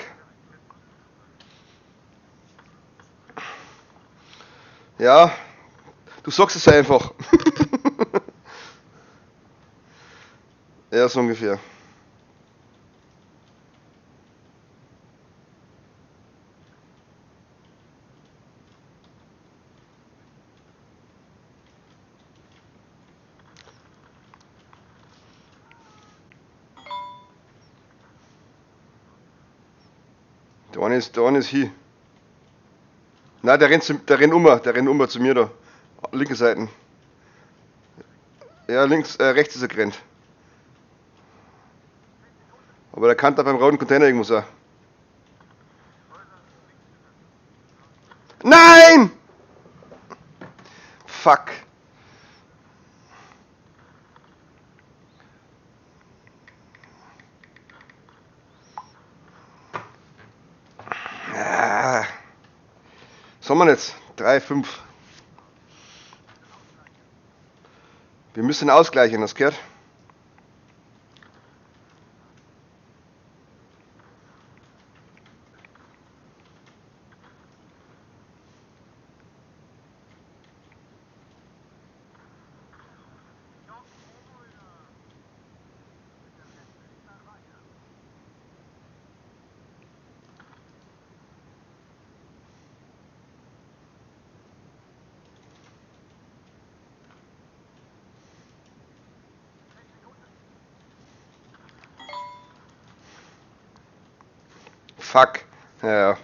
Ja, du sagst es einfach. Ja, so ungefähr. Der eine ist hier. Nein, der rennt um zu mir da. Linke Seite. Ja, links, rechts ist er gerannt. Aber der kann da beim roten Container irgendwo sein. Nein! Fuck. Ah. Was haben wir jetzt? 3, 5. Wir müssen ausgleichen, das gehört. Fuck. Ja, ja.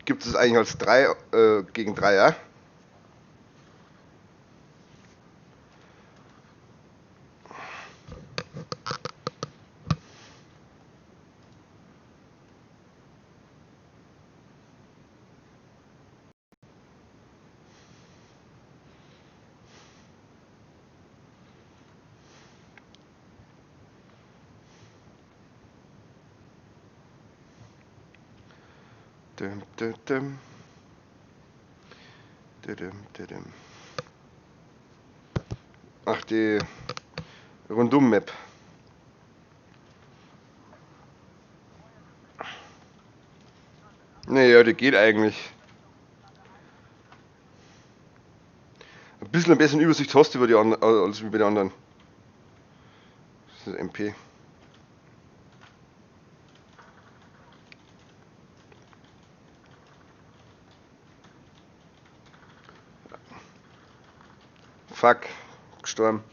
Gibt es eigentlich als 3 gegen 3, ja? Dum, dum, dum. Dum, dum, dum. Ach, die Rundum-Map. Naja, die geht eigentlich. Ein bisschen eine bessere Übersicht hast du über die anderen, als über die anderen. Das ist MP. Fuck, gestorben.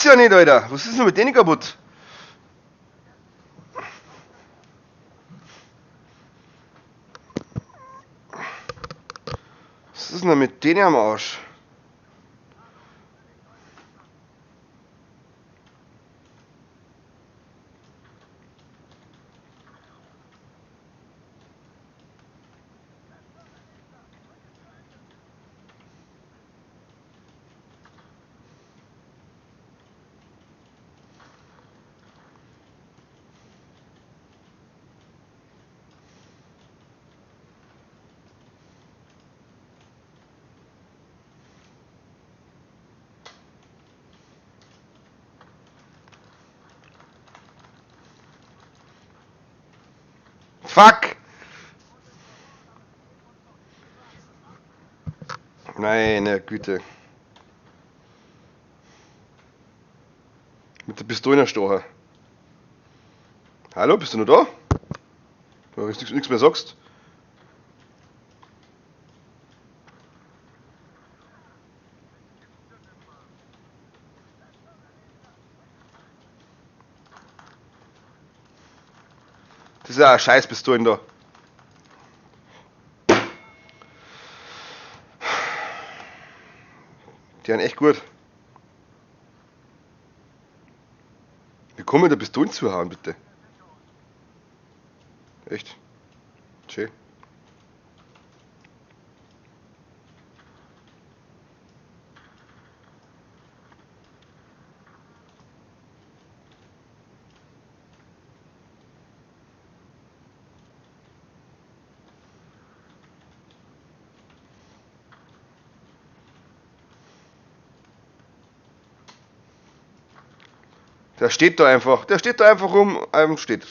Gibt's ja nicht, Alter. Was ist denn mit denen kaputt? Was ist denn mit denen am Arsch? Fuck! Meine Güte. Mit der Pistole erstochen. Hallo, bist du noch da? Wenn du nichts mehr sagst. Das ist ja ein scheiß Pistolen da. Die sind echt gut. Wie kann man da Pistolen zuhauen, bitte? Echt? Schön. Der steht da einfach. Der steht da einfach rum. Steht.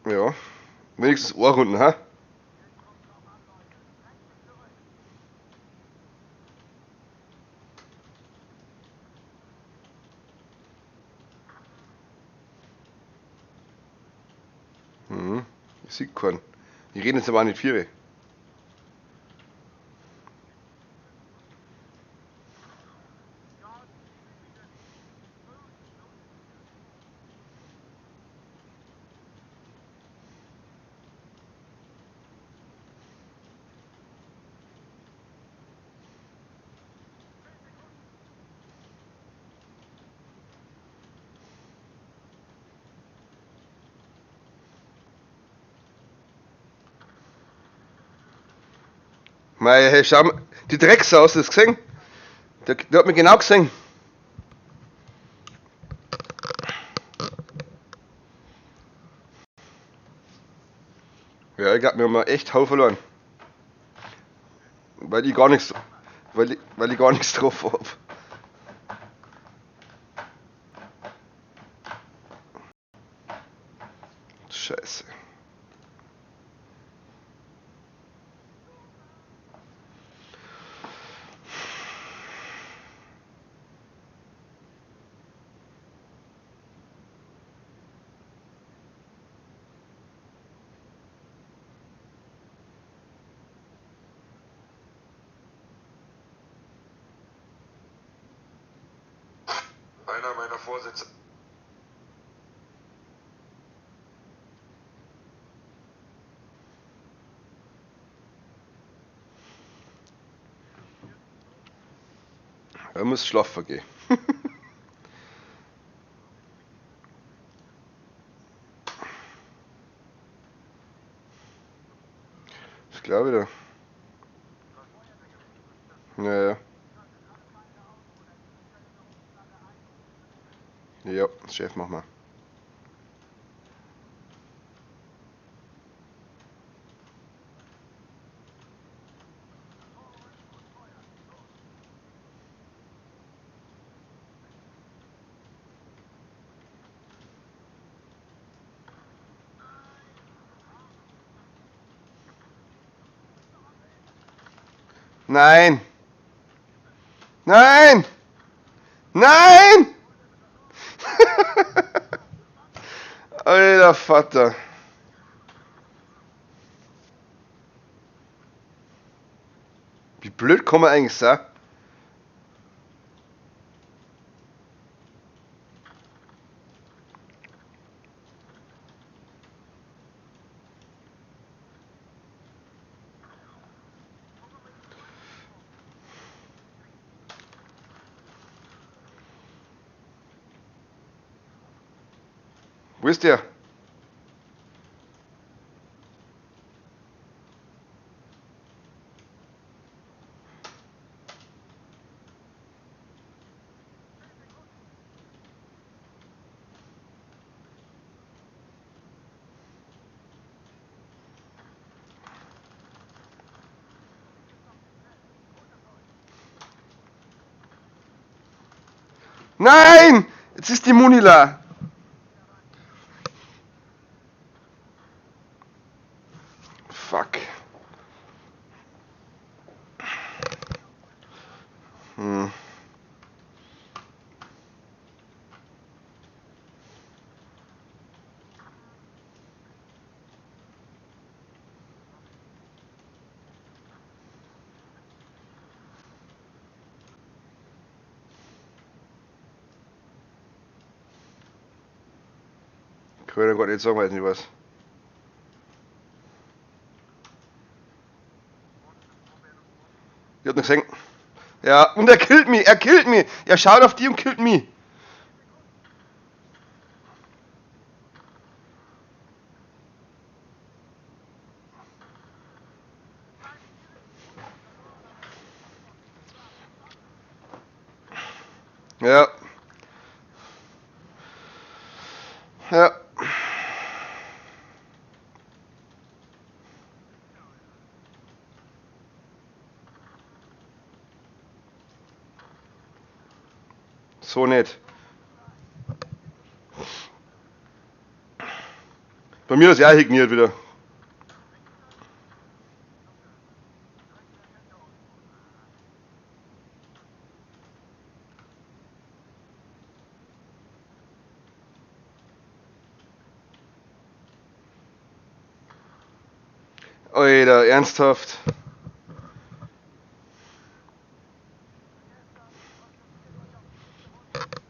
Ja. Wenigstens Ohrrunden, ha? Mhm. Ich sehe keinen. Die reden jetzt aber auch nicht vier. Mei, hey, schau mal, die Drecksau, hast du das gesehen? Der hat mich genau gesehen. Ja, ich glaub, wir haben echt Hau verloren. Weil ich gar nichts, weil ich gar nichts drauf hab. Scheiße. Einer meiner Vorsätze. Er muss schlafen gehen. Das glaube ich da. Ja, ja. Ja, Chef, mach mal. Nein! Nein! Nein! Alter Vater. Wie blöd kann man eigentlich sein? Wo ist der? Nein! Jetzt ist die Munila. Fuck. Hm. Kann ich gar nicht sagen, weil ich nicht weiß. Ich hab noch gesehen. Ja, und er killt mich, er killt mich. Er schaut auf die und killt mich. Ja. Ja. So nicht. Bei mir ist ja igniert wieder. Alter, ernsthaft.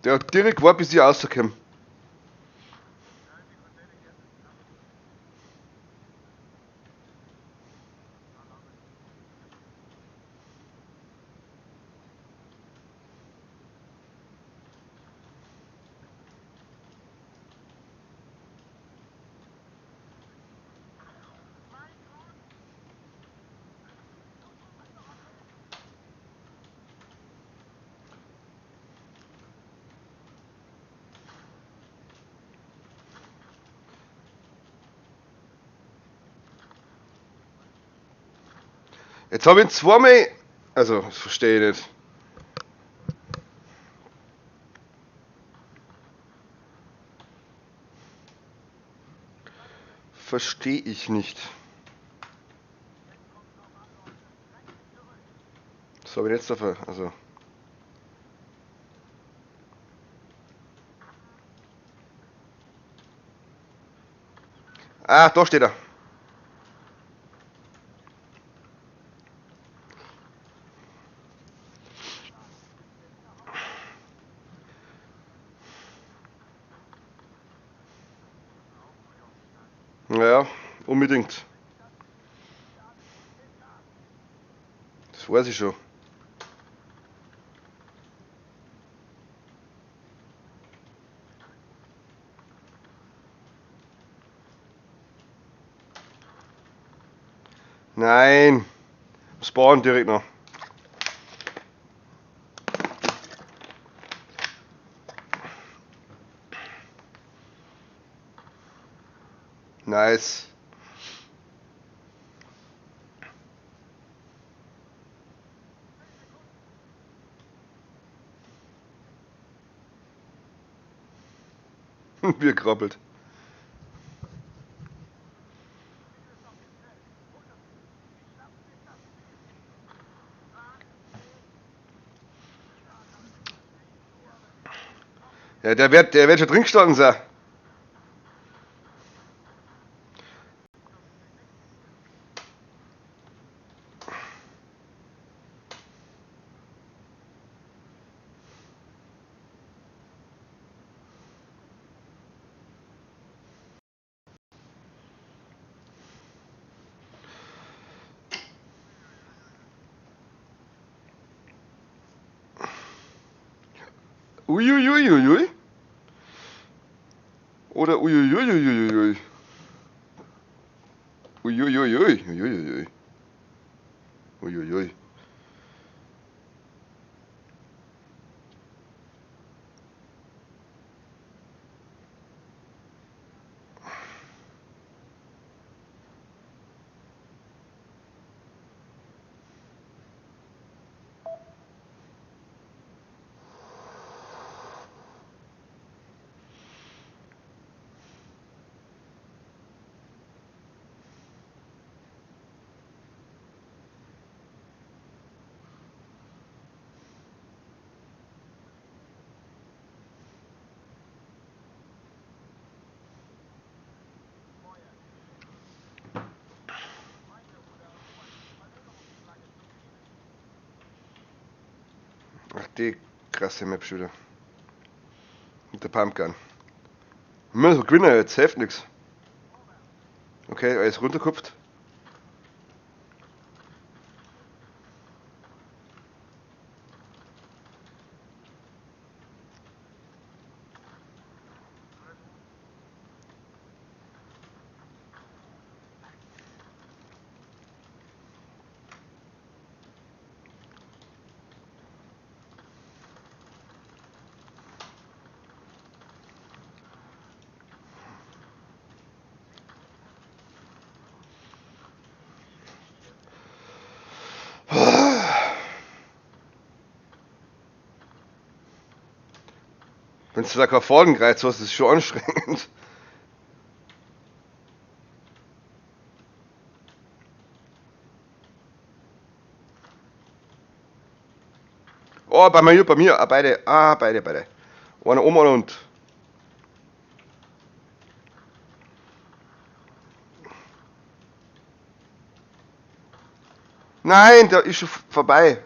Der hat direkt gewartet, bis ich rauskomme. Jetzt habe ich ihn zweimal. Also, das verstehe ich nicht. Verstehe ich nicht. Was habe ich jetzt dafür? Also. Ah, da steht er. Ja, unbedingt. Das weiß ich schon. Nein. Spawn direkt noch. Nice. Wir krabbelt. Ja, der wird schon drin gestanden sein. Uiuiuiui. Oder uiuiuiuiui. Uiuiuiui. Uiuiui. Uiuiui. Ach, die krasse Map schon wieder. Mit der Pumpgun. Wir müssen gewinnen jetzt, hilft nix. Okay, alles runtergekupft. Wenn du da kein Fadenkreuz hast, ist schon anstrengend. Oh, bei mir, bei mir. Ah, beide. Ah, beide, beide. Einer oben, einer unten. Nein, der ist schon vorbei.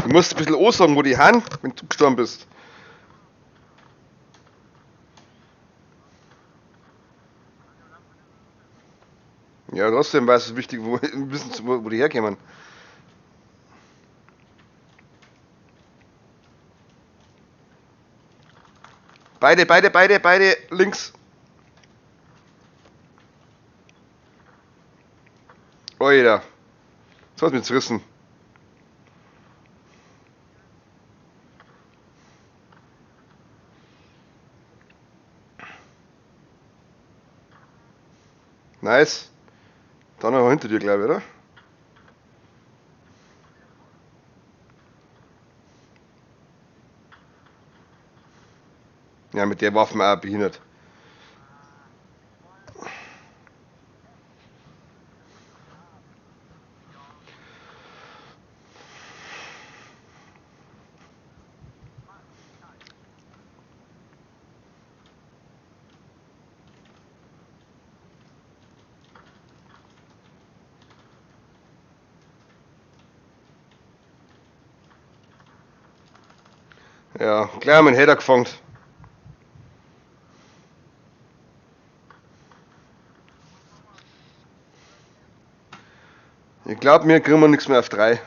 Du musst ein bisschen ansagen, wo die haben, wenn du gestorben bist. Ja, trotzdem war es wichtig, wo, wissen, wo die herkommen. Beide, beide, beide, beide links. Oida. Das hat mich zerrissen. Nice. Dann noch hinter dir, glaube ich, oder? Ja, mit der Waffe auch behindert. Ja, klar, mein Header gefangen. Ich glaub, wir kriegen wir nichts mehr auf 3.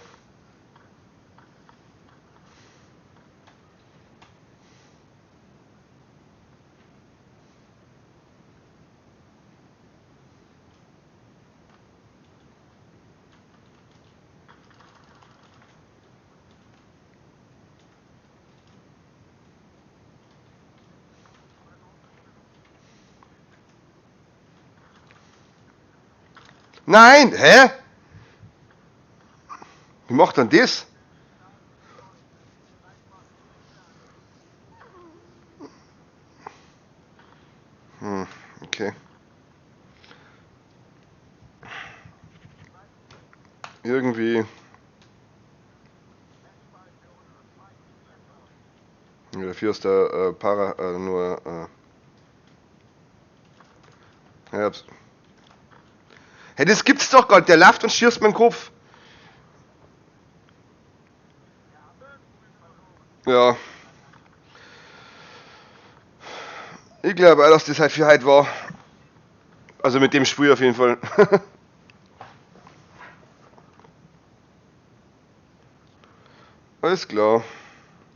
Nein! Hä? Wie macht denn das? Okay. Irgendwie. Dafür ist der Para nur. Ja, hey, das gibt's doch gar nicht. Der läuft und schießt meinen Kopf. Ja. Ich glaube auch, dass das halt für heute war. Also mit dem Spiel auf jeden Fall. Alles klar.